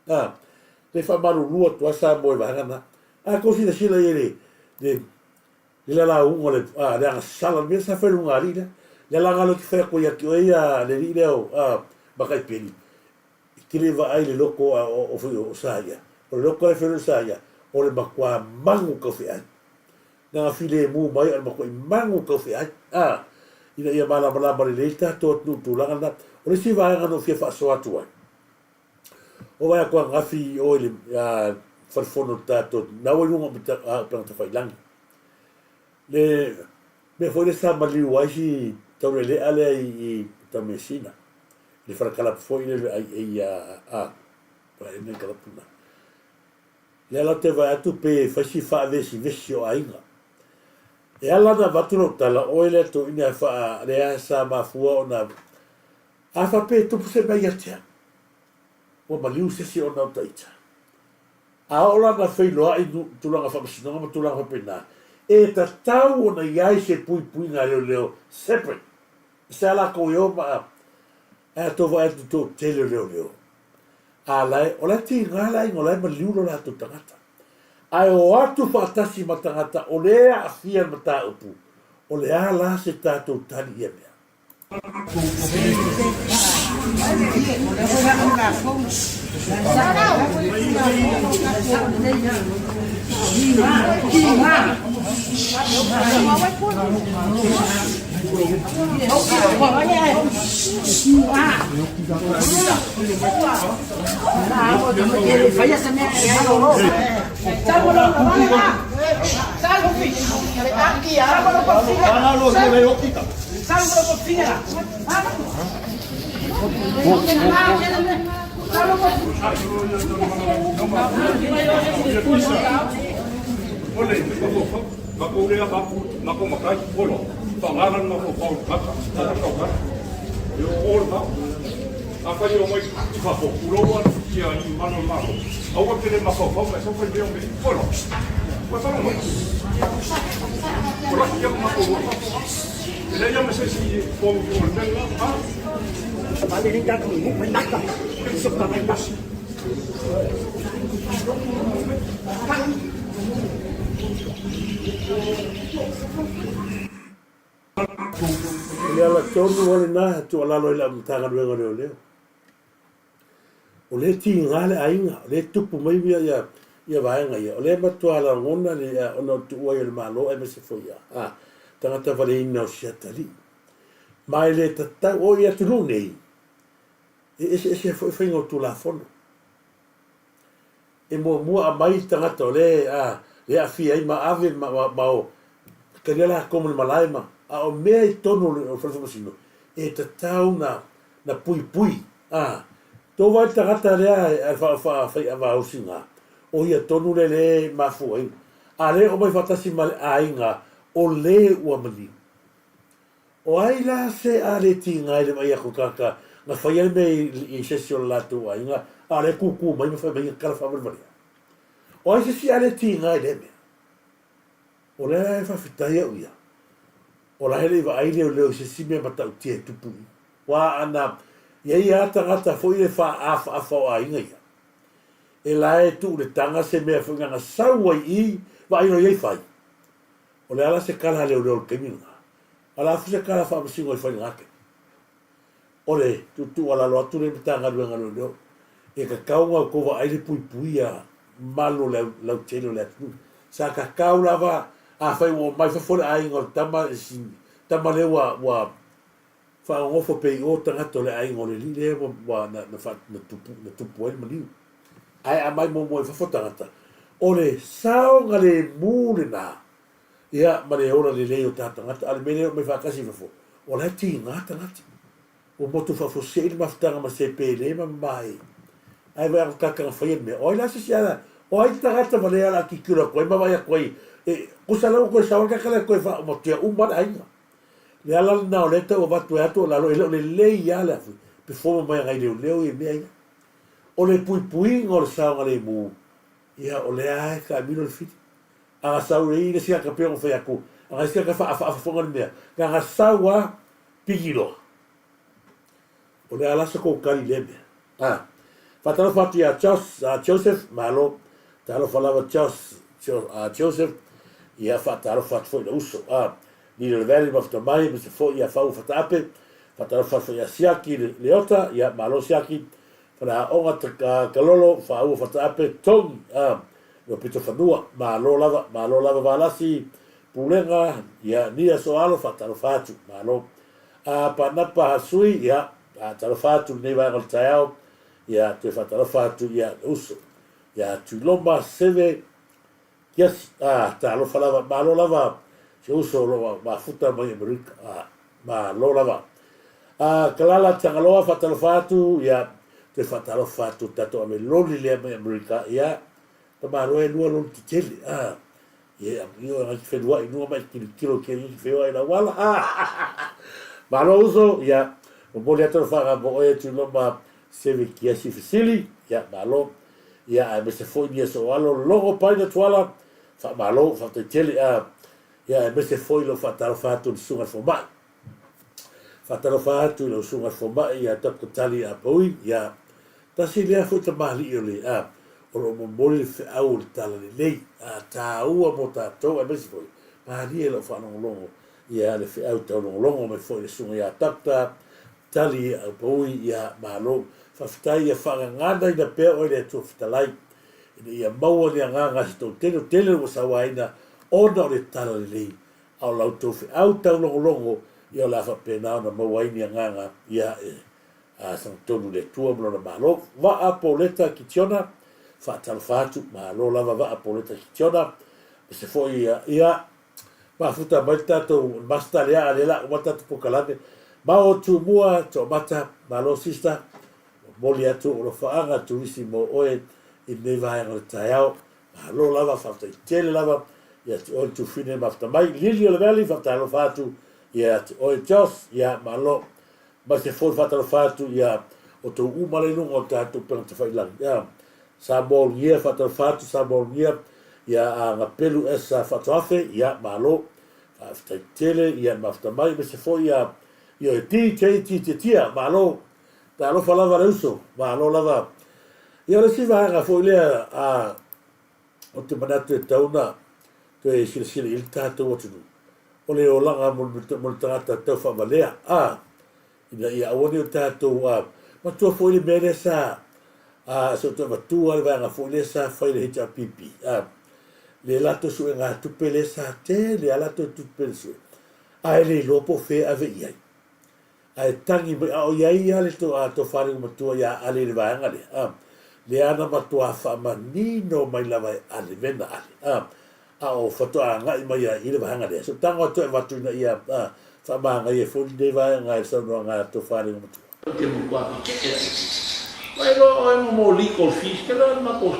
A, le faamalulu atu lava Samoa i vaega na. A tou silasila i ai le, le, le lalauga o le, a, le agasala, le mea sa fai i luga alii lea. Le alaga lea ou te fai atu ai ia te oe ia le alii lea o, a, Makaipeli, e te le vaai i le loto a, o, o, o, o Saia. O le loto la e fai o Saia, o le matua magu taufeai. Na ona filemu mai a o le matuai magu taufeai, a, ina ia malamalama lelei le tatou atunuu i le tulaga lena. O le isi vaega na ou fia faasoa atu ai, o vaai atu ananafi i o i le falefono o le tatou, na ua i luga o upega tafailagi, le mea foi lea sa maliu ai si taulelea lea i Taumeasina, le falekalapu foi lea le IA, a, le kalapu lena. Lea la ou te vaai atu pei e fai si faavesivesi o aiga. E ala ona avatu lau tala, oe lea toeaina e faa, lea sa mafua ona, a faapea e tupu se mea ia te au, ua maliu se isi ona o ta ita. A oo la ina feiloai i tulaga faamasinoga ma tulaga faapena, e tatau ona i ai se puipuiga leoleo separate, se a latou e o ma, ae a tou vaai atu i le toatele o leoleo, A la e, o la e tiga le aiga, o la e maliu lo latou tagata. Ae o atu faatasi ma tagata o lea e aafia i le mataupu, o le a la se tatou tali i ia mea? O le ala tonu lava lena e tuualalo ai lau Matagaluega o Leoleo. O lea e tiga le aiga, o lea e tupu mai ia, ia vaega ia. O lea e matua lagona le, ona o le tuua ai o le Malo aemaise foi ia, a, tagata valeina o si atalii. Ma e le tatau, o i atunuu nei, e eseese foi faiga o Tulafono. E muamua aumai le tagata o lea e aafia ai ma ave ma ma o talia latou ma le malae ma a o mea i totonu o le fale faamasino e tatau na na puipui a tou vaai le tagata lea a fa fa faiava usiga o ia tonu lea lea e mafua ai a lea omai faatasi ma le aiga o le ua maliu. O ai la se a le tiga i le vaai atu i tagata na faia le mea i se isi o le latou aiga, a o lea e kūkū mai ma fai mai tala faavalevalea? O ai se isi a le tiga i lea mea? O lea la e faafetai au ia, o la e le i vaai leoleo i se isi mea matautia e tupu i. Ua ana i ai lava tagata foi le faaafaafa o aiga ia, e la e tuu le taga se mea foi na sau ai i, vaai loa i ai fai. O le a la se tala a leoleo i le taimi lena? A la foi se tala faamasino i fai lena taimi? O le tuutuualalo atu lea i Matagaluega a Leoleo, e tatau ona outou vaai le puipuia malu o le lautele o le atunuu. Sa tatau lava, afai ua omai fafo le aiga o le tama, si tama lea ua, ua faanonofo pea i o tagata o le aiga o le alii lea ua, ua, na, na, na, na, tupu, na tupu ai le maliu. Ae aumai muamua i fafo tagata, o le saogalemu lena, ia, ma le ola lelei o ta tagata. A o le mea lea e omai faatasi i fafo, o la e tiga tagata. Ua motu faafuasei le mafutaga ma se pele ma mamae. Ae vaai atu tagata na faia le mea, o ai la se isi ala, o ai tagata valea o le a tilotilo atu ai ma vaai atu ai, e, kusa la ua toe sao ai le tagata lea e toe faaomatia uma le aiga. Le ala lena o lea e tau avatu ai atu o lalo, e le o lelei lava le afi, performa mai agai leoleo ia mea ia. O le puipuiga o le saogalemu, ia o lea lava e taamilo le fili. A na sau i le isi tagata pei ona fai atu, a na isi tagata faafaafa fono le mea, na na sau lava pigi loa. O le a la se kou tali i lea mea? A. Faatalofa atu ia Jos, a Joseph, malo. Talofa lava Jos, Jo, a Joseph, ia faatalofa atu foi i lou uso. A. Lili o le Valley mafuta mai, aemaise foi ia Faua Fataape. Faatalofa atu foi ia Siaki Leota, ia malo Siaki. Faleaoga Kalolo, Faua Fataape, Togi, a. Lou pito fanua, malo lava, malo lava Valasi, Pulega, ia Nia Soalo, faatalofa atu, malo. A Panapa Hasui, ia, faatalofa atu i lenei vaega o le taeao, ia, toe faatalofa atu ia le uso. Ia Tuiloma Seve Kiasi, a, talofa lava, malo lava si uso o lo o mafuta mai Amerika, a, malo lava. A Kalala Tagaloa, faatalofa atu, ia, toe faatalofa atu i le tatou ave loli lea mai Amerika, ia, tamaloa e lua loli tetele, a, Ia, io e te whenua i nua mai tilotilo ke i wheoa i lauala. Malo uso, ia, momoli atu le whanga mo oe tu loma seve kiasi fesili, ia, malo. Ia, aemaise foi nia soalo logo paina tuala, wha malo, wha tele, a, ia, aemaise foi lo wha atu le susuga fomai. Faatalofa atu i lau susuga fomai ia Doctor Tali Apaui, ia, tasi lea foi tamalii o le, a, o lo o momoli le feau o le Talalelei, a, taua mo tatou aemaise foi, malie lau faalogologo, ia, le feau taulogologo mai foi i le susuga ia Doctor Tali Apaui, ia, malo. Faafetai ia faagaganaina pea oe le Atua Fetalai, ina ia maua ni agaga se toatele, tele ua sauaina ona o le Talalelei a o la outou feau taulogologo, ia o le a faapena ona maua ai ni agaga ia e sagatonu i le Atua ma Lona Malo. Vaa Poleta Kitiona, faatalofa atu, malo lava Vaa Poleta Kitiona, aemaise foi ia, ia mafuta mai le tatou Master lea, a lea la uma le tatou polokalame. Mao Tumua Toomata, malo sister, momoli atu o alofaaga turisi mo oe i lenei vaega o le taeao. Malo lava, faafetai tele lava ia te oe le Tufine mafuta mai. Lili o le Valley, faafetai alofa atu ia te oe Josh, ia malo. Maise foi faatalofa atu ia outou uma le luga o tatou upega tafailagi. Ia Samoa Ulugia, faatalofa atu Samoa Ulugia, ia a Gapelu S Faatoafe, ia malo. Faafetai tele ia mafuta mai, maise foi ia ia DJ Titia, malo. Talofa lava le uso, malo lava. Ia o le isi vaega foi lea a ou te manatu e tatau ona toe silasila i ai le tatou atunuu, o le olaga mo le tagata tau faavalea, a, ina ia aua ne i o tatou, a, manatua foi le mea lea sa, a, se i ou toe avatua le vaega foi lea sa fai i le HRPP, a, le latou suegatupe lea sa tele lava latou tupe na sue, ae le iloa po o fea e ave i ai. Ae tagi mai, a o i ai lava le tofa matua ia Ale i le vaega lea, a, lea na matua faamanino mai lava e Ale, vena Ale, a, a o faatoa agai mai lava i le vaega lea. So tago atu e avatu ina ia faamagaia foi lenei vaega i le saunoaga a le tofa matua. Ou te matua tetee ai. Ua iloa oe mo mo legal fees, ke loa le matou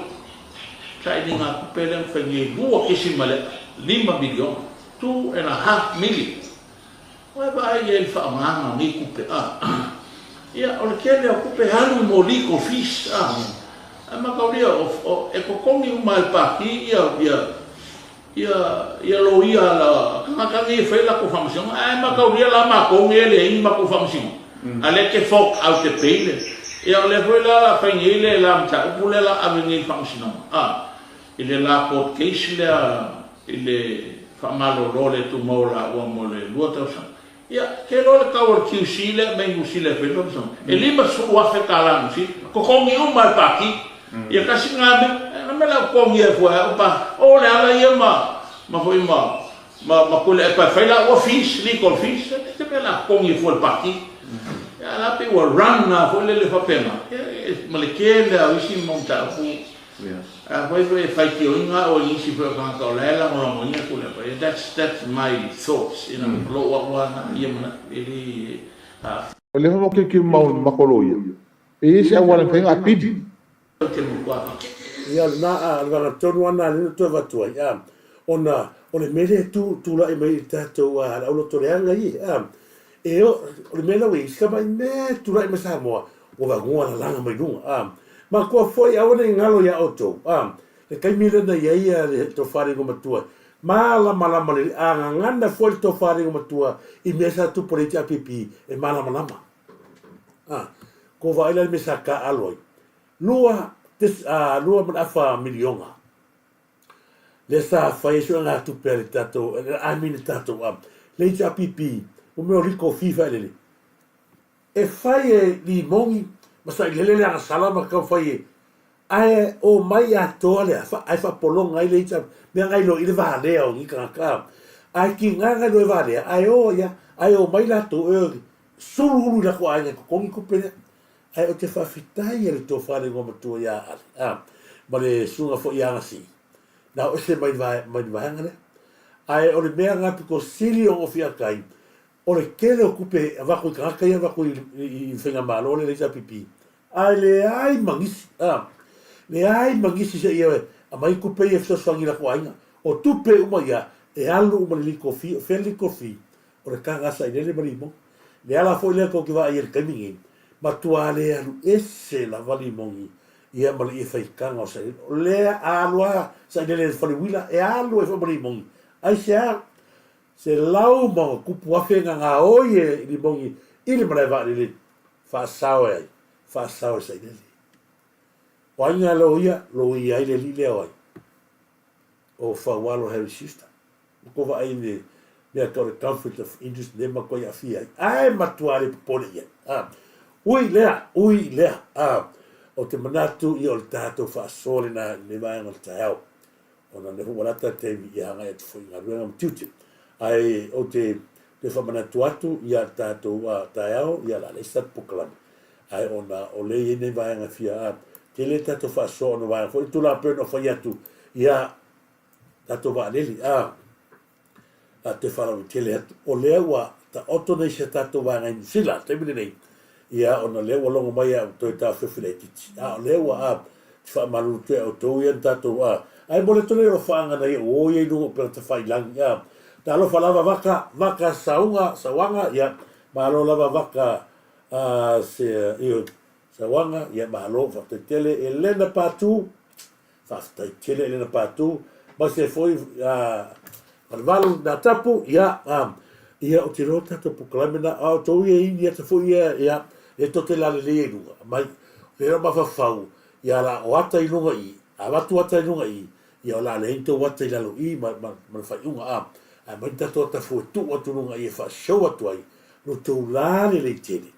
sailiga tupe lea na fai nei 2.5 miliona, 2.5 million. Ua e vaai i ai i le faaaogaina o nei tupe, a. Ia, o le tele o tupe e alu mo legal fees, a. Ae mataulia, o, o, e totogi uma e le Pati ia, ia, ia, ia loia a la tagata nei e fai latou faamasinoga. Ae mataulia la matou nei e leai ni matou faamasinoga. A lea e te fork out e pay le. Ia, o lea foi la o le a fai nei le la mataupu lea o le a ave nei i le faamasinoga, a, i le la court case lea i le faamalolo le tumau o laua mo le lua tausaga. Ia, te iloa le tau o le QC lea mai Niu Sila e fai le faamasinoga, e $50,000 tala Niu Sila, totogi uma e le Pati. Ia tasi lena mea, na mea la u totogi ai fua e au pa, o le ala ia ma, ma foi ma, ma, ma Tuilaepa e fai laua fees, legal fees, e te mea la totogi ai fua e le Pati. Ia, la pei ua run lava foi lele faapena, ia, ma le tele lava o isi mau mataupu. A foi foi e faitioina au e nisi foi o tagata o la e lagolagoina Tuilaepa, yeah, that's, that's my thoughts, you know, o lou au lava na ia manatu, e le, a. O lea foi matou mau matou loia, e i ai se auala e mafai ona apili. Ia, o lena, a, o le vaega tonu lava lena lea na toe avatu ai, a, ona o le mea lea e tu, tulai mai i le tatou, a, le aulotoleaga ia, a, e o, o le mea la ua i ai, si tamai mea e tulai mai Samoa, Ua vagoa lalaga mai luga, a. Matua foi aua ne i galo iā outou, a. Le taimi lea na i ai a le tofa matua, malamalama lelei, a gagana foi le tofa matua i mea sa tupu e le HRPP e malamalama. A. Ko vaai la le mea sa taaalo ai, 2 ma le afa miliona lea sa fai ai suegatupe a le tatou, I mean le tatou le HRPP, mo mea o legal fee faelele. E fai e Limogi ma Sailele le agasala ma taumafai e ae omai atoa le afa ae faapologa ai le ita mea na iloa i le valea o ni tagata ae tiga na iloa e valea ae o ia ae omai latou e suluulu i latou aiga e totogi tupe lea. Ae ou te faafetai i le tofa le igoa matua ia Ale a ma le susuga foi ia Agasii na o ese mai le vaega lea. Ae o le mea na pito sili ona fiakai O le tele o tupe e avatu i tagata ia e avatu i faigamalo lea le HRPP, ae leai ma nisi, a, leai ma nisi seia aumai tupe ia e fesoasoani i latou aiga. O tupe uma ia, e alu uma i le legal fee. O fea le legal fee? O le taga a Sailele ma Limogi. Le ala foi lea tou te vaai ai i le taimi nei, matua le alu ese lava Limogi ia ma le ie faitaga o Sailele. O lea a alu lava Sailele i le fale uila, e alu ai foi ma Limogi. Aisea? 100+ na gaoi e Limogi i le malae vaalele faasao e ai? Faasao e Sailele. O ai na loia? Loia ai le alii lea o ai? O Faualo Harry Schuster. Ua tou vaai i le mea tau le conflict of interest lea matuai aafia ai. Ae matua le popole i ai. Ah. Ui lea, ui lea. Ah. Ou te manatu ia o le tatou faasoa lena i lenei vaega o le taeao. Ona o lea foi ua lata le taimi ia agai atu foi i galuega ma tiute. Ae ou te toe faamanatu atu ia le tatou taeao ia o le a leai se tatou polokalame. Ae ona o lea e i ai nai vaega e fia tele le tatou faasoa ona o vaega foi tulaga pei ona fai atu ia tatou vaalele a a toe faalauaitele atu. O lea ua taoto nei si a tatou vaega i Niu Sila i le taimi lenei, ia ona o lea ua logo mai au toe taofiofi laitiiti. A o lea ua a te faamalulu atu ia outou ia na tatou a. Ae momoli atu nei alofaaga nai ou o ia i luga o upega tafailagi a. Talofa lava vaka, vaka sauga, sauaga, ia malo lava vaka a se ioe sauaga, ia malo faafetai tele Elena Patu. Faafetai tele Elena Patu, aemaise foi Falevalu Natapu, ia, ia ou te iloa le tatou polokalame lena, a o outou ia i ata foi ia, ia, lea tou te lalelei ai i luga, aumai, o lea o mafaufau, ia o le a o ata i luga i i, a avatu ata i luga i i, ia o le a leai ni tou ata i lalo i i ma, ma, ma le faaiuga, a, ae aumai ni tatou ata fua e tuu atu i luga i i e faa-show atu ai lo outou lalelei tele.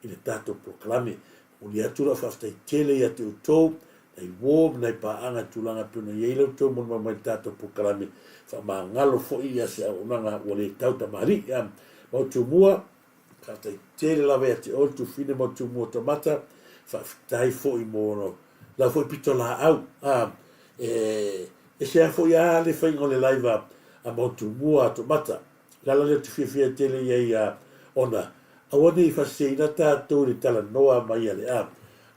i le tatou polokalame. Momoli atu lau faafetai tele ia te outou, nai uo ma nai paaga i tulaga e pei ona i ai la outou molimau mai i le tatou polokalame. Faamagalo foi ia se auaunaga ua le tau tamalii. Ia, Mautumua, faafetai tele lava ia te oe le Tufine Mautumua Tomata, faafetai foi mo lau foi pitolaau. A, e ese lava foi a le faiga o le live a Mautumua Tomata. O le ala lea ou te fiafia tele i ai ia ona aua ne i faaseseina tatou i le talanoa mai a le a,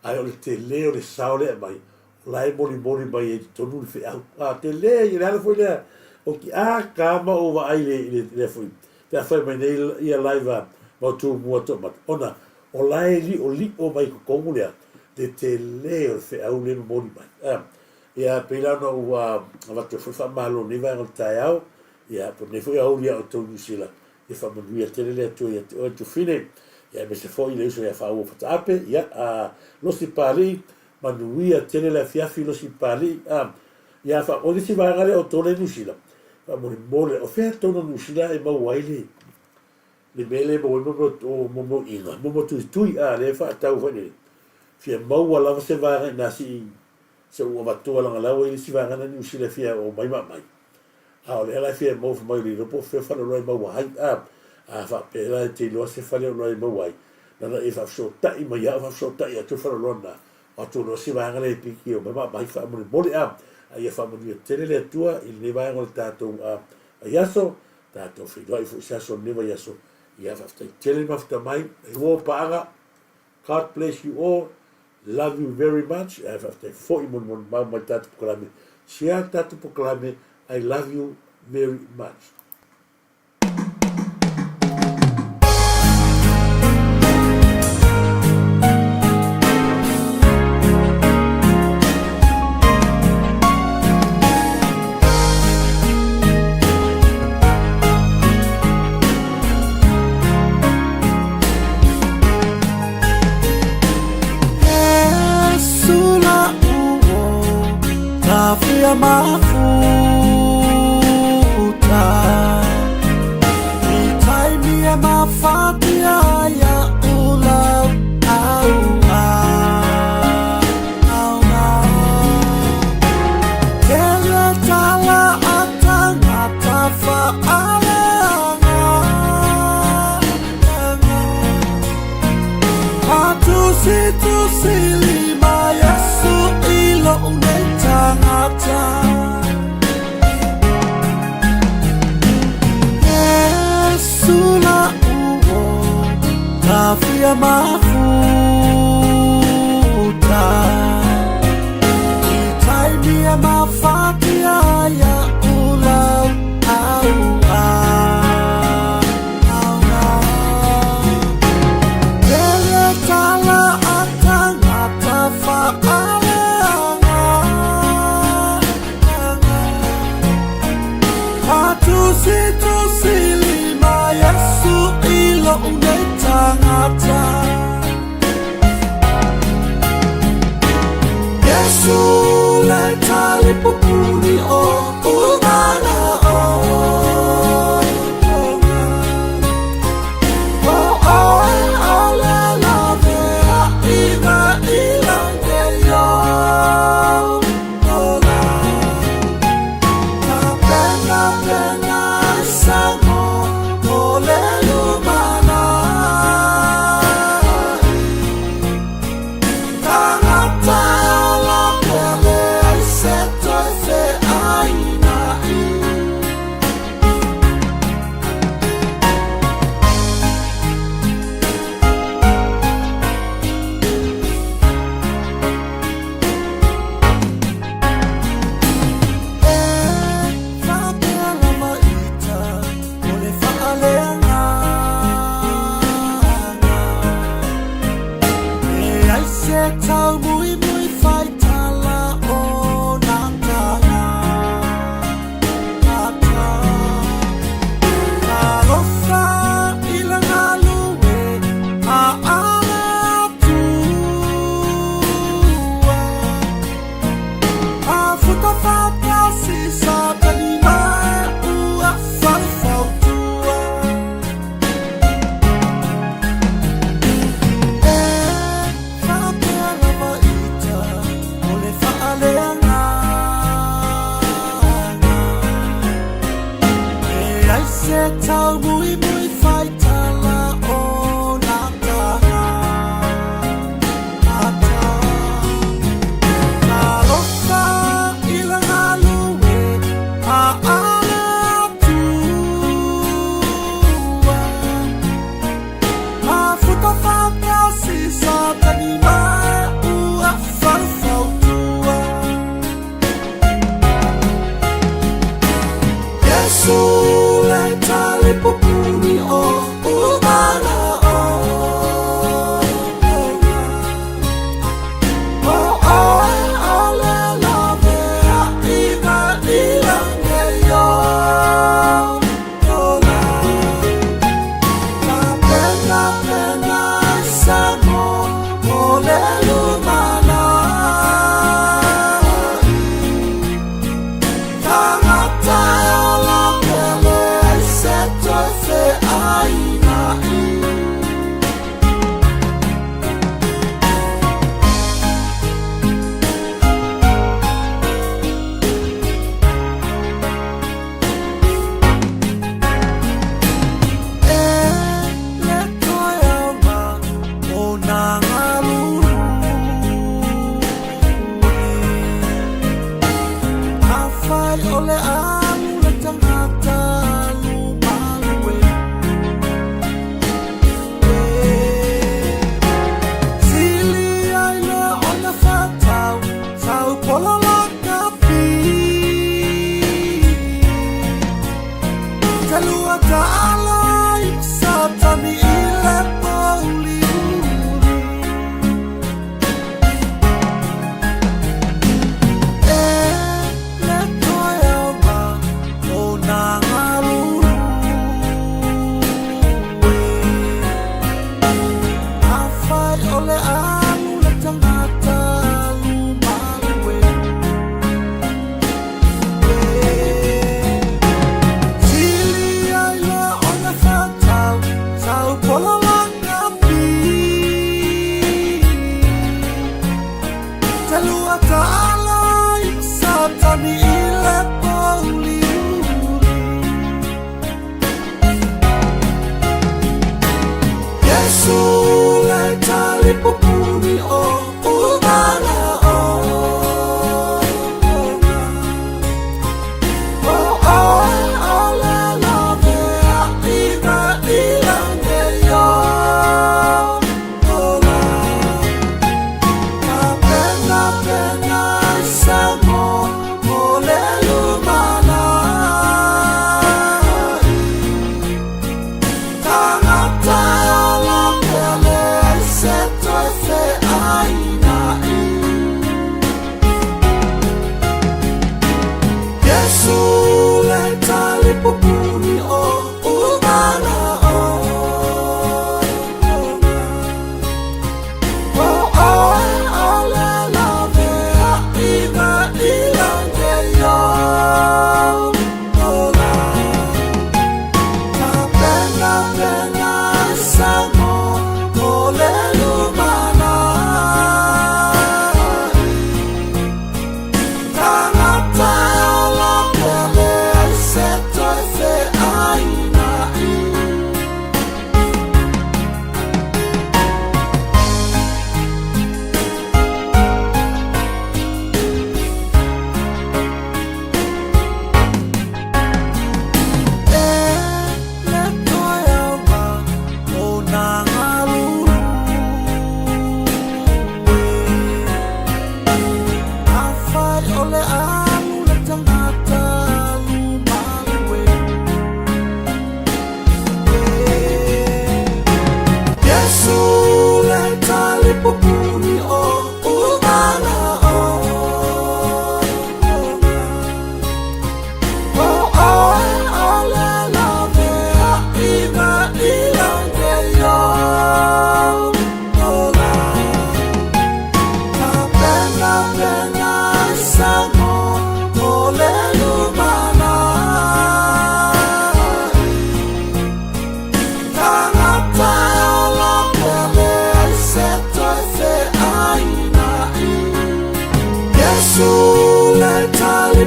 ae o le tele o le sao lea e aumai, o la e molimoli mai ai i totonu le feau. A tele, o le ala foi lea ou te aka ma ou vaai i le, lea foi, pe a fai mai nei ia live a Mautumua Toomata, ona o la e liolio mai i totonu lea le tele o le feau lea e momoli mai. A, ia pei la ona ou avatu ai foi le faamalo i lenei vaega o le taeao, Ia, po o lenei foi aoauli ia outou Niu Sila, ia faamanuia tele le Atua ia te oe Tufine, ia aemaise foi le uso ia Faaua Fataape, ia, a, Losi Papalii, manuia tele le afiafi Losi Papalii, a, ia, fa, o le isi vaega lea o outou la i Niu Sila, faamolemole, o fea tonu o Niu Sila e maua ai le, le mea lea e maua ai mo mea o, mo mea o iga, mo mea tuitui, a, lea e faatau foi lele, fia maua lava se vaega i ina se i, se i ou avatua leaga la ua i ai le isi vaega na Niu Sila e fia oo mai ma aumai. A o lea la e fia maua fai mai o le iloa po o fea faleoloa e maua ai. A, a faapea la e te iloa se faleoloa e maua ai, na ona e faafesootai mai lava, faafesootai atu le faleoloa lena, o atu loa se vaega lea e piki e omai ma aumai faamolemole. A, a ia faamanuia tele le Atua i lenei vaega o le tatou a, vaiaso, tatou feiloai foi i se aso o lenei vaiaso. Ia faafetai tele le mafuta mai, e uo paaga. God bless you all. Love you very much. Ae faafetai foi mo le molimau mai le tatou polokalame. Share le tatou polokalame. I love you very much. faaleaga. Tusitusilima Yesu i lo'u nei tagata. Yesu la'u o tafia mafuta i taimi e mafatia ai a'u lau auauna. Tele tala a tagata faaleaga. Tusitusilima Yesu i lo'u nei tagata. Yesu le talipupuni o umana o. O oe o le lavea i na i lange o ola. Ka pena pena sango o le lumana. Tagata la pele ai se toe feaina i. E faapea lava ita o le faaleagaga. E ai se taumuimui faitala o na tagata. Talofa i le galue a ale Atua. Afuta faatasi Satani ma ua falefautua. E faapea lava ita o le faaleagaga. E ai se taumuimui faitala o na tagata. Talofa i le galue a ale Atua. Afuta faatasi Satani ma ua falefautua. Yesu le talipupuni o umana o. O oe o le lavea i na i lange o ola. Ka pena pena sango o le lumana. Tagata la pele ai se toe feaina i. E le toe auga o na galulue. Afai o le alu le tagata alumalue. Sili ai le ona fatau tau pola la kapi. Talua ta'ala i Satani i le pouliuli. E le toe auga o na galulue. Afai o le alu le tagata alumalue. Sili ai le ona fatau tau pola.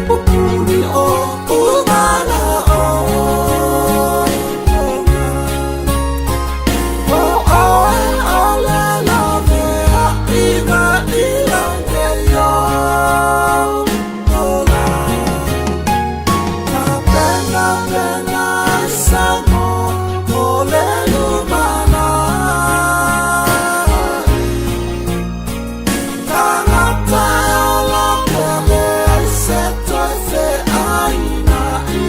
pupuni o umana o O oe o le lawe a i ma i lange yo Ola Ka pena pena sa mo o le lumana Tangata ola pele ai se toe fe aina i.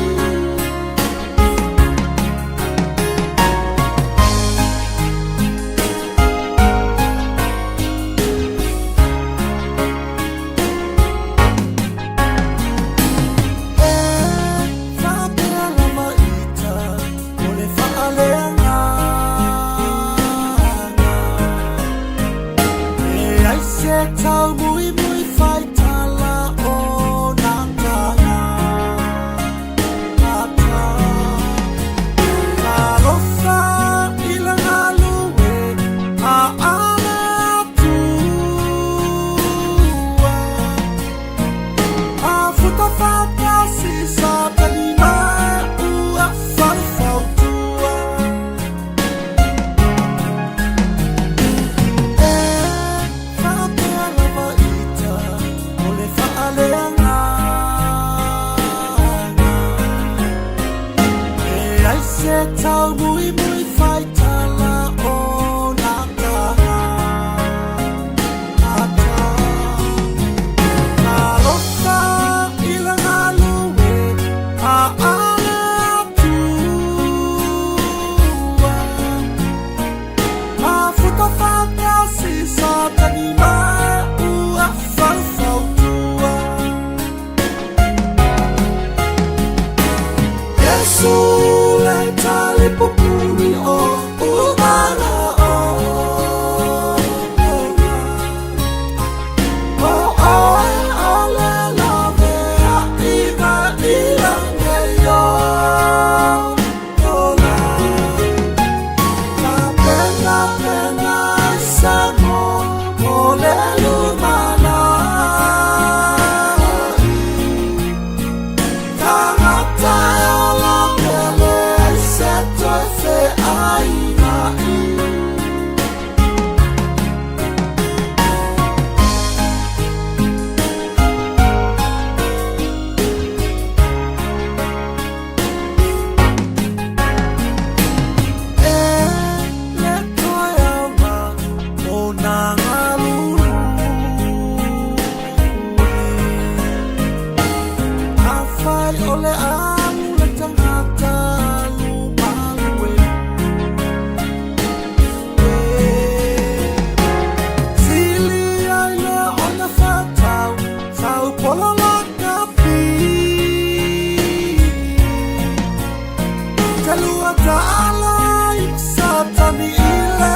E faapea lava ita o le faaleagaga. E ai se taumuimui faitala o na tagata. Talofa i le galue a ale atua. A futa faatasi Satani ma ua faufautua. E faapea lava ita o le faaleagaga. E ai se taumuimui faitala o na tagata. Talofa i le galue a ale atua. A futa faatasi Satani ma ua faufautua. Iesu le talipupuni o umana o O oe o le lawe a i ma i lange yo Ola Ka pena pena sa mo o le lumana Tangata ola pele ai se toe fe aina i. E le toe auga o nā galulu. Afai o le alu le tagata alu malue. Sili ai le ona fatau sau polo la kapi. Talua ta'ala i Satani i le